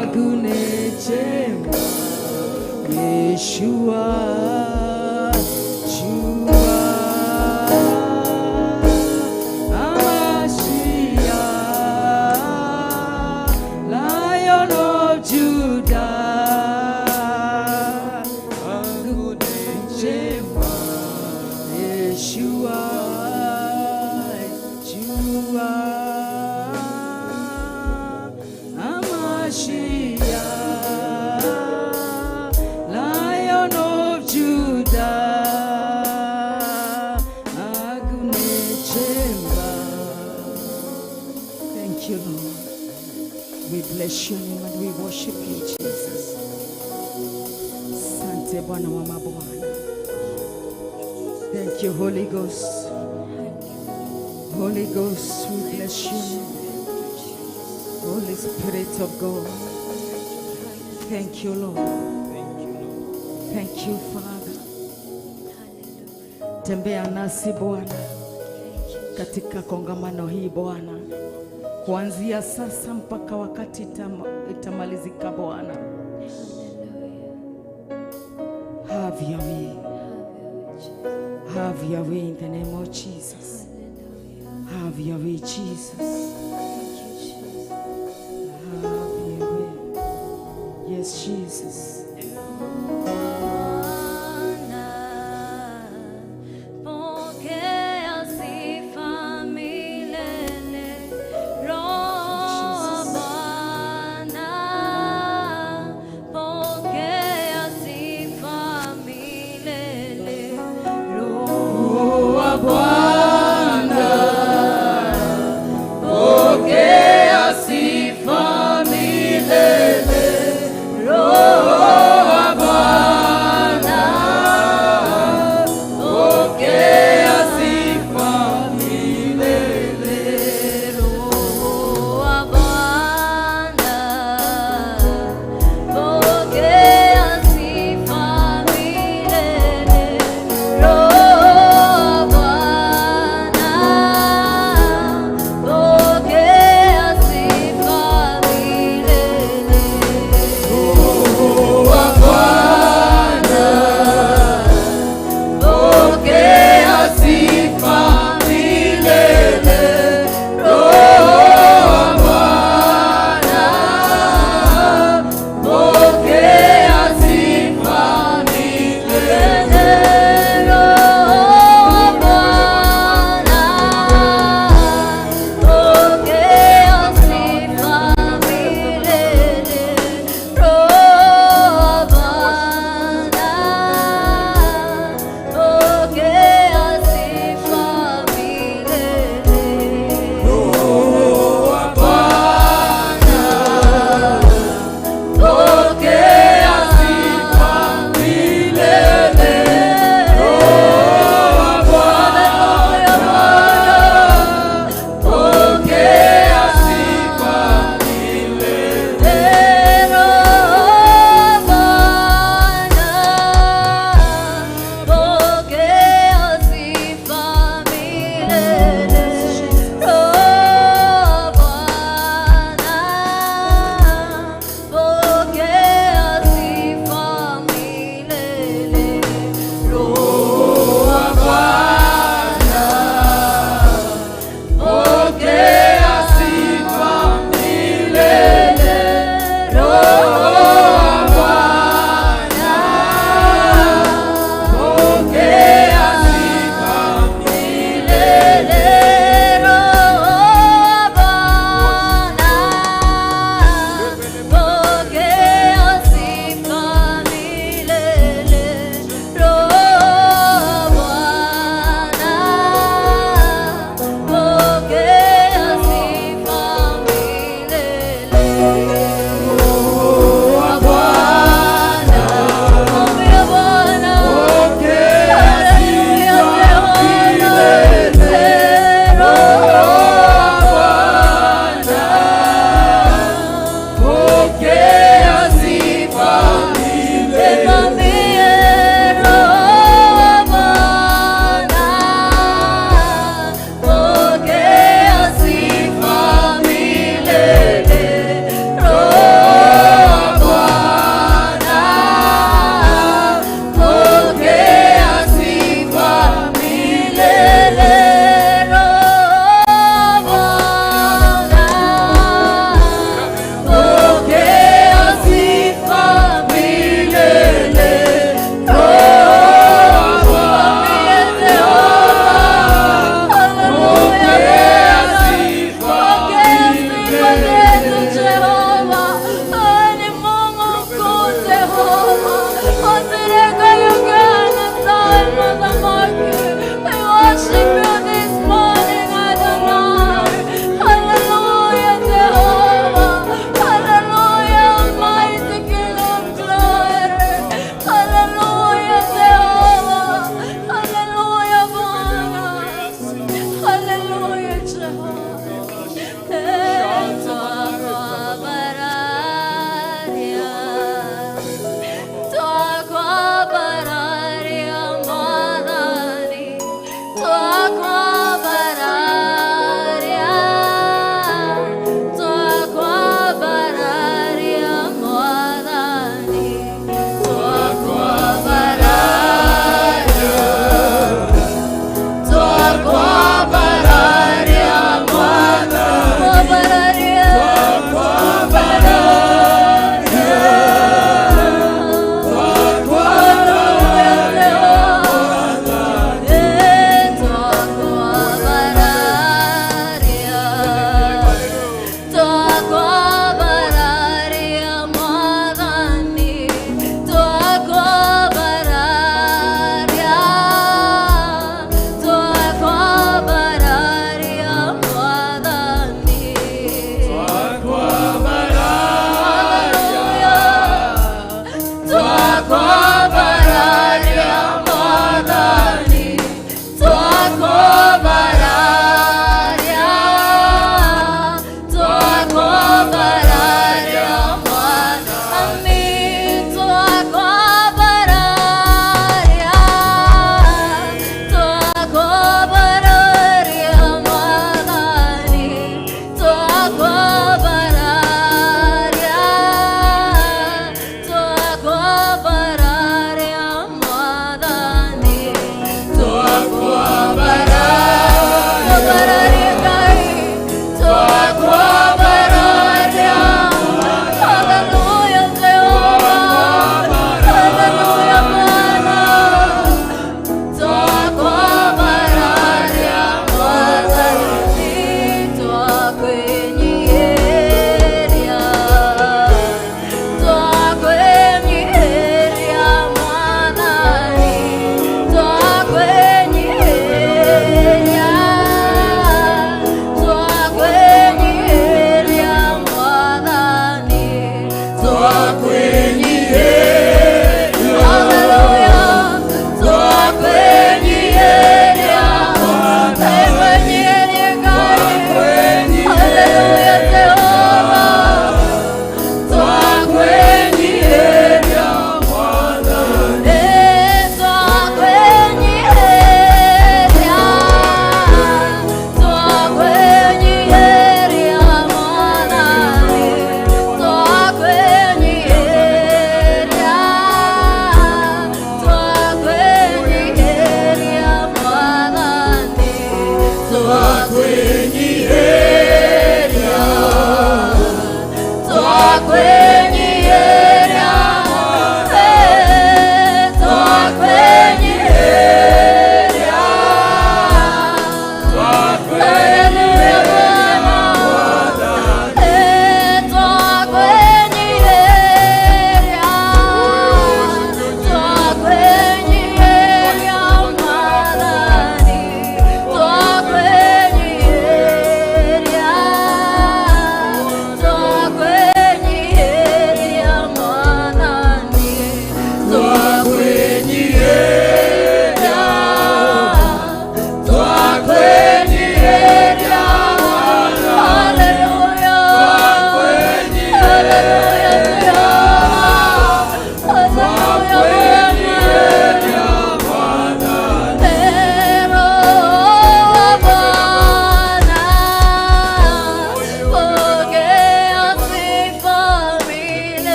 Agunechemba, Yeshua, Yeshua, Amashiach, Lion of Judah, Agunechemba, Yeshua, Yeshua, Amashiach, Lion of Judah, Agunechemba. Thank you, Lord. We bless your name and we worship you, Jesus. Asante Bwana wa mabwana. Thank you, Holy Ghost. Holy Ghost, we bless your name. Holy Spirit of God. Thank you, Lord. Thank you, Father. Tembea nasi Bwana katika kongamano hii Bwana, kuanzia sasa mpaka wakati itamalizika Bwana. Have your way. Have your way in the name of Jesus. Have your way, Jesus. Have your way. Yes, Jesus. Bwana, pokea sifa milele. Roho Bwana, pokea sifa milele. Roho Bwana,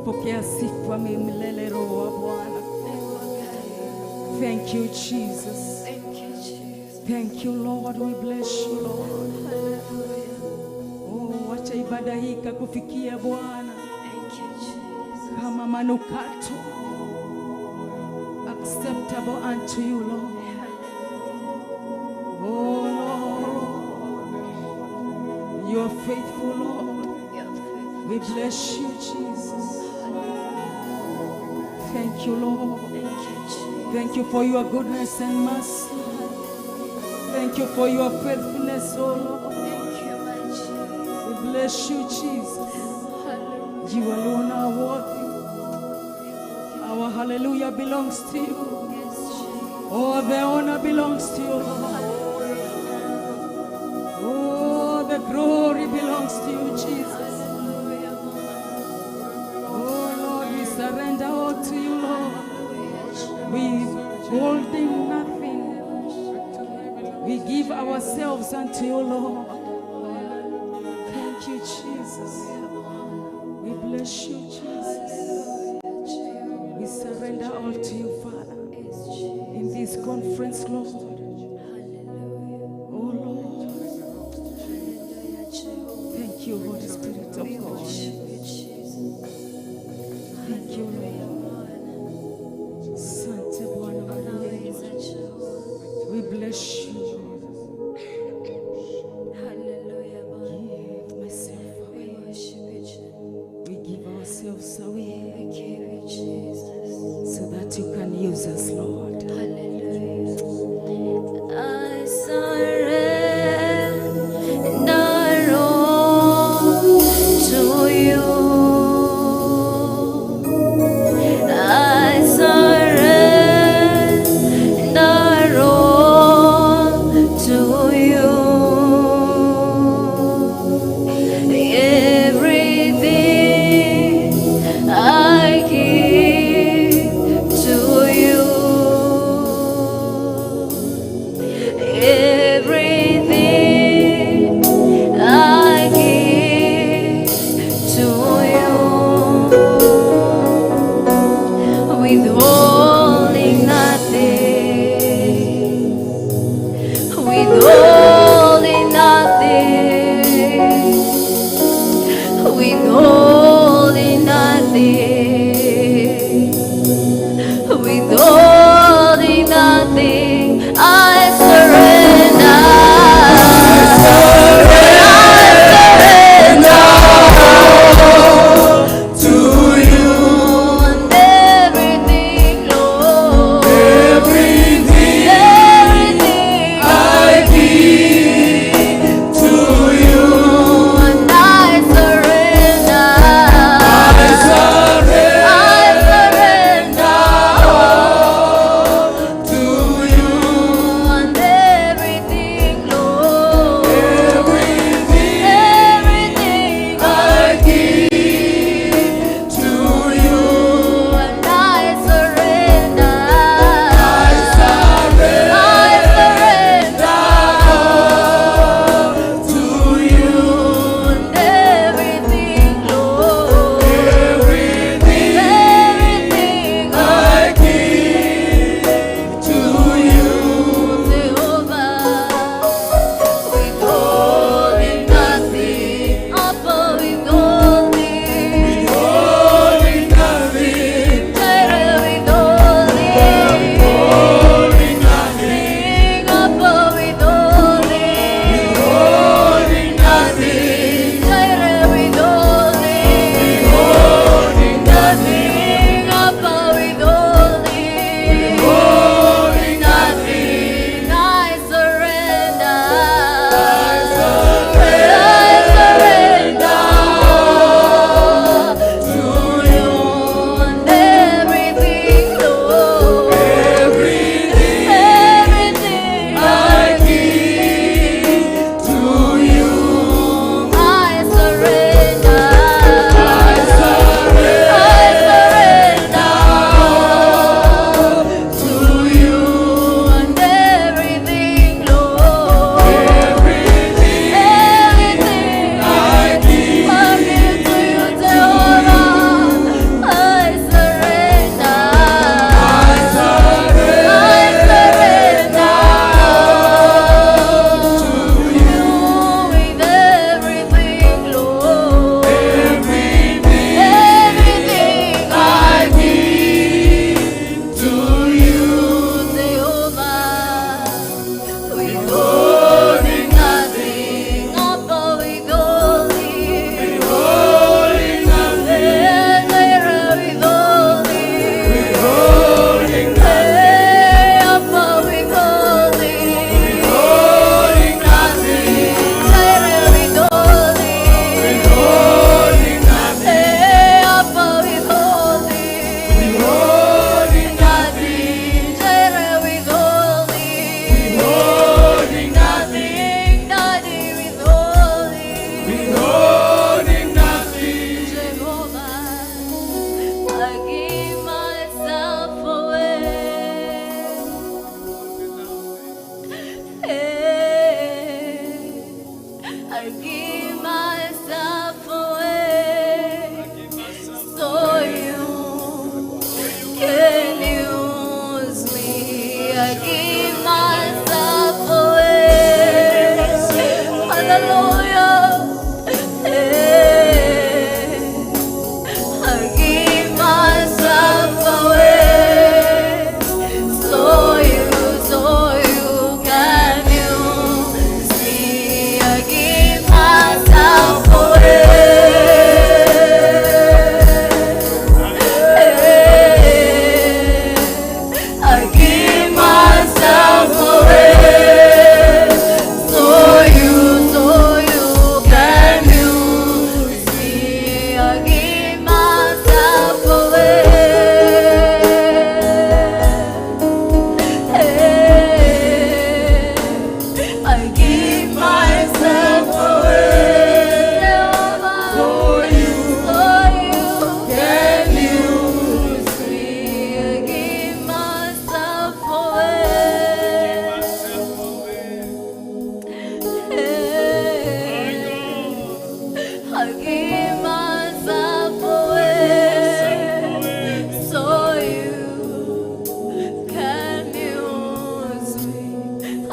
Pokea sifa milele, Roho wa Bwana. Thank you, Jesus. Thank you, Jesus. Thank you, Lord. We bless you, Lord. Oh, wacha ibada hii ikakufikia Bwana Thank you, Jesus. kama manukato acceptable unto you, Lord. Oh, Lord, you are faithful, Lord. You're faithful. We bless you, Jesus. Thank you, Lord. Thank you, Jesus. Thank you for your goodness and mercy. Thank you for your faithfulness, oh Lord. Thank you, my Jesus. We bless you, Jesus. Hallelujah. You alone are worthy. Our hallelujah belongs to you. Yes, Jesus. All the honor belongs to you, Lord. Oh, the glory belongs to you, Jesus. Hallelujah, Lord. Oh, Lord, we surrender all to you, Lord. Hallelujah, We holding nothing. We give ourselves unto you, Lord. Thank you, Jesus. We bless you, Jesus. We surrender all to you, Father. Yes, Jesus. In this conference, Lord,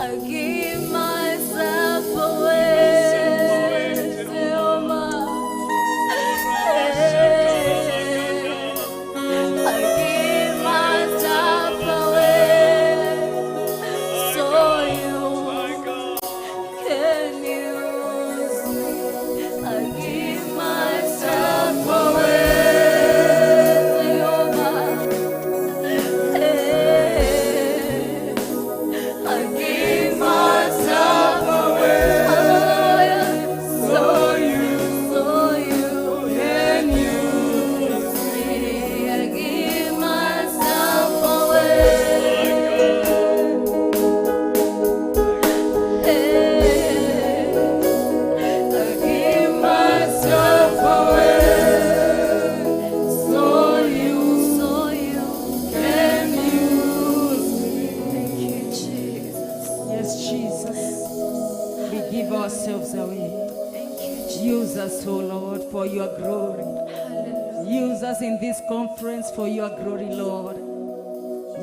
I give myself away, Jehovah. I give myself away, so you can use me. I give myself away, Jehovah. I give myself away, so you can use me. I give myself away. I give myself away, so you can use me. Thank you, Jesus. Yes, Jesus. We give ourselves away. Thank you, Jesus. Use us, O Lord, for your glory. Hallelujah. Use us in this conference for your glory, Lord.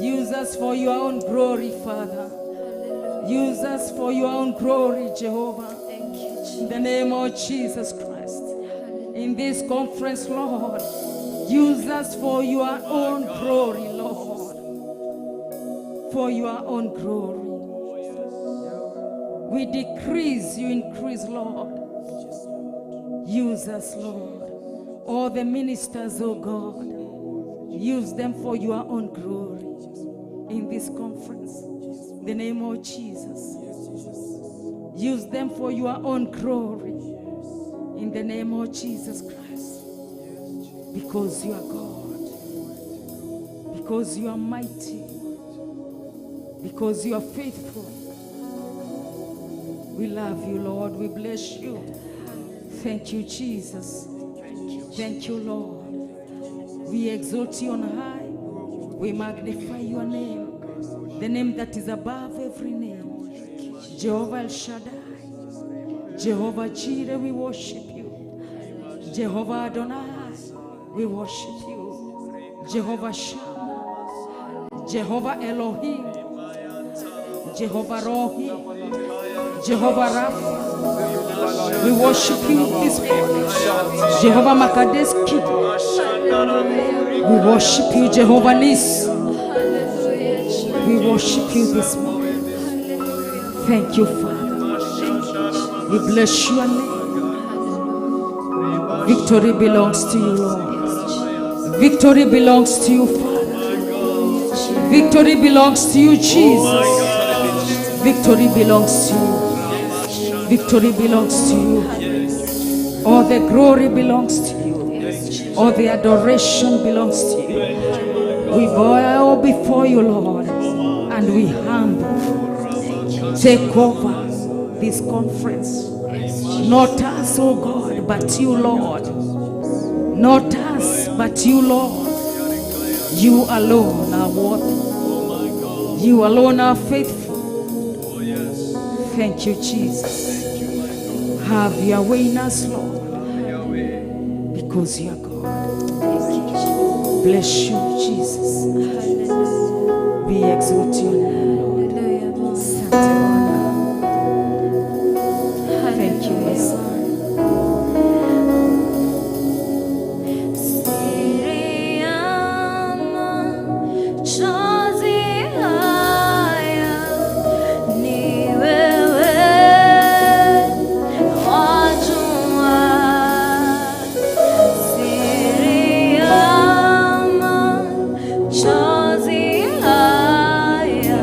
Use us for your own glory, Father. Hallelujah. Use us for your own glory, Jehovah. Thank you, Jesus. In the name of Jesus Christ. Hallelujah. In this conference, Lord, use us for your own glory, Lord. For your own glory. We decrease, you increase, Lord. Use us, Lord. All the ministers, oh God, use them for your own glory in this conference. In the name of Jesus. Use them for your own glory. In the name of Jesus Christ. Because you are God. Because you are mighty. Because you are faithful. We love you, Lord. We bless you. Thank you, Jesus. Thank you, Lord. We exalt you on high. We magnify your name, the name that is above every name. Jehovah El Shaddai, Jehovah Jireh, we worship you. Jehovah Adonai, we worship you. Jehovah Shammah, Jehovah Elohim, Jehovah Rohi, Jehovah Rapha. We worship you this morning. Jehovah Makadeski. We worship you, Jehovah Nis. Hallelujah, Jesus. We worship you this morning. Hallelujah. Thank you, Father. Thank you, Jesus. We bless your name. Victory belongs to you, Lord. Yes, Jesus. Victory belongs to you, Father. Victory belongs to you, Jesus. Victory belongs to you. Victory belongs to you. All the glory belongs to you. All the adoration belongs to you. We bow before you, Lord, and we humble. Take over this conference. Not us, oh God, but you, Lord. Not us, but you, Lord. You alone are worthy. You alone are faithful. Thank you, Jesus. Have your way in us, Lord, because you are God. Thank you, Jesus. Bless you, Jesus. Hallelujah. We exalt your name, Lord. Hallelujah, Lord. Asante Bwana. Thank you, Hallelujah. Messiah. Siri ya machozi haya ni wewe wajua. Siri ya machozi haya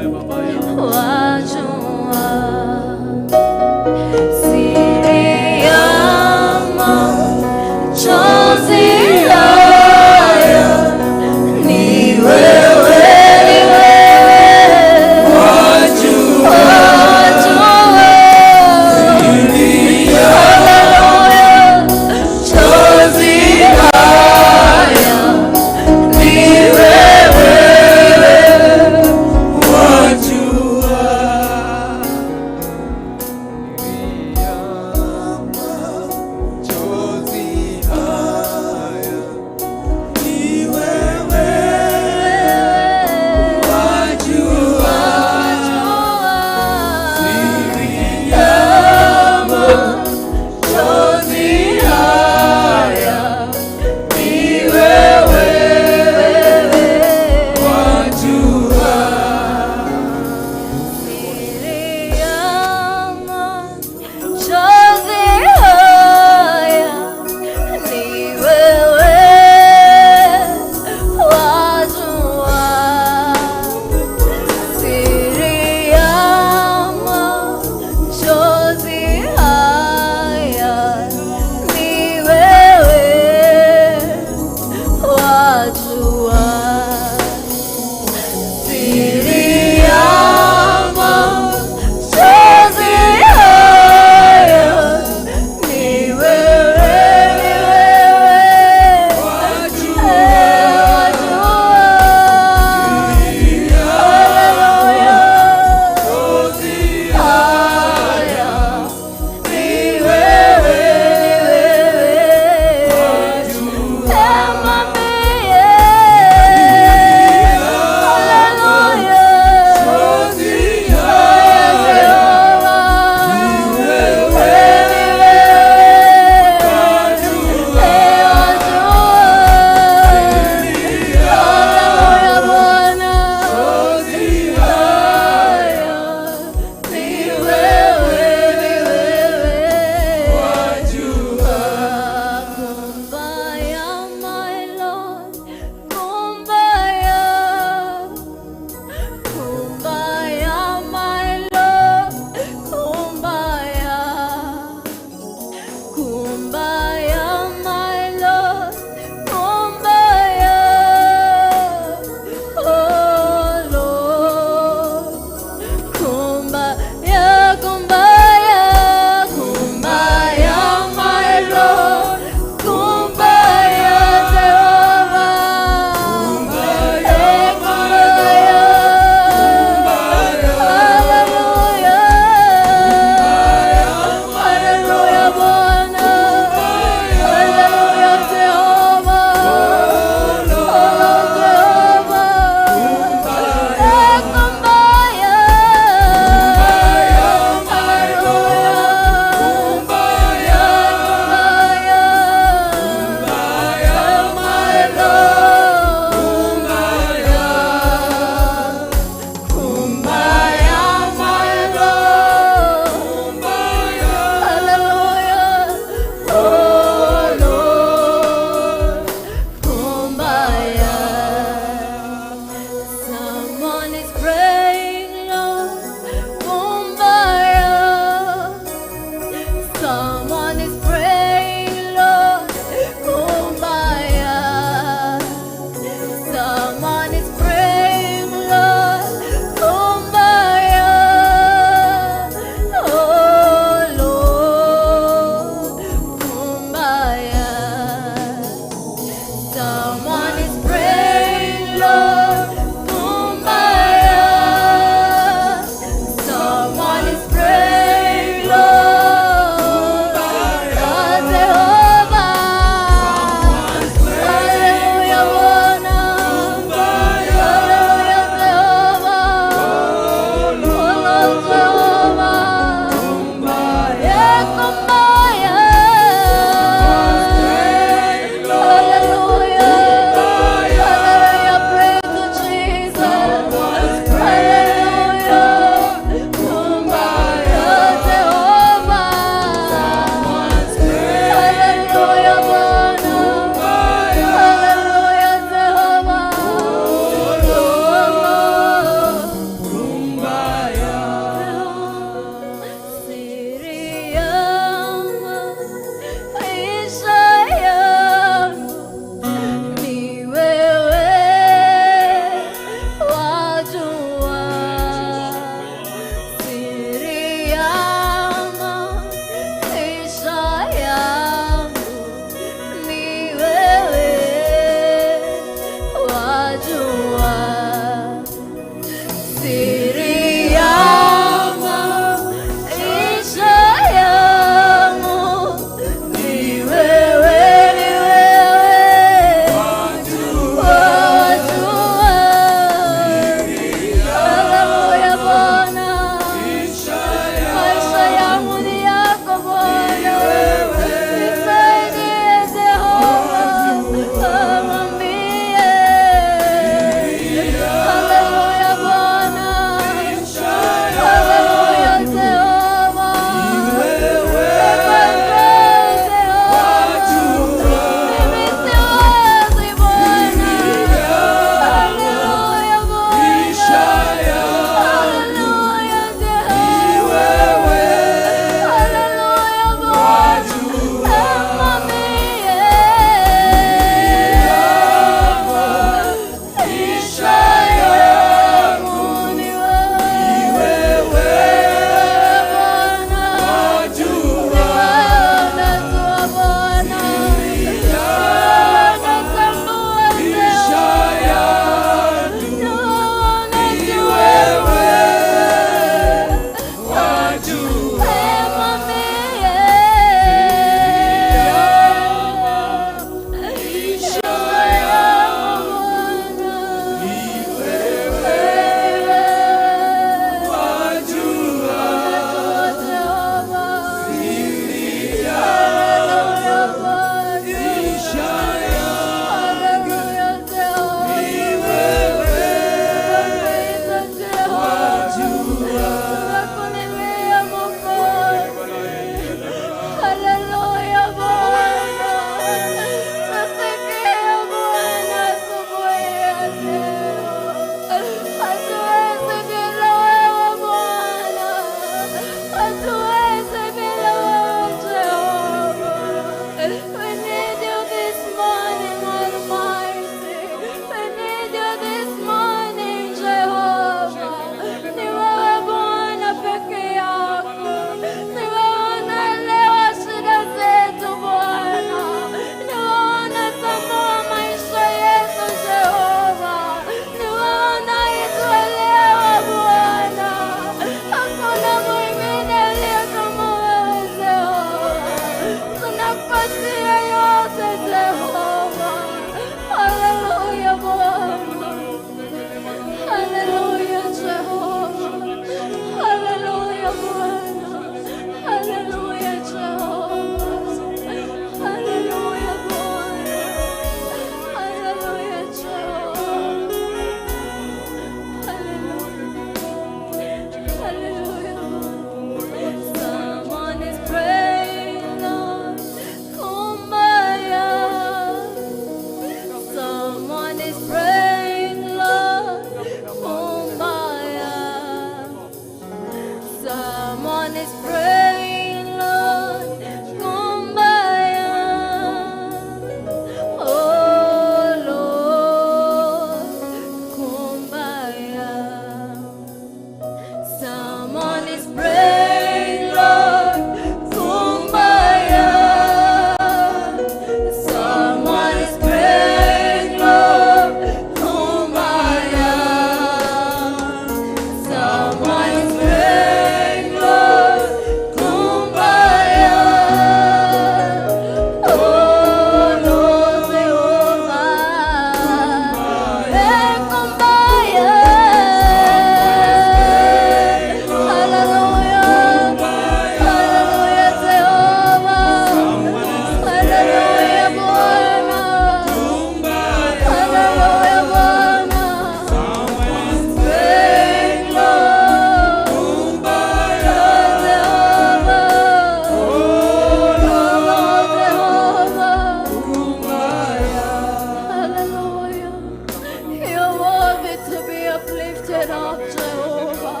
Lifted up, Jehovah.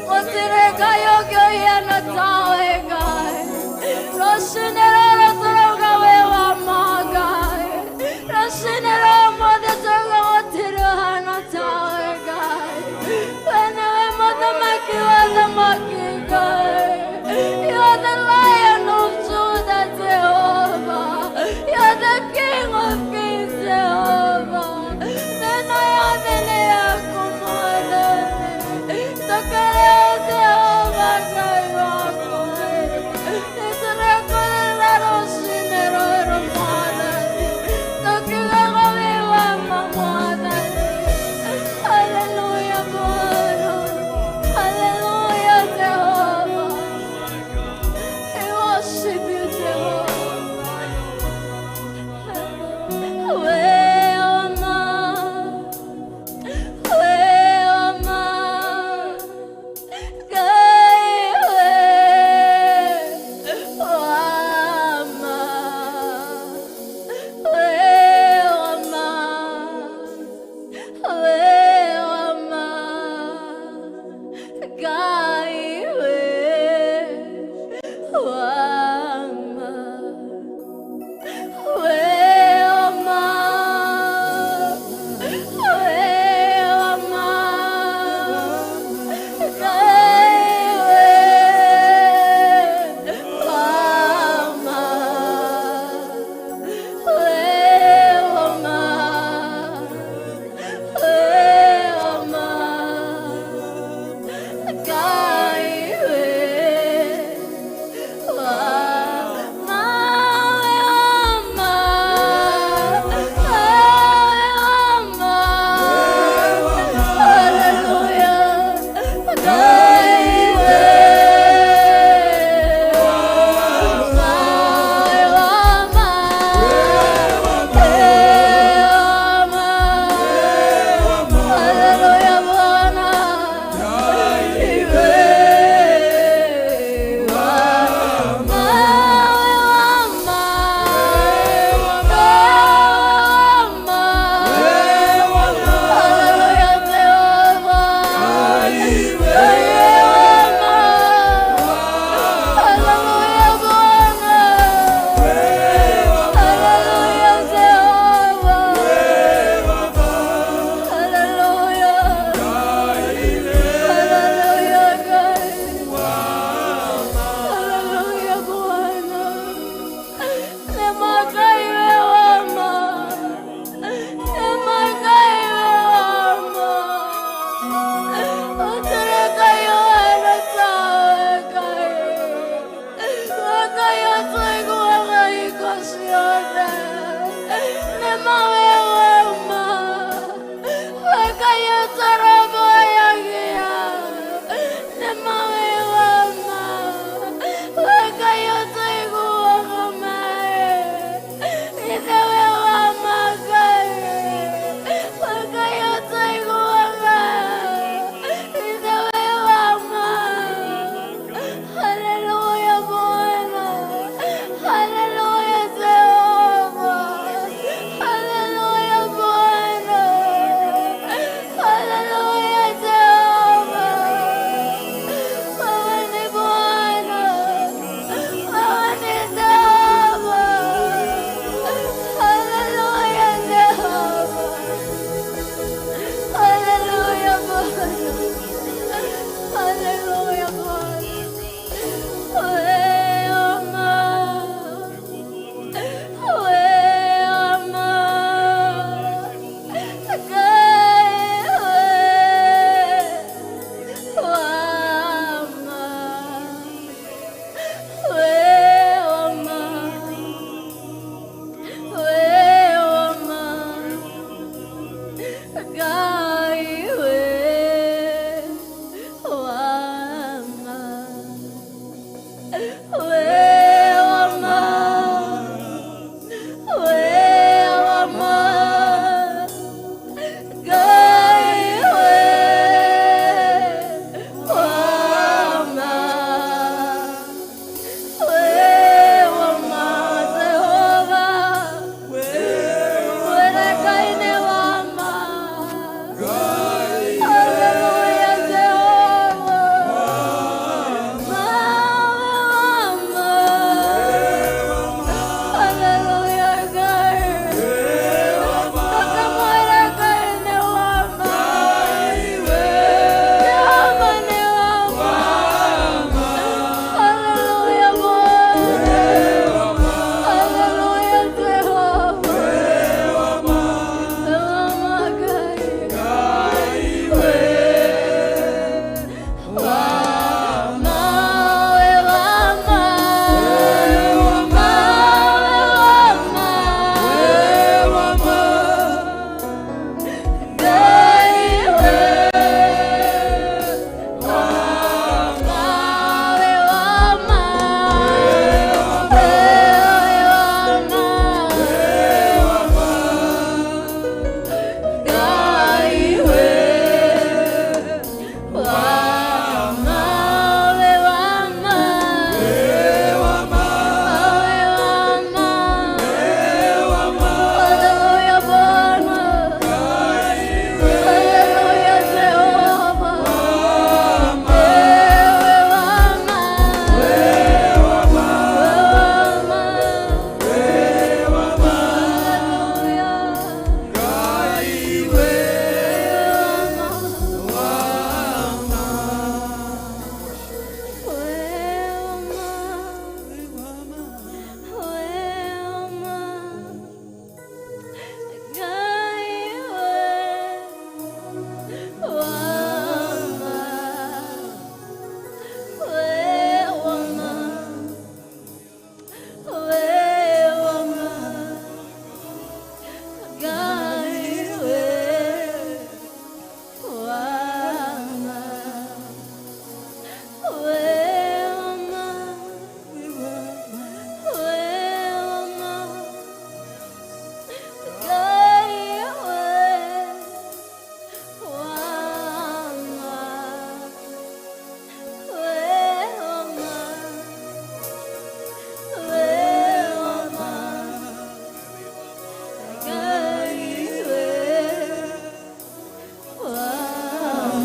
Gũtirĩ Ngai ũngĩ ũhiana tawe Ngai. Rũcinĩ rũrũ tũrauga wĩ wa ma Ngai. Rũcinĩ rwa ũmũthĩ tũrauga gũtirĩ ũhana tawe Ngai. We nĩwe mũthamaki wa athamaki Ngai. You are the Lion of Judah, Jehovah. You are the King of Kings, Jehovah. Thĩna yothe nĩ yaku Mwathani. Tũkĩrĩo Jehova Ngai wakwa. Nĩtũrekũrĩra rũcinĩ rũrũ Mwathani. Tũkiugaga wĩ wa ma Mwathani. Hallelujah, Bwana. Hallelujah, Jehovah.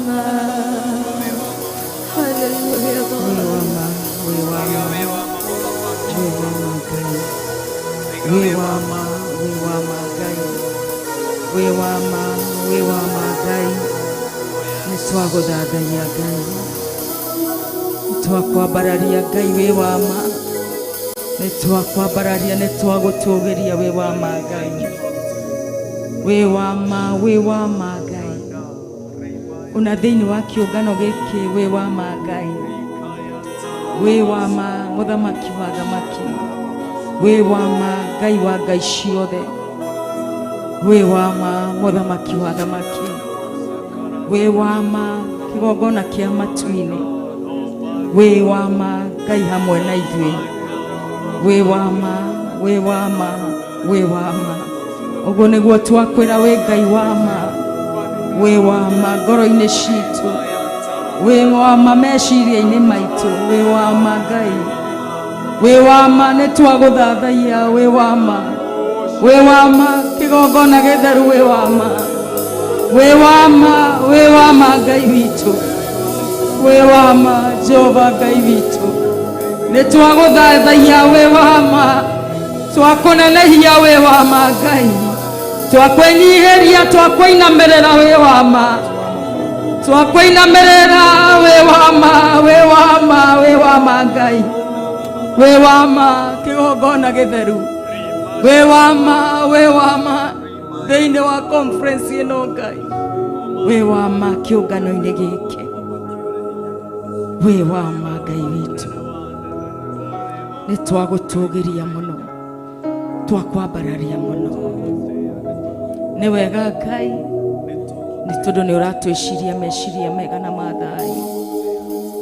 wa ma. Hallelujah, Wĩ God. wa ma, wĩ wa ma, wĩ wa ma Ngai. Wĩ wa ma, wĩ wa ma Ngai. Wĩ wa ma, wĩ wa ma Ngai. Nĩ twagũthathaiya Ngai. Nĩ twakwambararia Ngai wĩ wa ma. Nĩ twakwambararia, nĩ twagũtũgĩria wĩ wa ma Ngai. Wĩ wa ma, wĩ wa ma Ngai. Ona thĩinĩ wa kĩũngano gĩkĩ wĩ wa ma Ngai. Wĩ wa ma mũthamaki wa thamaki. Wĩ wa ma Ngai wa ngai ciothe. Wĩ wa ma mũthamaki wa thamaki. Wĩ wa ma kĩgongona kĩa matu-inĩ. Wĩ wa ma Ngai hamwe na ithuĩ. Wĩ wa ma, wĩ wa ma, wĩ wa ma. Ũguo nĩguo twakwĩra wĩ Ngai wa ma. Wĩ wa ma ngoro-inĩ citũ. Wĩ wa ma meciria-inĩ maitũ. Wĩ wa ma Ngai. Wĩ wa ma nĩ twagũthathaiya. Wĩ wa ma. Wĩ wa ma kĩgongona gĩtheru. Wĩ wa ma. Wĩ wa ma, wĩ wa ma Ngai witũ. Wĩ wa ma Jehova Ngai witũ. Nĩ twagũthathaiya wĩ wa ma. Twakũnenehia wĩ wa ma Ngai. Twakwĩnyihĩria, twakũinamĩrĩra wĩ wa ma. Twakwĩinamĩrĩra wĩ wa ma, wĩ wa ma, wĩ wa ma Ngai. Wĩ wa ma kĩgongona gĩtheru. Wĩ wa ma, wĩ wa ma thĩinĩ wa conference ĩno Ngai. Wĩ wa ma kĩũngano-inĩ gĩkĩ. Wĩ wa ma Ngai witũ. Nĩ twagũtũgĩria mũno. Twakwambararia mũno. Nĩ wega Ngai nĩ tondũ nĩ ũratwĩciria meciria mega na mathayũ.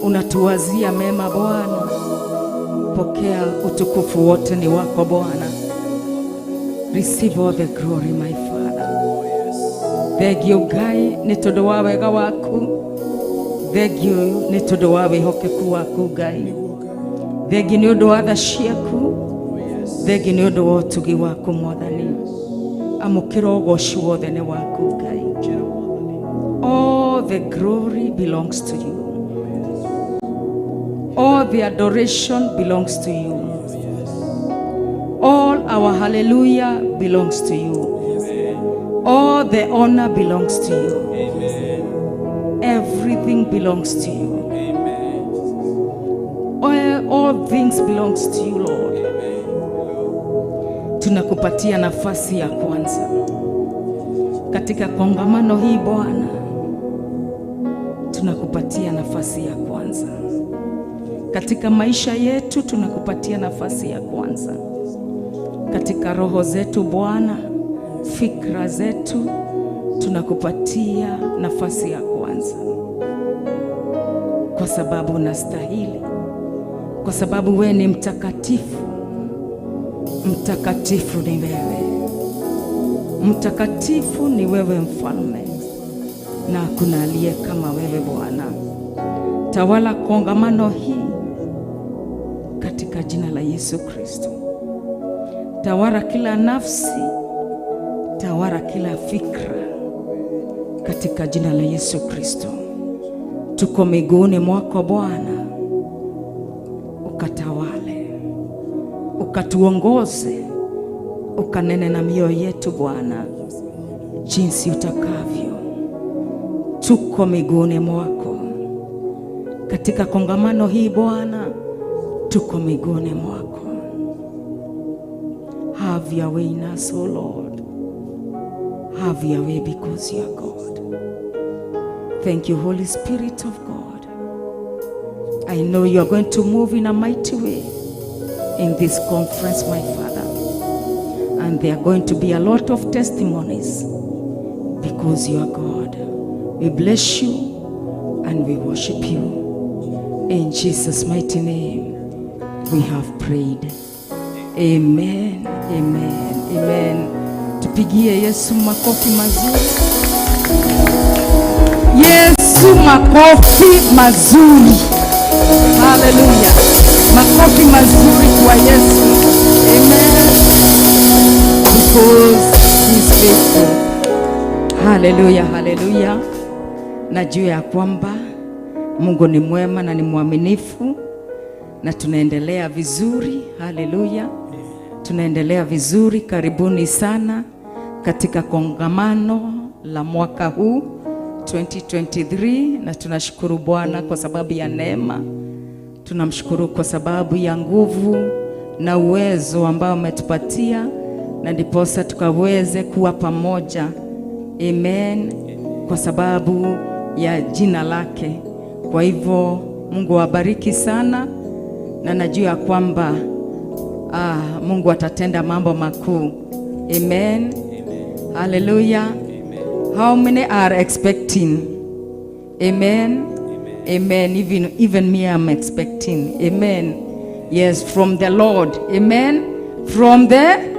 Unatuwazia mema Bwana. Pokea utukufu wote ni wako Bwana. Receive all the glory my Father. Thengiũ Ngai nĩ tondũ wa wega waku. Thengiũ nĩ tondũ wa wĩhokeku waku Ngai. Thengiũ nĩ ũndũ wa tha ciaku. Thengiũ nĩ ũndũ wa ũtugi waku Mwathani. Amũkĩra ũgoci wothe nĩ waku Ngai. All the glory belongs to you. All the adoration belongs to you. All our hallelujah belongs to you. All the honor belongs to you. Everything belongs to you. All things belongs to you, Lord. Tunakupatia nafasi ya kwanza katika kongamano hii Bwana, tunakupatia nafasi ya kwanza katika maisha yetu, tunakupatia nafasi ya kwanza katika roho zetu Bwana, fikra zetu, tunakupatia nafasi ya kwanza, kwa sababu unastahili, kwa sababu we ni mtakatifu. Mtakatifu ni wewe, mtakatifu ni wewe Mfalme, na hakuna aliye kama wewe Bwana. Tawala kongamano hii katika jina la Yesu Kristo. Tawala kila nafsi, tawala kila fikra katika jina la Yesu Kristo. Tuko miguuni mwako Bwana, ukatawale, ukatuongoze, ukanene na mioyo yetu Bwana, jinsi utakavyo. Tuko miguuni mwako katika kongamano hii Bwana, tuko miguuni mwako. Have your way in us, O Lord. Have your way because you are God. Thank you, Holy Spirit of God. I know you are going to move in a mighty way in this conference, my Father. And there are going to be a lot of testimonies because you are God. We bless you and we worship you. In Jesus' mighty name, we have prayed. Amen, amen, amen. Tupigie Yesu makofi mazuri. Yesu makofi mazuri. Haleluya. Makofi mazuri kwa Yesu. Amen. Because he's faithful. Haleluya, haleluya. Najua ya kwamba Mungu ni mwema na ni mwaminifu na tunaendelea vizuri. Haleluya, tunaendelea vizuri. Karibuni sana katika kongamano la mwaka huu 2023, na tunashukuru Bwana kwa sababu ya neema. Tunamshukuru kwa sababu ya nguvu na uwezo ambao ametupatia, na ndiposa tukaweze kuwa pamoja. Amen. Kwa sababu ya jina lake. Kwa hivyo Mungu awabariki sana, na najua kwamba Mungu atatenda mambo makuu. Amen. Hallelujah. How many are expecting? Amen. Amen. Even me, I'm expecting. Amen. Yes, from the Lord. Amen. From the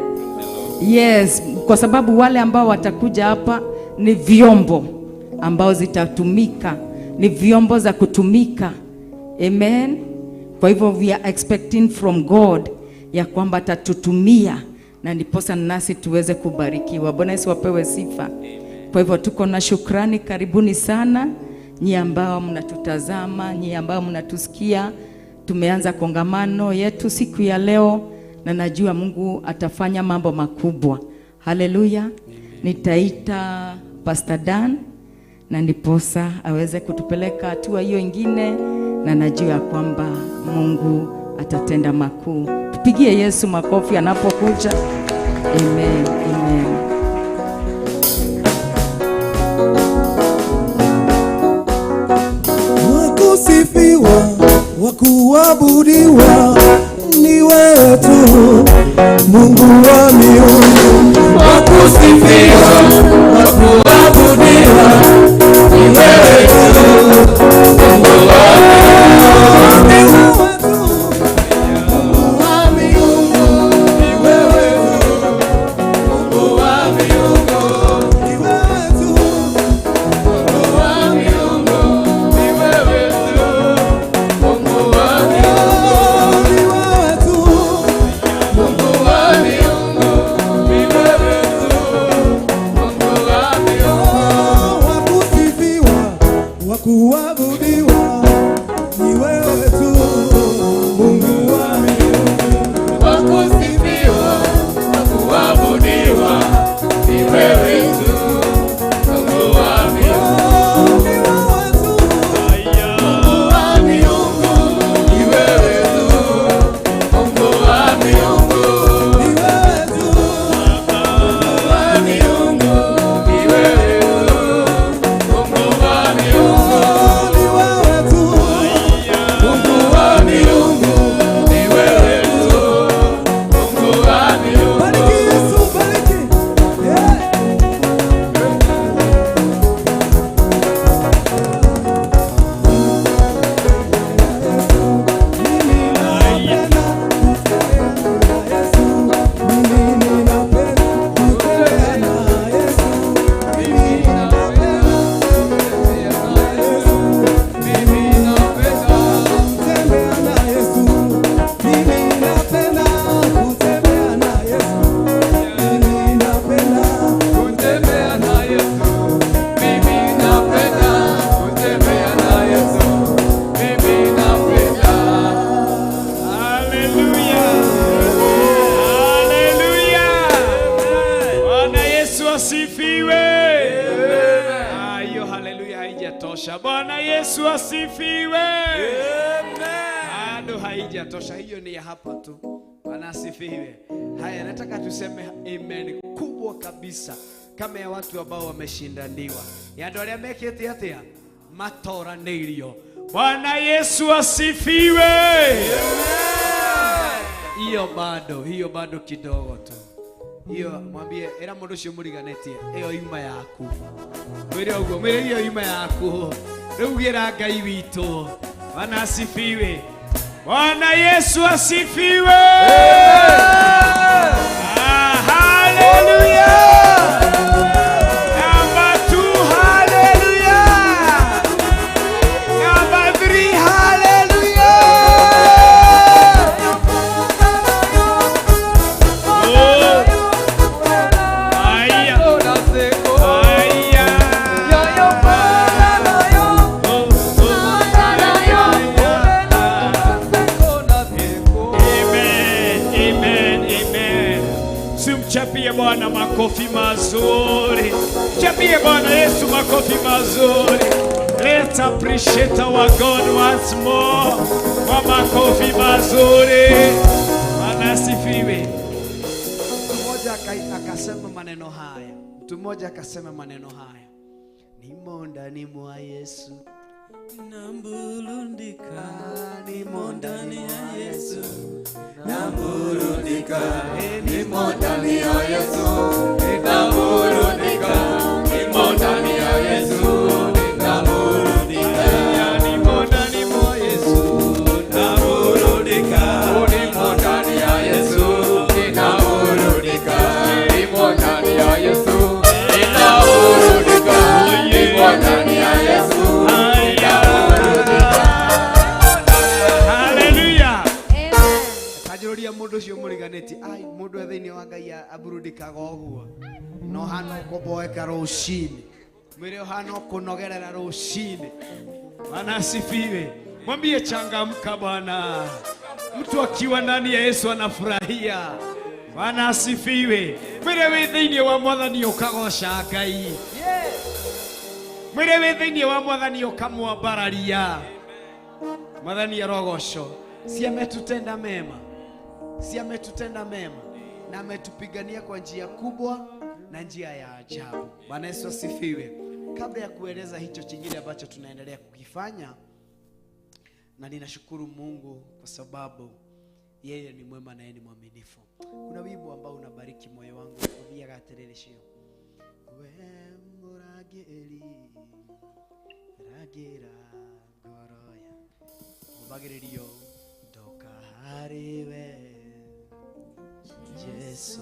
Yes, kwa sababu wale ambao watakuja hapa ni vyombo ambao zitatumika, ni vyombo za kutumika. Amen. Kwa hivyo we are expecting from God ya kwamba atatutumia na ndiposa nasi tuweze kubarikiwa. Bwana Yesu apewe sifa. Kwa hivyo tuko na shukrani. Karibuni sana nyie ambao mnatutazama, nyie ambao mnatusikia. Tumeanza kongamano yetu siku ya leo na najua Mungu atafanya mambo makubwa. Haleluya. Nitaita Pastor Dan na ndiposa aweze kutupeleka hatua hiyo ingine, na najua kwamba Mungu atatenda makuu. Tupigie Yesu makofi anapokuja. Amen, amen. Wakusifiwa, wakuabudiwa ni wewe tu, Mungu wa miungu. Wakusifiwa, wakuabudiwa ni wewe tu, Mungu wa miungu. Mungu wa miungu ni wewe tu, Mungu wa miungu ni wewe tu, Mungu wa miungu ni wewe tu, Mungu wa miungu ni wewe tu, Mungu wa miungu ni wewe tu, Mungu wa miungu. Wakusifiwa, wakuabudiwa ni wewe tu, Mungu wa miungu. Wakusifiwa, wakuabudiwa ni wewe tu, Mungu wa miungu. Ni wewe tu, Mungu wa miungu ni wewe tu, Mungu wa miungu. Ni wewe tu, Mungu wa miungu ni wewe tu, Mungu wa miungu. Ni wewe tu, Mungu wa miungu ni wewe tu, Mungu wa miungu. Bariki Yesu, bariki. Yeah. Kutembea na Yesu, mimi napenda kutembea na Yesu, mimi napenda. Haleluya. Haleluya. Bwana Yesu asifiwe. Hiyo haleluya haijatosha. Bwana Yesu asifiwe. Bado haijatosha, hiyo ni ya hapa tu. Bwana asifiwe. Haya, nataka tuseme amen kubwa kabisa kama ya watu ambao wameshindaniwa, ya andũ arĩa mekĩte atĩa matoranĩirio. Bwana Yesu asifiwe. Hiyo bado, hiyo bado kidogo tu. Hiyo mwambie era mũndũ ũcio mũriganĩtie, ĩyo yuma yaku. Mwĩre ũguo, mwĩre hiyo yuma yaku. Rĩu gĩra Ngai witũ. Bwana asifiwe. Bwana Yesu asifiwe. Ah, haleluya. Number 2, haleluya. Number 3, haleluya. Oh. Aya. Aya. Bwana makofi mazuri. Chapie Bwana Yesu makofi mazuri. Let's appreciate our God once more kwa makofi mazuri. Bwana asifiwe. Mtu mmoja akasema maneno haya. Mtu mmoja akasema maneno haya. Nimo ndani mwa Yesu. Namburudika, nimo ndani ya Yesu. Namburudika, nimo ndani ya Yesu. Namburudika, nimo ndani ya Yesu. Namburudika, nimo ndani mwa Yesu. Namburudika, nimo ndani ya Yesu. Namburudika, nimo ndani ya Yesu. Namburudika, nimo ndani ya Yesu. Hallelujah. Kanjũrũria mũndũ ũcio mũriganĩtie, ai mũndũ e thĩinĩ wa Ngai aburudikaga ũguo. No hana kũboeka rũcinĩ. Mwĩre ũhana kũnogerera rũcinĩ. Bwana asifiwe. Mwambie changamka bwana. Mtu akiwa ndani ya Yesu anafurahia. Bwana asifiwe. Mwĩre wĩ thĩinĩ wa Mwathani ũkagoca Ngai. Mwĩre wĩ thĩinĩ wa Mwathani ũkamwambararia. Mwathani arogocwo. Si ametutenda mema. Si ametutenda mema na ametupigania kwa njia kubwa na njia ya ajabu. Bwana Yesu asifiwe. Kabla ya kueleza hicho chingine ambacho tunaendelea kukifanya, na ninashukuru Mungu kwa sababu yeye ni mwema na yeye ni mwaminifu. Kuna wimbo ambao unabariki moyo wangu, uthiaga atiriri cio. We mũrangĩri, rangĩra ngoro ya ũmbagĩrĩrio ndoka harĩ we Jesu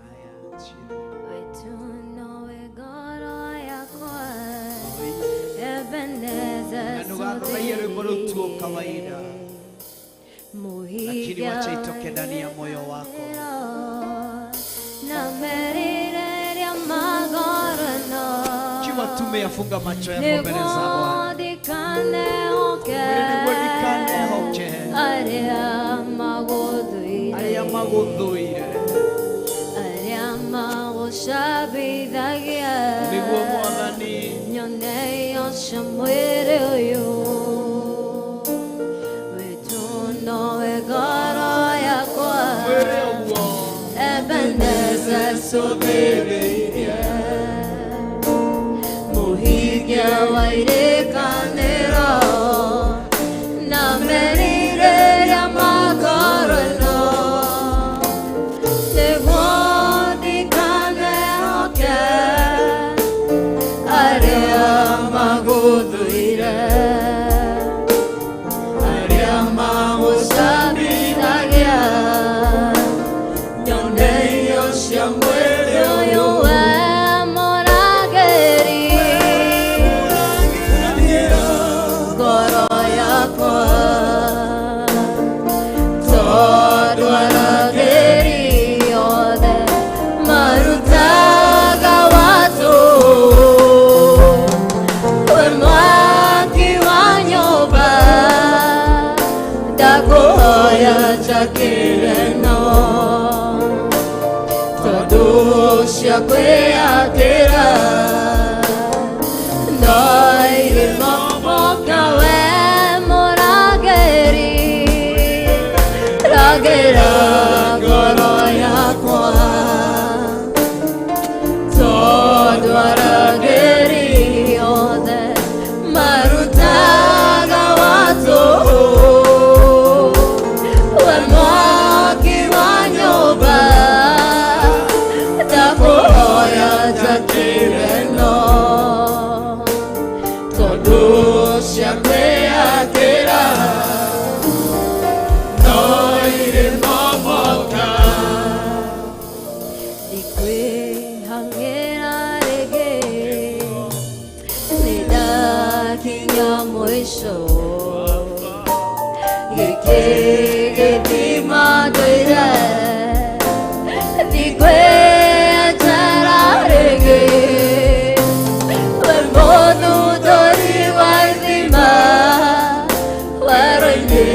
ayachio. Wetu nowe ngoro yakwa Ebenezer Na ndũgathathaiye rwĩmbo rũu tu o kawaida, lakini wacha itoke ndani ya moyo wako. Na merirĩria magorano Kiwa tumeyafunga macho yako mbele za Bwana. Nĩguo ndikanehoke Nĩguo ndikanehoke arĩa magũthũire, arĩa magũthũire, arĩa magũcabithagia, nĩguo Mwathani nyone cia mwĩrĩ ũyũ. Witũ nowe ngoro yakwa mwĩre ũguo Ebenezer cũthĩrĩirie mũhingia wa irĩkanĩro na merirĩria ma ngoro ĩno nĩguo ndikanehoke arĩa magũthũire, arĩa magũcambithagia, nyone irio cia mwĩrĩ ũyũ. We mũrangĩri ngoro yakwa, tondũ arangĩri othe marutaga watũ. We mwaki wa nyũmba, ndakũhoya njakĩre no tondũ cia kwĩyakĩra no irĩ momoka. We mũrangĩri, rangĩra ngoro yakwa, tondũ arangĩri othe marutaga watũ. We mwaki wa nyũmba, ndakũhoya njakĩre no tondũ cia kwĩyakĩra no irĩ momoka. Ndikwĩhang'ĩra rĩngĩ, nĩndakinya mũico gĩkĩ gĩthima ndũire, ndikwĩenjera rĩngĩ. We mũthundũri wa ithima, werũ-inĩ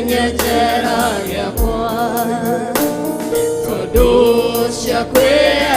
nyenjera gĩakwa tondũ cia kwĩyakĩra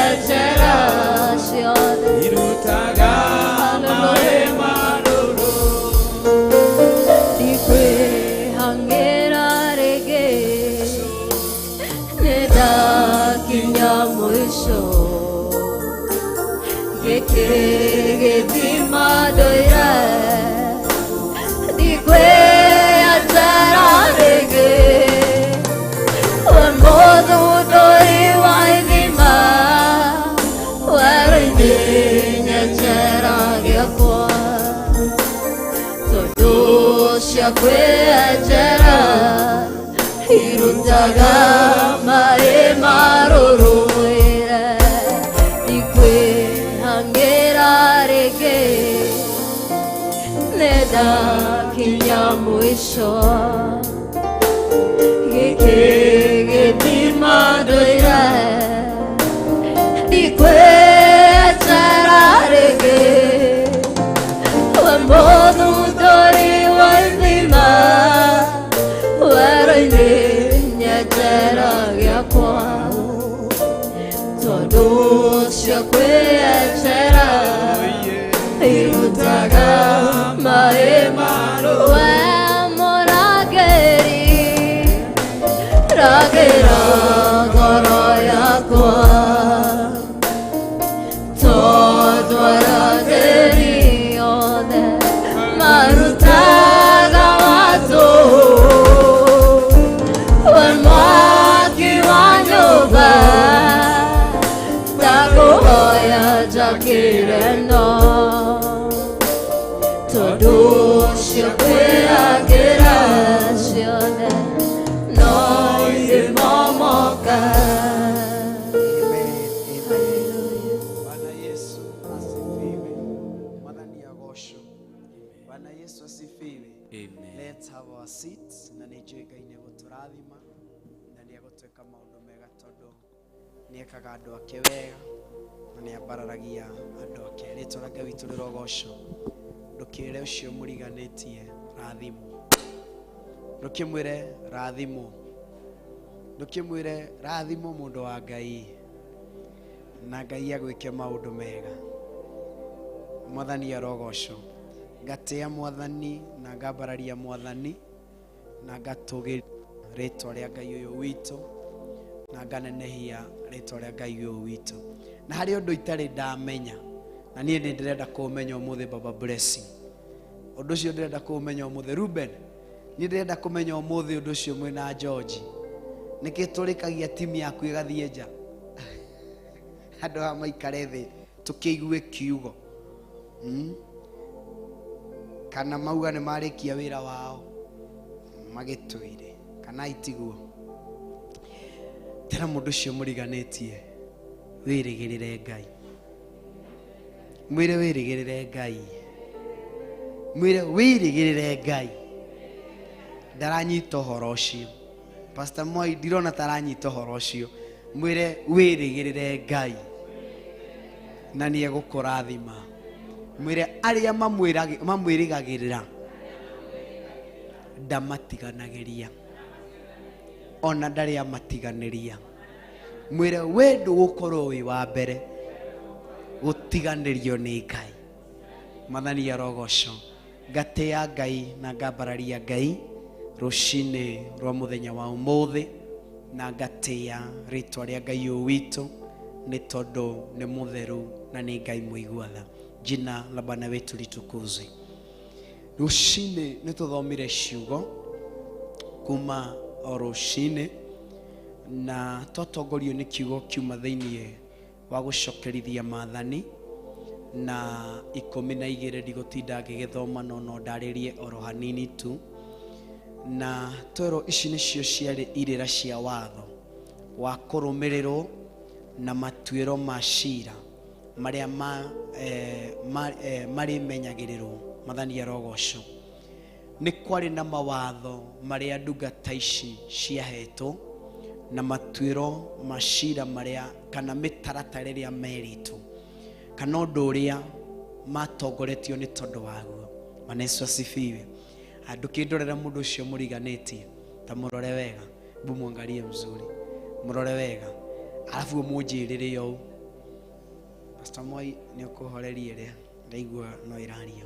cia kwĩenjera irutaga maĩ marũrũmwĩre ndikwĩhang'ĩra rĩngĩ nĩndakinya mũico gĩkĩ gĩthima ndũire ndikwĩenjera rĩngĩ we mũthundũri wa ithima werũ-inĩ nyenjera gĩakwa tondũ cia kwĩenjera irutaga maĩ we mũrangĩri rangĩra ngoro yakwa tondũ arangĩri othe marutaga watũ we mwaki wa nyũmba ndakũhoya njakĩre no tondũ cia kwĩhangĩra ciothe no irĩmomoka. Amen, amen. Bwana Yesu asifiwe. Mwathani agocwo. Bwana Yesu asifiwe. Amen. Let's have our seats na nĩ njũĩ Ngai nĩ egũtũrathima na nĩ egũtwĩka maũndũ mega tondũ nĩ ekaga andũ ake wega na nĩ ambararagia andũ ake. Rĩtwa rĩa Ngai witũ rĩrogocwo. Ndũkĩre ũcio mũriganĩtie rathimwo. Ndũkĩmwĩre rathimwo. Ndũkĩmwĩre rathimwo mũndũ wa Ngai na Ngai agwĩke maũndũ mega. Mwathani arogocwo. Ngatĩa Mwathani na ngambararia Mwathani na ngatũgĩria rĩtwa rĩa Ngai ũyũ witũ na nganenehia rĩtwa rĩa Ngai ũyũ witũ. Na harĩ ũndũ itarĩ ndamenya na niĩ nĩ ndĩrenda kũũmenya ũmũthĩ Baba Blessing. Ũndũ ũcio ndĩrenda kũũmenya ũmũthĩ Ruben, niĩ ndĩrenda kũmenya ũmũthĩ ũndũ ũcio mwĩna George. Nĩkĩ tũrĩkagia timu yaku ĩgathiĩ nja? Andũ aya maikare thĩ tũkĩigue kiugo. Kana mauga nĩ marĩkia wĩra wao magĩtwĩre kana itiguo. Tera mũndũ ũcio mũriganĩtie wĩrĩgĩrĩre Ngai. Mwĩre wĩrĩgĩrĩre Ngai. Mwĩre wĩrĩgĩrĩre Ngai. Ndaranyita ũhoro ũcio. Pastor Moi ndirona taranyita ũhoro ũcio. Mwĩre wĩrĩgĩrĩre Ngai na nĩ egũkũrathima. Mwĩre arĩa mamwĩrĩgagĩrĩra ndamatiganagĩria ona ndarĩ amatiganĩria. Mwĩre we ndũgũkorwo wĩ wa mbere gũtiganĩrio nĩ Ngai. Mwathani arogocwo. Ngatĩa Ngai na ngambararia Ngai rũcinĩ rwa mũthenya wa ũmũthĩ na ngatĩa rĩtwa rĩa Ngai ũyũ witũ nĩ tondũ nĩ mũtheru na nĩ Ngai mũigua tha. Jina la Bwana wetu litukuzwe. Rũcinĩ nĩ tũthomire ciugo kuma o rũcinĩ na twatongorio nĩ kiugo kiuma thĩinĩ wa gũcokerithia maathani na 12 ndigũtinda ngĩgĩthoma no no ndarĩrie oro hanini tu. Na twerwo ici nĩcio ciarĩ irĩra cia watho wa kũrũmĩrĩrwo na matuĩro ma cira marĩa marĩmenyagĩrĩrwo. Mwathani arogocwo. Nĩ kwarĩ na mawatho marĩa ndungata ici ciahetwo na matuĩro ma cira marĩa kana mĩtaratara ĩrĩa merĩtwo kana ũndũ ũrĩa matongoretio nĩ tondũ waguo. Bwana Yesu asifiwe. Ndũkĩndorera mũndũ ũcio mũriganĩtie ta mũrore wega, mbu mwangalie mzuri, mũrore wega alafu mũnjĩrĩre ũũ. Pastor Moi nĩ ũkũhoreria ĩrĩa ndaigua no ĩrario,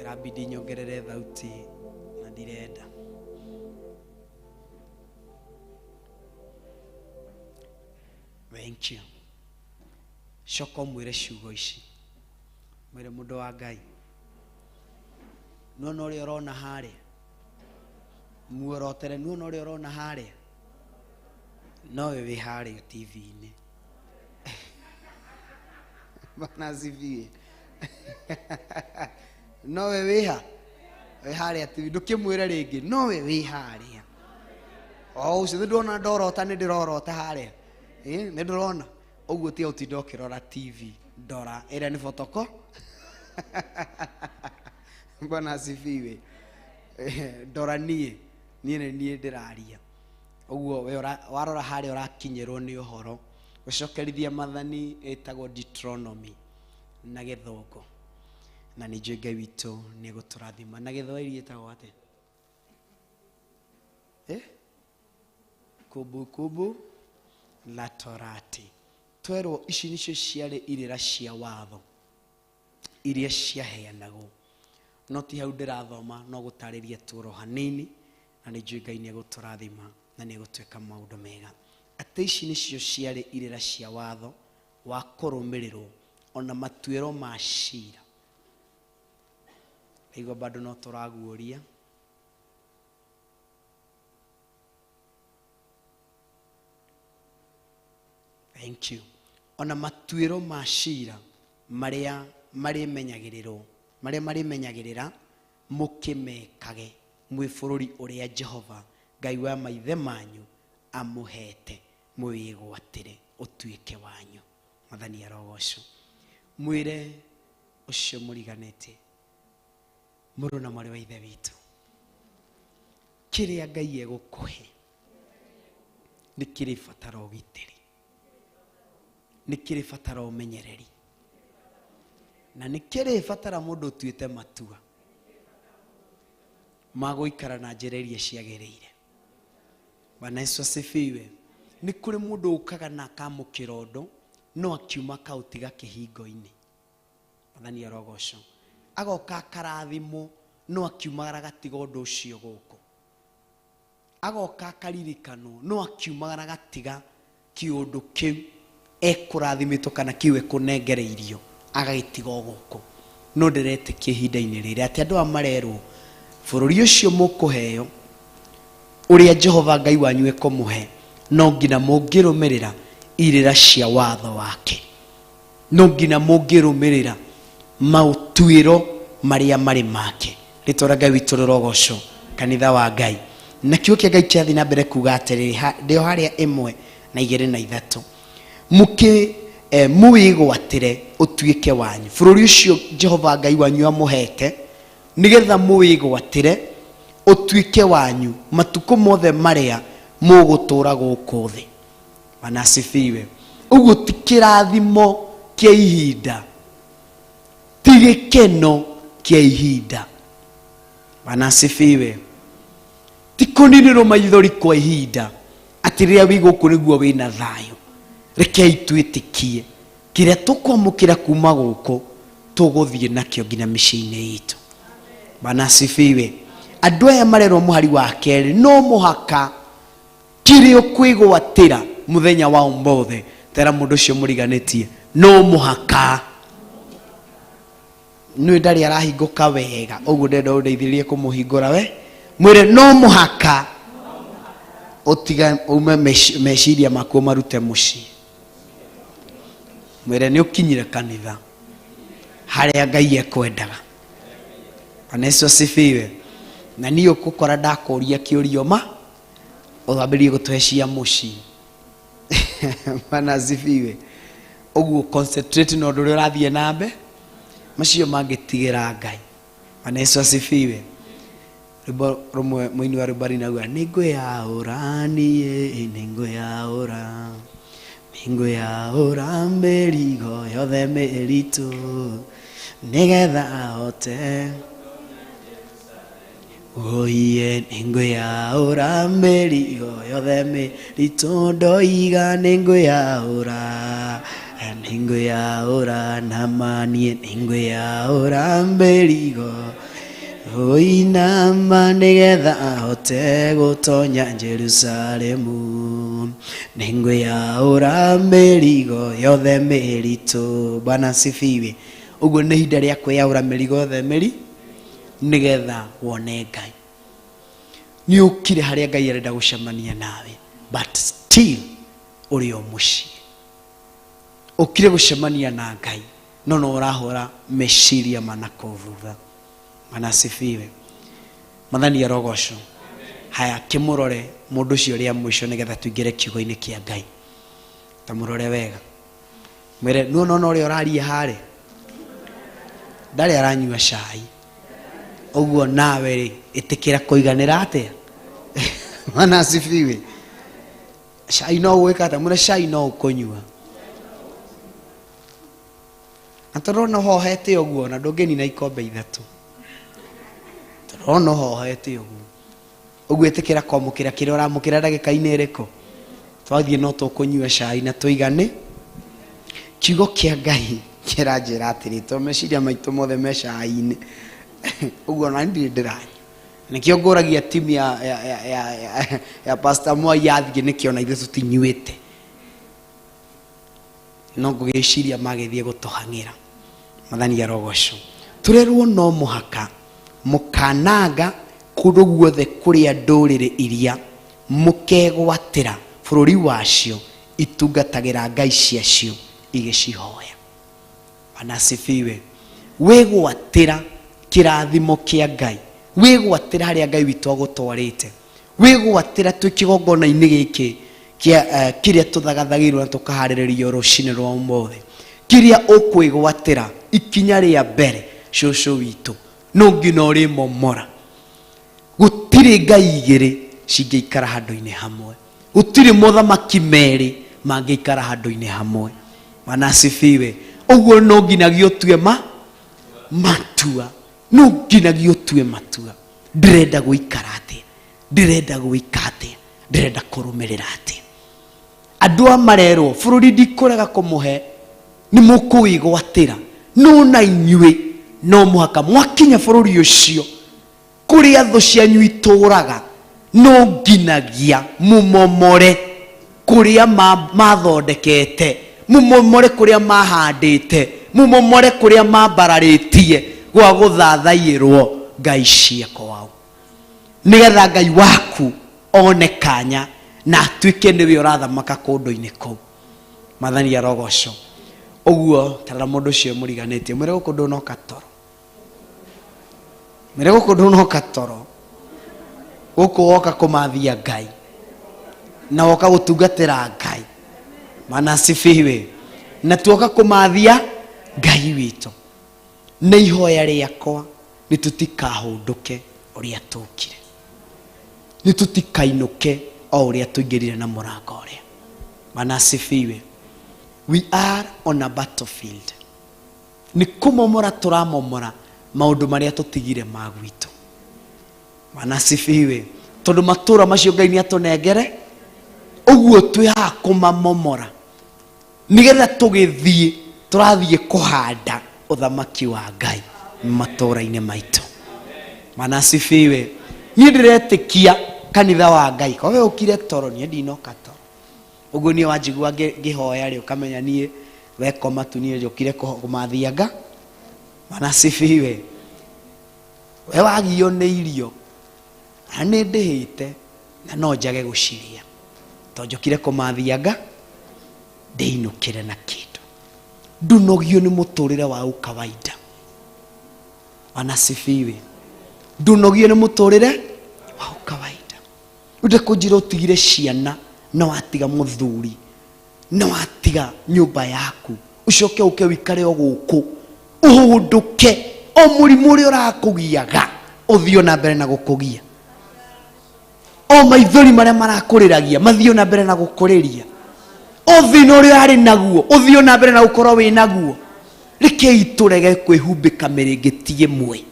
ĩrabidi nyongerere thauti na ndirenda. Thank you. Coka ũmwĩre ciugo ici, mwĩre mũndũ wa Ngai nuona ũrĩa ũrona harĩa muorotere, nuona ũrĩa ũrona harĩa nowe wĩ harĩa TV-inĩ. Bwana asifiwe. Nowe wĩha Wĩ harĩa TV ndũkĩmwĩre rĩngĩ nowe wĩ harĩa o ũcio nĩ ndĩrona ndorota nĩ ndĩrorota harĩa. Ĩ, nĩ ndĩrona ũguo tiga ũtinda ũkĩrora TV ndora ĩrĩa nĩ fotoko. Bwana asifiwe. Ndora niĩ niĩ nĩ niĩ ndĩraria ũguo we warora harĩa ũrakinyĩrwo nĩ ũhoro. Gũcokerithia mathani ĩtagwo Deuteronomy na gĩthũngũ, na nĩ njũĩ Ngai witũ nĩ egũtũrathima. Na gĩthwaĩri ĩtagwo atĩa? Kumbukumbu la Torati. Twerwo ici nĩcio ciarĩ irĩra cia watho iria ciaheanagwo, no ti hau ndĩrathoma, no gũtarĩria tuoro hanini, na nĩ njũĩ Ngai nĩ egũtũrathima na nĩ egũtwĩka maũndũ mega. Atĩ ici nĩcio ciarĩ irĩra cia watho wa kũrũmĩrĩrwo ona matuĩro ma cira. Ndaigua bado no tũraguũria. Thank you. Ona matuĩro ma cira marĩa marĩmenyagĩrĩrwo, marĩa marĩmenyagĩrĩra mũkĩmekage mwĩ bũrũri ũrĩa Jehova Ngai wa maithe manyu amũhete mwĩgwatĩre ũtuĩke wanyu. Mwathani arogocwo. Mwĩre ũcio mũriganĩtie, mũrũ na mwarĩ wa ithe witũ, kĩrĩa Ngai egũkũhe nĩ kĩrĩ batara ũgitĩri, nĩ kĩrĩ batara ũmenyereri, na nĩ kĩrĩ batara mũndũ ũtuĩte matua ma gũikara na njĩra iria ciagĩrĩire. Bwana Yesu asifiwe. Nĩ kũrĩ mũndũ ũkaga na akamũkĩra ũndũ no akiuma akaũtiga kĩhingo-inĩ. Mwathani arogocwo. Agoka akarathimwo no akiumagara agatiga ũndũ ũcio gũkũ. Agoka akaririkanwo no akiumagara agatiga kĩũndũ kĩu ekũrathimĩtwo kana kĩu ekũnengereirio agagĩtiga o gũkũ. No ndĩretĩkia ihinda-inĩ rĩrĩ atĩ andũ aya marerwo bũrũri ũcio mũkũheo ũrĩa Jehova Ngai wanyu ekũmũhe, no nginya mũngĩrũmĩrĩra irĩra cia watho wake, no nginya mũngĩrũmĩrĩra maũtuĩro marĩa marĩ make. Rĩtwa rĩa Ngai witũ rĩrogocwo, kanitha wa Ngai. Na kiugo kĩa Ngai kĩrathiĩ na mbere kuga atĩrĩrĩ, ndĩo harĩa 1 na 2 na 3, mũwĩgwatĩre ũtuĩke wanyu bũrũri ũcio Jehova Ngai wanyu amũhete, nĩgetha mũwĩgwatĩre ũtuĩke wanyu matukũ mothe marĩa mũgũtũũra gũkũ thĩ. Bwana asifiwe. Ũguo ti kĩrathimo kĩa ihinda, ti gĩkeno kĩa ihinda. Bwana asifiwe. Ti kũninĩrwo maithori kwa ihinda atĩ rĩrĩa wĩ gũkũ nĩguo wĩna thayũ. Rekei twĩtĩkie kĩrĩa tũkwamũkĩra kuma gũkũ tũgũthiĩ nakĩo nginya mĩciĩ-inĩ itũ. Bwana asifiwe. Andũ aya marerwo mũhari wa 2, no mũhaka kĩrĩa ũkwĩgwatĩra mũthenya wa ũmũthĩ. Tera mũndũ ũcio mũriganĩtie, no mũhaka. Nĩ ndarĩ arahingũka wega, ũguo ndĩrenda ũndeithĩrĩrie kũmũhingũra we. Mwĩre no mũhaka ũtiga ume meciria maku marute mũciĩ. Mwĩre nĩ ũkinyire kanitha harĩa Ngai ekwendaga. Bwana Yesu asifiwe. Na niĩ ũgũkora ndakũria kĩũria ma ũthambĩrie gũtũhe cia mũciĩ. Bwana asifiwe. Ũguo concentrate na ũndũ ũrĩa ũrathiĩ na mbere, macio mangĩtigĩra Ngai. Bwana Yesu asifiwe. Rwĩmbo rũmwe mũini wa rwĩmbo arinauga, nĩ ngwĩyaũra niĩ, nĩ ngwĩyaũra, nĩ ngwĩyaũra mĩrigo yothe mĩritũ, nĩgetha ahote Oiye, nĩ ngwĩyaũra mĩrigo yothe mĩritũ, ndoiga nĩ ngwĩyaũra, nĩ ngwĩyaũra na ma niĩ, nĩ ngwĩyaũra mĩrigo oinama nĩgetha ahote gũtonya Jerusalemu, nĩ ngwĩyaũra mĩrigo yothe mĩritũ. Bwana asifiwe. Ũguo nĩ ihinda rĩa kwĩyaũra mĩrigo yothe mĩri nĩgetha wone Ngai. Nĩ ũkire harĩa Ngai arenda gũcemania nawe, but still ũrĩ o mũciĩ. Ũkire gũcemania na Ngai, no no ũrahũra meciria ma nakũu thutha. Bwana asifiwe. Mathani arogocwo. Haya, kĩmũrore mũndũ ũcio rĩa mũico nĩgetha tũingĩre kiugo-inĩ kĩa Ngai. Ta mũrore wega, mwĩre nuo nona ũrĩa ũraria harĩ ndarĩ aranyua cai ũguo, nawe rĩ ĩtĩkĩra kũiganĩra atĩa. Bwana asifiwe. Cai no ũgwĩka atĩa? Mwĩre cai no ũkũnyua, na tondũ ũhohete ũguo na ndũngĩnina ikombe ithatũ, tondũ ũhohete ũguo ũguo, ĩtĩkĩra kwamũkĩra kĩrĩa ũramũkĩra ndagĩka-inĩ ĩrĩkũ twathiĩ, no tũkũnyua cai na tũigane. Kiugo kĩa Ngai kĩranjĩra atĩrĩ, to meciria maitũ mothe me cai-inĩ ũguo, na ndirĩ ndĩranyua, nĩkĩo ngũragia timu ya Pastor Mwai yathiĩ nĩkĩo na ithuĩ tũtinyuĩte, no ngũgĩciria magĩthiĩ gũtũhang'ĩra. Mathani arogocwo. Tũrerwo no mũhaka mũkananga kũndũ guothe kũrĩa ndũrĩrĩ iria mũkegwatĩra bũrũri wacio itungatagĩra ngai ciacio igĩcihoya. Bwana asifiwe. Wĩgwatĩra kĩrathimo kĩa Ngai, wĩgwatĩra harĩa Ngai witũ agũtwarĩte, wĩgwatĩra twĩ kĩgongona-inĩ gĩkĩ kĩa kĩrĩa tũthagathagĩirwo na tũkaharĩrĩrio rũcinĩ rwa ũmũthĩ, kĩrĩa ũkwĩgwatĩra ikinya rĩa mbere, cũcũ witũ, no nginya ũrĩmomora. Gũtirĩ ngai igĩrĩ cingĩikara handũ-inĩ hamwe, gũtirĩ mothamaki merĩ mangĩikara handũ-inĩ hamwe. Bwana asifiwe. Ũguo no nginyagia ũtue ma matua, no nginyagia ũtue matua, ndĩrenda gũikara atĩa, ndĩrenda gwĩka atĩa, ndĩrenda kũrũmĩrĩra atĩa. Andũ a marerwo bũrũri ndikũrega kũmũhe, nĩ mũkũwĩgwatĩra, no na inyuĩ no mũhaka mwakinya bũrũri ũcio kũrĩa thũ cianyu itũraga, no nginagia mũmomore kũrĩa mathondekete, mũmomore kũrĩa mahandĩte, mũmomore kũrĩa mambararĩtie gwa gũthathaiĩrwo ngai cia kwao, nĩgetha Ngai waku one kanya na atuĩke nĩwe ũrathamaka kũndũ-inĩ kũu. Mathani arogocwo. Ũguo tarara mũndũ ũcio mũriganĩtie, mwĩre gũkũ ndũnoka toro, mwĩre gũkũ ndũnoka toro, gũkũ woka kũmathia Ngai na woka gũtungatĩra Ngai. Bwana asifiwe. Na tuoka kũmathia Ngai witũ, nĩ ihoya rĩakwa nĩ tũtikahũndũke ũrĩa tũkire, nĩ tũtikainũke o ũrĩa tũingĩrire na mũrango ũrĩa. Bwana asifiwe. We are on a battlefield. Nĩ kũmomora tũramomora maũndũ marĩa tũtigire ma gwitũ. Bwana asifiwe. Tondũ matũra macio Ngai nĩ atũnengere, ũguo twĩ haha kũmamomora nĩgetha tũgĩthiĩ tũrathiĩ kũhanda ũthamaki wa Ngai matũra-inĩ maitũ. Bwana asifiwe. Niĩ ndĩretĩkia kanitha wa Ngai kowe ũkire toro, niĩ ndinoka toro. Ũguo niĩ wanjigua ngĩhoya rĩ, ũkamenya niĩ wekoma tu, niĩ njũkire kũmathianga. Bwana asifiwe. We wagio nĩ irio na nĩ ndĩhĩte na no njage gũciria, to njũkire kũmathianga ndĩinũkĩre na kĩndũ. Ndunogio nĩ mũtũrĩre wa ukawaida. Bwana asifiwe. Ndunogio nĩ mũtũrĩre wa ukawaida. Ũnde kũnjĩra ũtigire ciana na watiga mũthuri na watiga nyũmba yaku, ũcoke ũke wĩikare o gũkũ, ũhũndũke o mũrimũ ũrĩa ũrakũgiaga ũthiĩ na mbere na gũkũgia, o maithori marĩa marakũrĩragia mathiĩ na mbere na gũkũrĩria, o thĩna ũrĩa arĩ naguo ũthiĩ na mbere na gũkorwo wĩ naguo. Rekei tũrege kwĩhumbĩka mĩrĩngĩti ĩmwe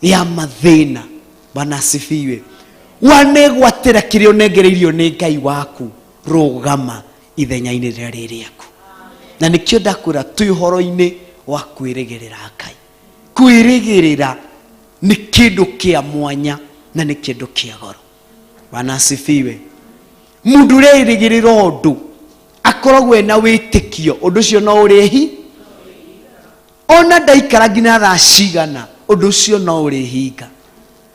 ya mathĩna. Bwana asifiwe. Wanegwatĩra kĩrĩa ũnengereirio nĩ Ngai waku, rũgama ithenya-inĩ rĩrĩa rĩ rĩaku. Na nĩkĩo ndakwĩra twĩ ũhoro-inĩ wa kwĩrĩgĩrĩra Ngai. Kwĩrĩgĩrĩra nĩ kĩndũ kĩa mwanya na nĩ kĩndũ kĩa goro. Bwana asifiwe. Mũndũ ũrĩa ĩrĩgĩrĩra ũndũ akoragwo ena wĩtĩkio ũndũ ũcio no ũrĩhi, ona ndaikara nginya thaa cigana, ũndũ ũcio no ũrĩhinga,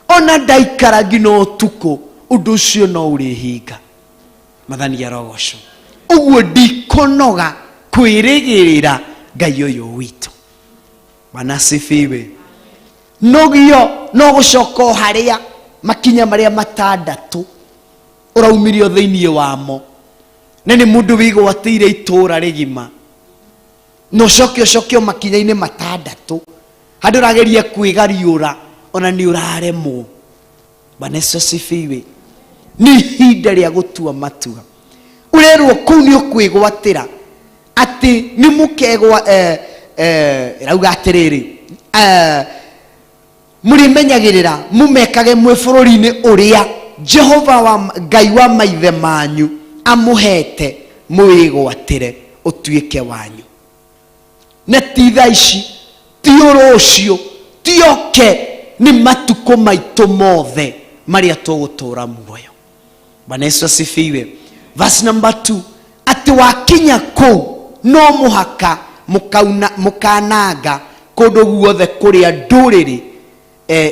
ona ndaikara nginya ũtukũ, ũndũ ũcio no ũrĩhinga. Mathani arogocwo. Ũguo ndikonoga kwĩrĩgĩrĩra Ngai ũyũ witũ. Bwana asifiwe. Nogio No gũcoka o harĩa makinya marĩa matandatũ ũraumirio thĩinĩ wamo, na nĩ mũndũ wĩgwatĩire itũũra rĩgima, na ũcoke ũcoke o makinya-inĩ matandatũ handũ ũrageria kwĩgariũra ona nĩ ũraremwo. Bwana Yesu asifiwe. Nĩ ihinda rĩa gũtua matua. Ũrerwo kũu nĩ ũkwĩgwatĩra atĩ nĩ mũkegwa, ĩrauga atĩrĩrĩ, mũrĩmenyagĩrĩra mũmekage mwĩ bũrũri-inĩ ũrĩa Jehova wa Ngai wa maithe manyu amũhete mũwĩgwatĩre ũtuĩke wanyu. Na ti thaa ici, ti ũrũciũ, ti oke, nĩ matukũ maitũ mothe marĩa tũgũtũra muoyo. Bwana Yesu asifiwe. Verse number 2, atĩ wakinya kũu no mũhaka mũkananga kũndũ guothe kũrĩa ndũrĩrĩ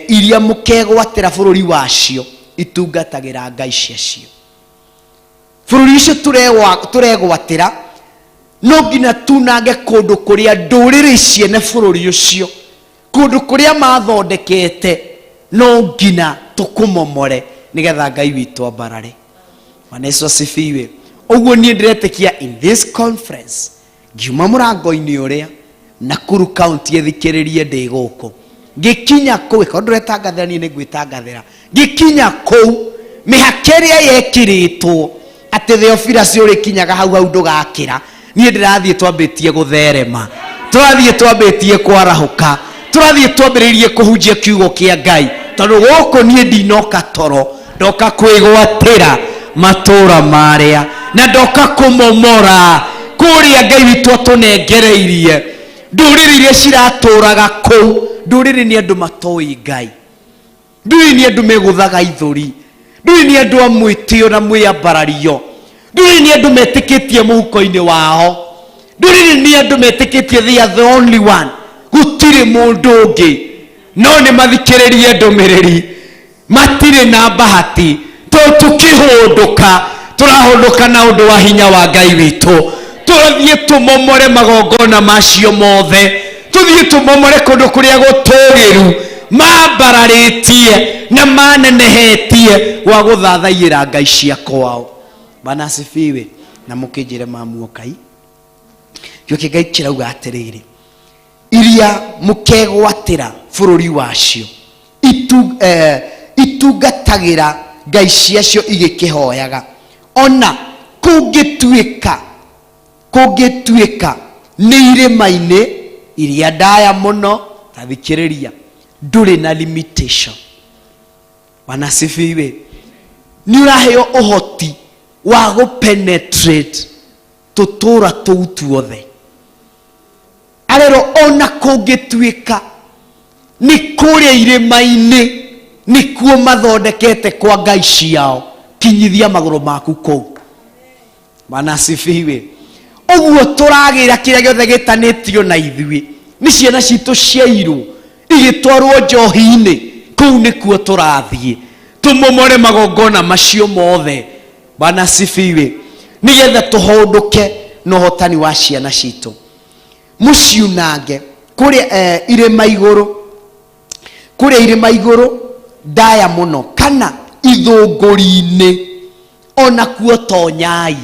iria mũkegwatĩra bũrũri wacio itungatagĩra ngai ciacio. Bũrũri ũcio tũregwatĩra no nginya tunange kũndũ kũrĩa ndũrĩrĩ ciene bũrũri ũcio, kũndũ kũrĩa mathondekete no nginya tũkũmomore nĩgetha Ngai witũ ambarare. Bwana Yesu asifiwe. Ũguo niĩ ndĩretĩkia in this conference ngiuma mũrango-inĩ ũrĩa Nakuru County ĩthikĩrĩrie ndĩ gũkũ, ngĩkinya kũu, ĩkorwo ndũretangathĩra niĩ nĩngwĩtangathĩra, ngĩkinya kũu mĩhaka ĩrĩa yekĩrĩtwo atĩ Theophilus ũrĩkinyaga hau hau ndũgakĩra, niĩ ndĩrathiĩ twambĩtie gũtherema, tũrathiĩ twambĩtie kwarahũka, tũrathiĩ twambĩrĩirie kũhunjia kiugo kĩa Ngai, tondũ gũkũ niĩ ndinoka toro, ndoka kwĩgwatĩra matũra marĩa na ndoka kũmomora kũrĩa Ngai witũ atũnengereirie. Ndũrĩrĩ iria ciratũraga kũu, ndũrĩrĩ nĩ andũ matoĩ Ngai, ndũrĩrĩ nĩ andũ megũthaga ithũri, ndũrĩrĩ nĩ andũ a mwĩtĩo na mwĩambarario, ndũrĩrĩ nĩ andũ metĩkĩtie mũhuko-inĩ wao, ndũrĩrĩ nĩ andũ metĩkĩtie they are the only one, gũtirĩ mũndũ ũngĩ. No nĩ mathikĩrĩrie ndũmĩrĩri, matirĩ na bahati, tondũ tũkĩhũndũka tũrahũndũka na ũndũ wa hinya wa Ngai witũ. Tũrathiĩ tũmomore magongona macio mothe, tũthiĩ tũmomore kũndũ kũrĩa gũtũgĩru mambararĩtie na manenehetie gwa gũthathaiĩra ngai cia kwao. Bwana asifiwe. Na mũkĩnjĩre mamuokai kĩo kĩ Ngai kĩrauga atĩrĩrĩ, iria mũkegwatĩra bũrũri wacio itungatagĩra ngai ciacio igĩkĩhoyaga, ona kũngĩtuĩka nĩ irĩma-inĩ iria ndaya mũno. Ta thikĩrĩria, ndũrĩ na limitation. Bwana asifiwe. Nĩ ũraheo ũhoti wa gũpenetrate tũtũra tũu tuothe. Arerwo ona kũngĩtuĩka nĩ kũrĩa irĩma-inĩ nĩkuo mathondekete kwa ngai ciao, kinyithia magũrũ maku kũu. Bwana asifiwe. Ũguo tũragĩra kĩrĩa gĩothe gĩtanĩtio na ithuĩ nĩ ciana citũ ciairwo igĩtwarwo njohi-inĩ, kũu nĩkuo tũrathiĩ tũmomore magongona macio mothe. Bwana asifiwe. Nĩgetha tũhũndũke na ũhotani wa ciana citũ. Mũciunange kũrĩa irĩma igũrũ, kũrĩa irĩma igũrũ ndaya mũno, kana ithũngũri-inĩ, ona kuo tonyai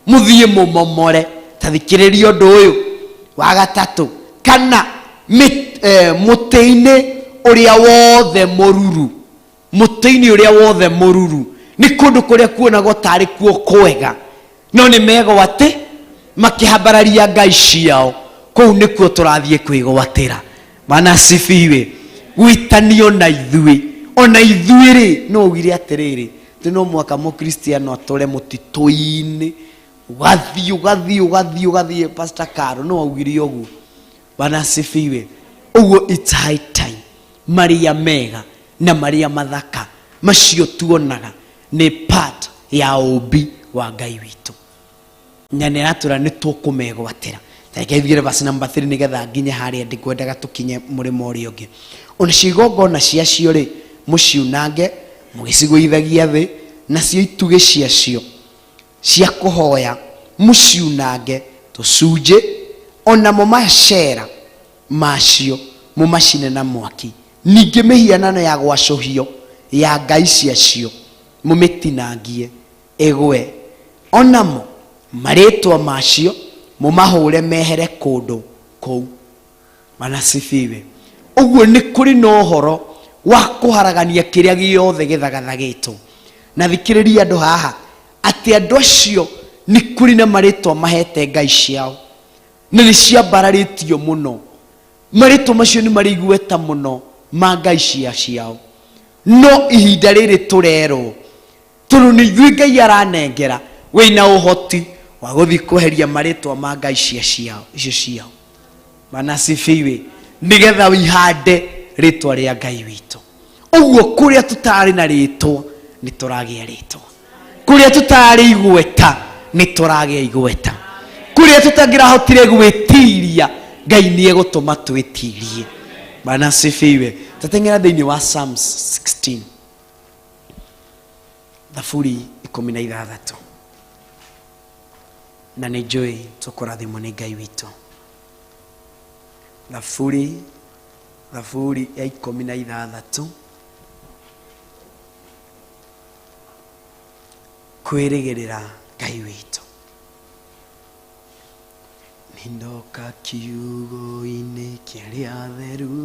mũthiĩ mũmomore. Ta thikĩrĩria ũndũ ũyũ wa gatatũ, kana mũtĩ-inĩ ũrĩa wothe mũruru, mũtĩ-inĩ ũrĩa wothe mũruru nĩ kũndũ kũrĩa kuonagwo tarĩ kuo kwega, no nĩ megwatĩ makĩhambararia ngai ciao, kũu nĩkuo tũrathiĩ kwĩgwatĩra. Bwana asifiwe. Gwĩtanio na ithuĩ, ona ithuĩ rĩ, no ugire atĩrĩrĩ, atĩ no mũhaka mũkristiano atũre mũtitũ-inĩ, ũgathiĩ ũgathiĩ ũgathiĩ ũgathiĩ. Pastor Caro no augire ũguo. Bwana asifiwe. Ũguo it's high time marĩa mega na marĩa mathaka macio tuonaga nĩ part ya ũmbi wa Ngai witũ, na nĩ aratwĩra nĩ tũkũmegwatĩra. Reke thiĩre verse number 3 nĩgetha nginye harĩa ndikwendaga tũkinye mũrĩmo ũrĩa ũngĩ. Ona cio igongona ciacio rĩ, mũciunange mũgĩcigũithagia thĩ, nacio itugĩ ciacio cia kũhoya mũciunange tũcunjĩ, onamo macera macio mũmacine na mwaki. Ningĩ mĩhianano ya gwacũhio ya ngai ciacio mũmĩtinangie ĩgwe, o namo marĩĩtwa macio mũmahũre mehere kũndũ kũu. Bwana asifiwe. Ũguo nĩ kũrĩ na ũhoro wa kũharagania kĩrĩa gĩothe gĩthagathagĩtwo. Na thikĩrĩria andũ haha, atĩ andũ acio nĩ kũrĩ na marĩtwa mahete ngai ciao na nĩ ciambararĩtio mũno. Marĩtwa macio nĩ marĩ igweta mũno ma ngai cia ciao. No ihinda rĩrĩ tũrerwo, tondũ nĩ ithuĩ Ngai aranengera, wĩna ũhoti wa gũthiĩ kweheria marĩtwa ma ngai cia ciao icio ciao. Bwana asifiwe. Nĩgetha wihande rĩtwa rĩa Ngai witũ. Ũguo kũrĩa tũtarĩ na rĩtwa nĩ tũragĩa rĩtwa, kũrĩa tũtarĩ igweta nĩ tũragĩa igweta, kũrĩa tũtangĩrahotire gwĩtiria Ngai nĩ egũtũma twĩtirie. Bwana asifiwe. Tateng'era thĩinĩ wa Psalms 16 Thaburi 16, na nĩ njũĩ tũkũrathimwo nĩ Ngai witũ. Thaburi ya 16, kwĩrĩgĩrĩra Ngai witũ. Nĩndoka kiugo-inĩ kĩa arĩa atheru,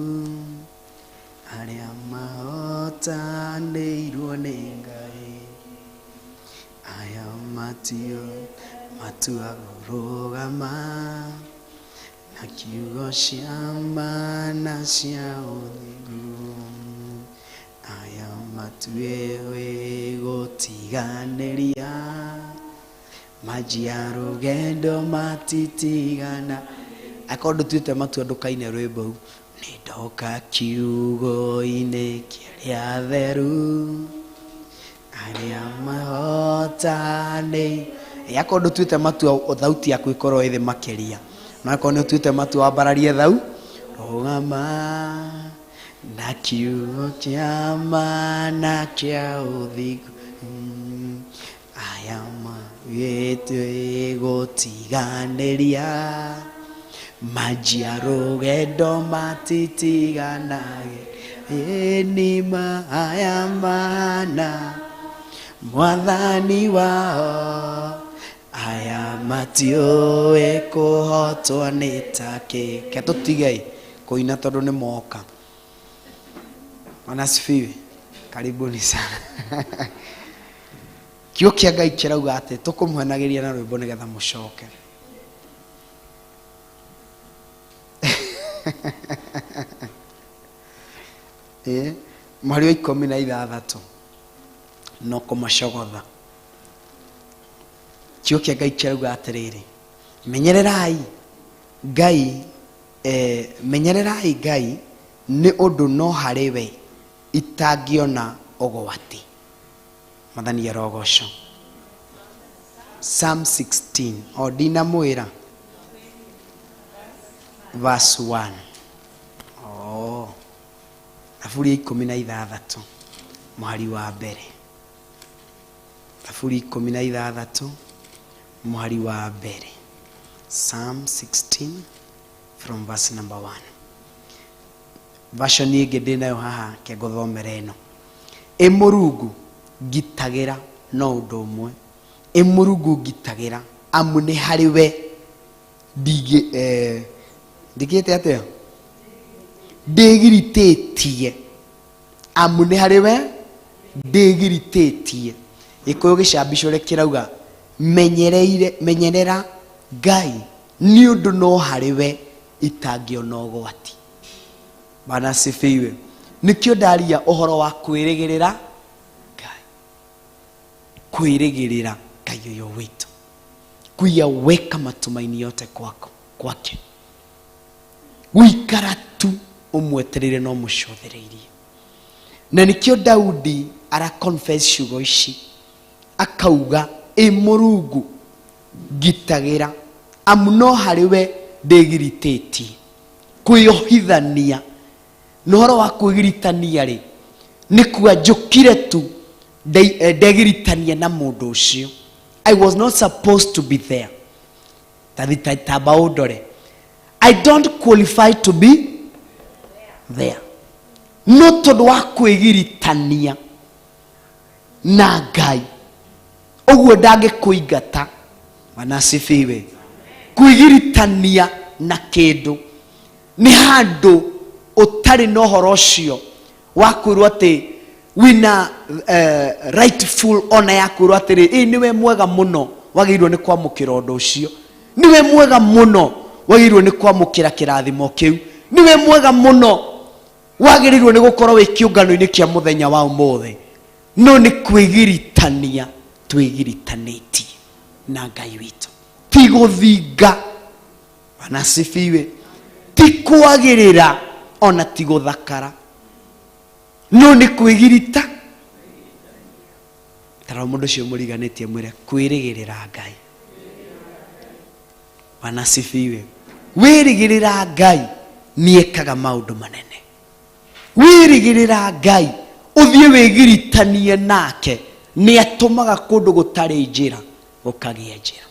arĩa mahotanĩirwo nĩ Ngai, aya matio matua kũrũgama na kiugo cia ma na cia ũthingu, aya matuĩwe gũtiganĩria, manjia rũgendo matitigana. Akorwo ndũtuĩte matua ndũkaine rwĩmbo rũu. Nĩndoka kiugo-inĩ kĩa arĩa atheru, arĩa mahotanĩ. Akorwo ndũtuĩte matua thauti yaku ĩkorwo ĩthĩ makĩria, na akorwo nĩ ũtuĩte matua wambararie thau, rũgama na kiugo kĩa ma na kĩa ũthingu, aya magĩtue gũtiganĩria, manjia rũgendo matitiganage, ĩni aya mana mwathani wao, aya matiũĩ kũhotwo nĩ takĩ. Ke tũtigei kũina tondũ nĩ moka. Bwana asifiwe. Karibuni sana. Kiugo kĩa Ngai kĩrauga atĩ tũkũmũhenagĩria na rwĩmbo nĩgetha mũcoke. Mweri wa 16 no kũmacogotha. Kiugo kĩa Ngai kĩrauga atĩrĩrĩ, menyererai Ngai, menyererai Ngai nĩ ũndũ no harĩ we itangĩona ũgwati. Mwathani arogocwo. Psalm 16 o ndinamwĩra verse 1. Oh, Thaburi ya 16 mũhari wa mbere. Thaburi 16 mũhari wa mbere. Psalm 16 from verse number 1. Version ĩngĩ ndĩnayo haha ke ngũthomera ĩno. Ĩ Mũrungu ngitagĩra no ũndũ ũmwe, ĩ Mũrungu ngitagĩra, amu nĩ harĩ we ndingĩte atĩa, ndĩgiritĩtie, amu nĩ harĩ we ndĩgiritĩtie. Gĩkũyũ gĩcambicore kĩrauga menyerera Ngai nĩ ũndũ no harĩ we itangĩona ũgwati. Bwana asifiwe. Nĩkĩo ndaria ũhoro wa kwĩrĩgĩrĩra Ngai, kwĩrĩgĩrĩra Ngai ũyũ witũ, kuyaweka matumaini yote kwako kwake, gũikara tu ũmwetereire no mũcũthĩrĩirie. Na nĩkĩo Daudi ara confess ciugo ici akauga, ĩ Mũrungu ngitagĩra, amu no harĩ we ndĩgiritĩtie. Kwĩyohithania na ũhoro wa kwĩgiritania rĩ, nĩ kuga njũkire tu ndegiritania na mũndũ ũcio. I was not supposed to be there. Tamba ũndore. I don't qualify to be there. No tondũ wa kwĩgiritania na Ngai, ũguo ndangĩkũingata. Bwana asifiwe. Kwĩgiritania na kĩndũ nĩ handũ ũtarĩ na ũhoro ũcio wa kwĩrwo atĩ wĩna rightful ona ya kwĩrwo atĩrĩ, ĩ nĩwe mwega mũno wagĩrĩirwo nĩ kwamũkĩra ũndũ ũcio, nĩwe mwega mũno wagĩrĩirwo nĩ kwamũkĩra kĩrathimo kĩu, nĩwe mwega mũno wagĩrĩirwo nĩ gũkorwo wĩ kĩũngano-inĩ kĩa mũthenya wa ũmũthĩ. No nĩ kwĩgiritania twĩgiritanĩtie na Ngai witũ, ti gũthinga. Bwana asifiwe. Ti kwagĩrĩra ona ti gũthakara, no nĩ kwĩgirita. Tara mũndũ ũcio mũriganĩtie mwĩre kwĩrĩgĩrĩra Ngai. Bwana asifiwe. Wĩrĩgĩrĩra Ngai nĩekaga maũndũ manene. Wĩrĩgĩrĩra Ngai ũthiĩ wĩgiritanie nake, nĩatũmaga kũndũ gũtarĩ njĩra gũkagĩa njĩra,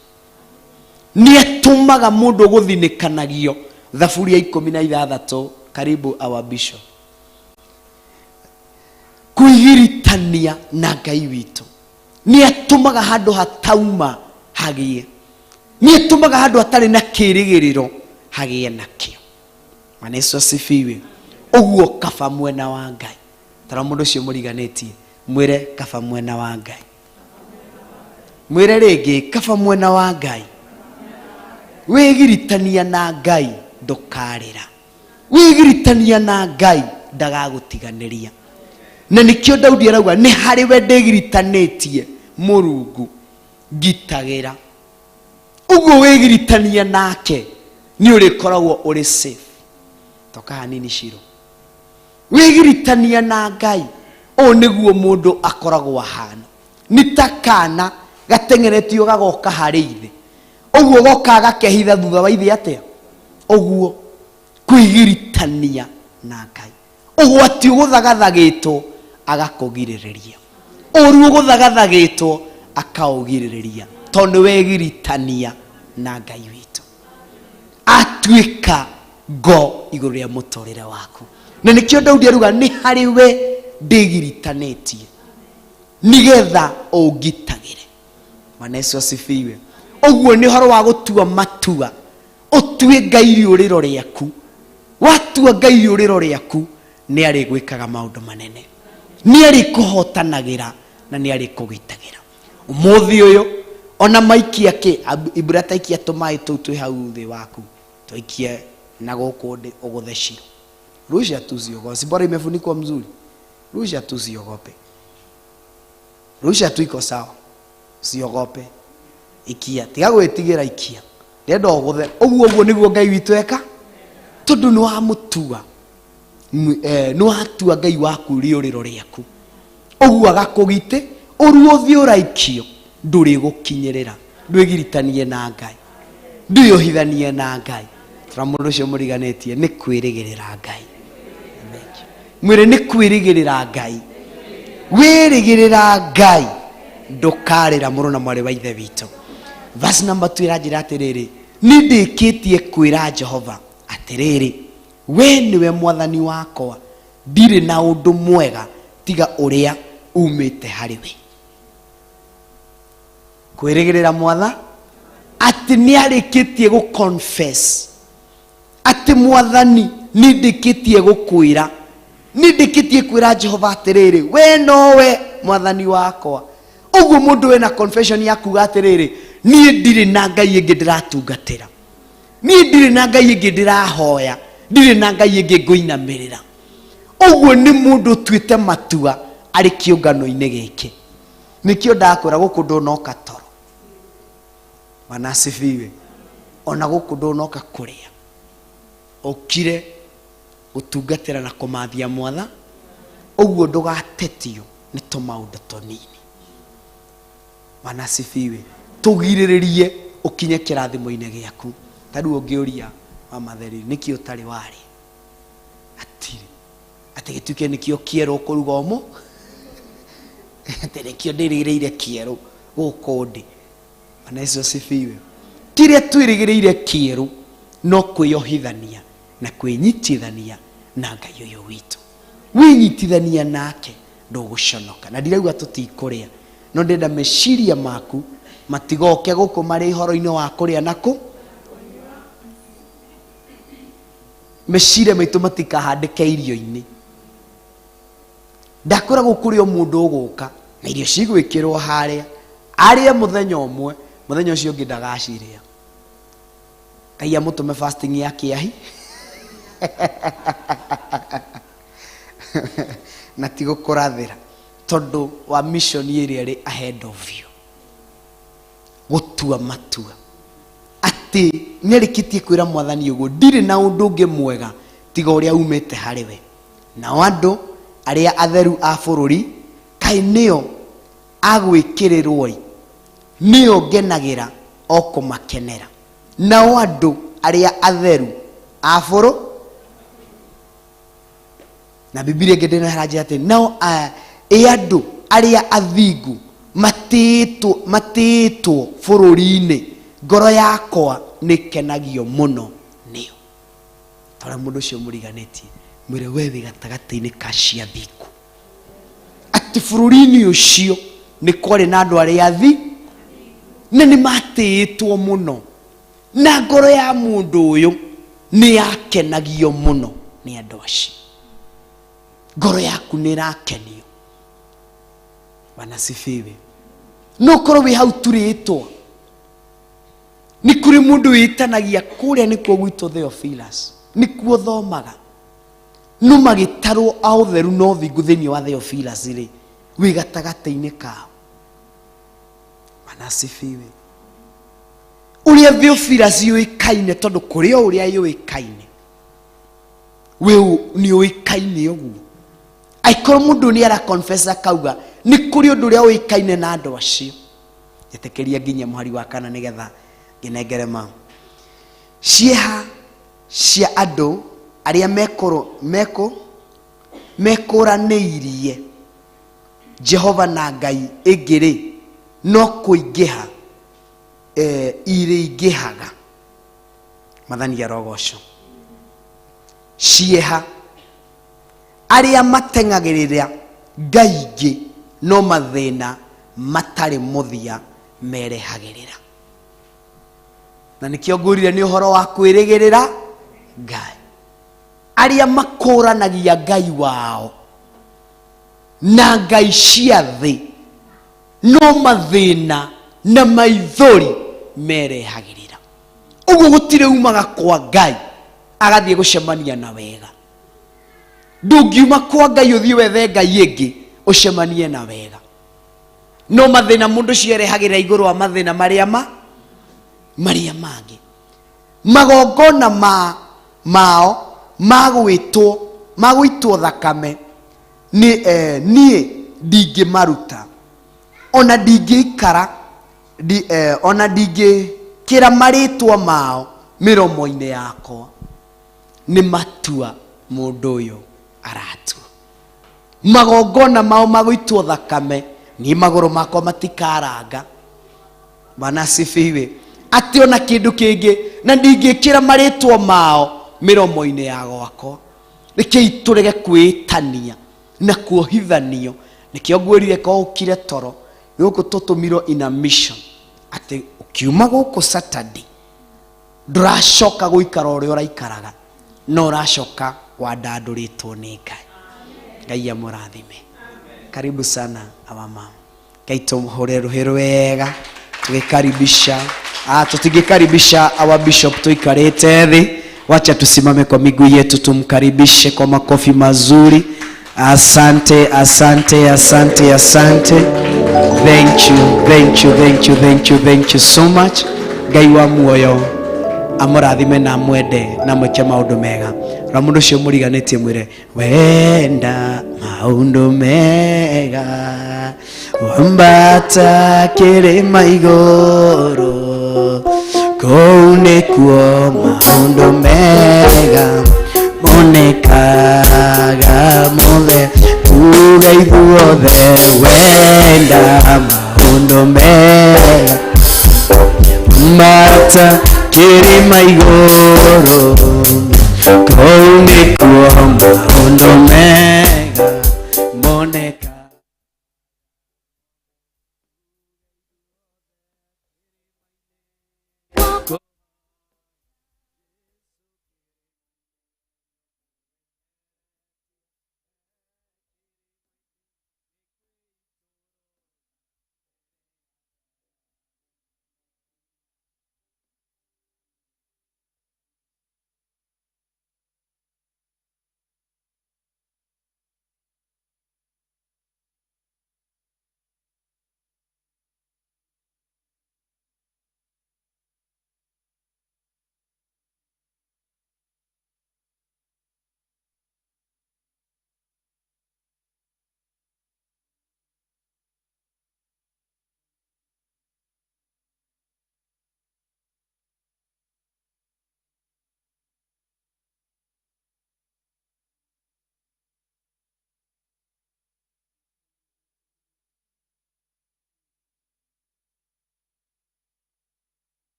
nĩatũmaga mũndũ gũthinĩkanagio. Thaburi ya 16, karibu our bishop. Kwĩgiritania na Ngai witũ nĩatũmaga handũ hatauma hagĩe, nĩatũmaga handũ hatarĩ na kĩrĩgĩrĩro hagĩe nakĩo. Bwana Yesu asifiwe. Ũguo kaba mwena wa Ngai. Tara mũndũ ũcio mũriganĩtie mwĩre kaba mwena wa Ngai, mwĩre rĩngĩ kaba mwena wa Ngai. Wĩgiritania na Ngai ndũkarĩra, wĩgiritania na Ngai ndagagũtiganĩria. Na nĩkĩo Daudi arauga nĩ harĩ we ndĩgiritanĩtie Mũrungu ngitagĩra. Ũguo wĩgiritania nake nĩ ũrĩkoragwo ũrĩ safe. Toka hanini Shiro. Wĩgiritania na Ngai, ũũ nĩguo mũndũ akoragwo ahana, nĩ ta kana gateng'eretio gagoka harĩ ithe, ũguo goka gakehitha thutha wa ithe atĩa. Ũguo kwĩgiritania na Ngai, ũgwati ũgũthagathagĩtwo agakũgirĩrĩria, ũru ũgũthagathagĩtwo akaũgirĩrĩria, tondũ nĩwegiritania na Ngai witũ. Atuĩka ngo igũrũ rĩa mũtũrĩre waku. Na nĩkĩo Daudi aruga nĩ harĩ we ndĩgiritanĩtie nĩgetha ũngitagĩre. Bwana Yesu asifiwe. Ũguo nĩ ũhoro wa gũtua matua, ũtue Ngai rĩũrĩro rĩaku. Watua Ngai rĩũrĩro rĩaku, nĩ arĩgwĩkaga maũndũ manene, nĩ arĩkũhotanagĩra na nĩ arĩkũgitagĩra. Ũmũthĩ ũyũ ona maikia kĩ Ibura taikia tũmaĩ tũu twĩ hau thĩ waku, twaikie na gũkũ ndĩ ũgũthe ciro. Rusha tu, usiogope. Si bora imefunikwa mzuri. Rusha tu, usiogope. Rusha tu, iko sawa, usiogope. Ikia, tiga gwĩtigĩra, ikia, ndenda ũgũthe. Ũguo ũguo nĩguo Ngai witũ eka, tondũ nĩ wamũtua, nĩ watua Ngai waku rĩũrĩro rĩaku, ũguo agakũgitĩ. Ũru ũthiĩ ũraikio ndũrĩgũkinyĩrĩra. Ndwĩgiritanie na Ngai, ndwĩyohithanie na Ngai. Tora mũndũ ũcio mũriganĩtie, nĩ kwĩrĩgĩrĩra Ngai. Mwĩrĩ nĩ kwĩrĩgĩrĩra Ngai. Wĩrĩgĩrĩra Ngai ndũkarĩra, mũrũ na mwarĩ wa ithe witũ. Verse number 2 ĩranjĩra atĩrĩrĩ, nĩ ndĩkĩtie kwĩra Jehova atĩrĩrĩ, we nĩwe mwathani wakwa, ndirĩ na ũndũ mwega tiga ũrĩa umĩte harĩ we. Kwĩrĩgĩrĩra mwatha atĩ nĩ arĩkĩtie gũ confess atĩ mwathani nĩ ndĩkĩtie gũkwĩra, nĩ ndĩkĩtie kwĩra Jehova atĩrĩrĩ, we nowe mwathani wakwa. Ũguo mũndũ wĩna confession ya kuga atĩrĩrĩ, niĩ ndirĩ na Ngai ĩngĩ ndĩratungatĩra, niĩ ndirĩ na Ngai ĩngĩ ndĩrahoya, ndirĩ na Ngai ĩngĩ ngũinamĩrĩra. Ũguo nĩ mũndũ ũtuĩte matua arĩ kĩũngano-inĩ gĩkĩ. Nĩkĩo ndakwĩra gũkũ ndũnoka toro. Bwana asifiwe. Ona gũkũ ndũnoka kũrĩa, ũkire gũtungatĩra na kũmathia mwatha. Ũguo ndũgatetio nĩ tũmaũndũ tũnini. Bwana asifiwe. Tũgirĩrĩrie ũkinye kĩrathimo-inĩ gĩaku. Ta rĩu ũngĩũria wa matheri, nĩkĩ ũtarĩ warĩa? Atirĩ. Atĩ gĩtuĩke nĩkĩo kĩerũ ũkũruga ũmũ, atĩ nĩkĩo ndĩrĩgĩrĩire kĩerũ gũkũ ndĩ. Bwana Yesu asifiwe. Kĩrĩa twĩrĩgĩrĩire kĩerũ no kwĩyohithania na kwĩnyitithania na Ngai ũyũ witũ. Wĩnyitithania nake ndũgũconoka. Na ndirauga tũtikũrĩa, no ndĩrenda meciria maku matigoke gũkũ marĩ ũhoro-inĩ wa kũrĩa na kũ. Meciria maitũ matikahandĩke irio-inĩ. Ndakwĩra gũkũrĩ o mũndũ ũgũka na irio cigwĩkĩrwo harĩa, arĩe mũthenya ũmwe, mũthenya ũcio ũngĩ ndagacirĩa. Ngai amũtũme fasting ya kĩahi na ti gũkũrathĩra tondũ wa mission ĩrĩa ĩrĩ ahead of you. Gũtua matua atĩ nĩarĩkĩtie kwĩra mwathani ũguo, ndirĩ na ũndũ ũngĩ mwega tiga ũrĩa umĩte harĩ we. Nao andũ arĩa atheru a bũrũri kaĩ nĩo agwĩkĩrĩrwo-ĩ, nĩo ngenagĩra o kũmakenera. Nao andũ arĩa atheru a bũrũ, na Bibilia ĩngĩ ndĩna haranjĩra atĩ nao ĩ andũ arĩa athingu matĩĩtwo bũrũri-inĩ, ngoro yakwa nĩkenagio mũno nĩo. Tara mũndũ ũcio mũriganĩtie, mwĩre we wĩ gatagatĩ-inĩ ka cia thingu. Atĩ bũrũri-inĩ ũcio nĩ kwarĩ na andũ arĩa athi na nĩ matĩĩtwo mũno, na ngoro ya mũndũ ũyũ nĩ yakenagio mũno nĩ andũ acio. Ngoro yaku nĩ ĩrakenio. Bwana asifiwe. No ũkorwo wĩ hau turĩtwo, nĩ kũrĩ mũndũ wĩtanagia kũrĩa nĩkuo gwitũ Theophilus, nĩkuo thomaga, no magĩtarwo a ũtheru na ũthingu thĩinĩ wa Theophilus rĩ, wĩ gatagatĩ-inĩ kao. Bwana asifiwe. Ũrĩa Theophilus yũĩkaine, tondũ kũrĩ o ũrĩa yũĩkaine, we nĩ ũĩkaine ũguo. Angĩkorwo mũndũ nĩ ara confess akauga nĩ kũrĩ ũndũ ũrĩa ũĩkaine na andũ acio. Njĩtĩkĩria nginya mũhari wa kana nĩgetha ngĩnengere ma. Cieha cia andũ arĩa mekũranĩirie Jehova na Ngai ĩngĩ rĩ, no kũingĩha, irĩingĩhaga. Mwathani arogocwo. Cieha arĩa mateng'agĩrĩra Ngai ingĩ no mathĩna matarĩ mũthia merehagĩrĩra. Na nĩkĩo ngwĩrire nĩ ũhoro wa kwĩrĩgĩrĩra Ngai. Arĩa makũranagia Ngai wao na ngai cia thĩ no mathĩna na maithori merehagĩrĩra. Ũguo gũtirĩ umaga kwa Ngai agathiĩ gũcemania na wega. Ndũngiuma kwa Ngai ũthiĩ wethe Ngai ĩngĩ ũcemanie na wega. No mathĩna mũndũ cierehagĩrĩra igũrũ wa mathĩna marĩa marĩa mangĩ. Magongona mao magwĩtwo thakame niĩ ndingĩmaruta, ona ndingĩikara, ona ndingĩkĩra marĩtwa mao mĩromo-inĩ yakwa. Nĩ matua mũndũ ũyũ aratua. Magongona mao magũitwo thakame, niĩ magũrũ makwa matikaranga. Bwana asifiwe. Atĩ ona kĩndũ kĩngĩ, na ndingĩkĩra marĩtwa mao mĩromo-inĩ ya gwakwa. Rekei tũrege kwĩtania na kuohithanio. Nĩkĩo ngwĩrire ko ũkire toro, gũkũ tũtũmirwo in a mission. Atĩ ũkiuma gũkũ Saturday, ndũracoka gũikara ũrĩa ũraikaraga, no ũracoka wandandũrĩtwo nĩ Ngai. Ngai amũrathime. Karibu sana our mom. Ngai tũmũhũre rũhĩ rwega tukikaribisha. Tutingikaribisha our bishop tuikarĩte thĩ. Wacha tusimame kwa miguu yetu tumkaribishe kwa makofi mazuri. Asante, asante, asante, asante. Thank you, thank you, thank you, thank you, thank you so much. Ngai wa muoyo amũrathime na amwende na mwĩke maũndũ mega. Ra mũndũ ũcio mũriganĩtie mwĩre wenda maũndũ mega, wambata kĩrĩma igũrũ, kũu nĩkuo maũndũ mega monekaga mothe. Tuge ithuothe wenda maũndũ mega, wambata kĩrĩma igũrũ, kũu nĩkuo maũndũ mega.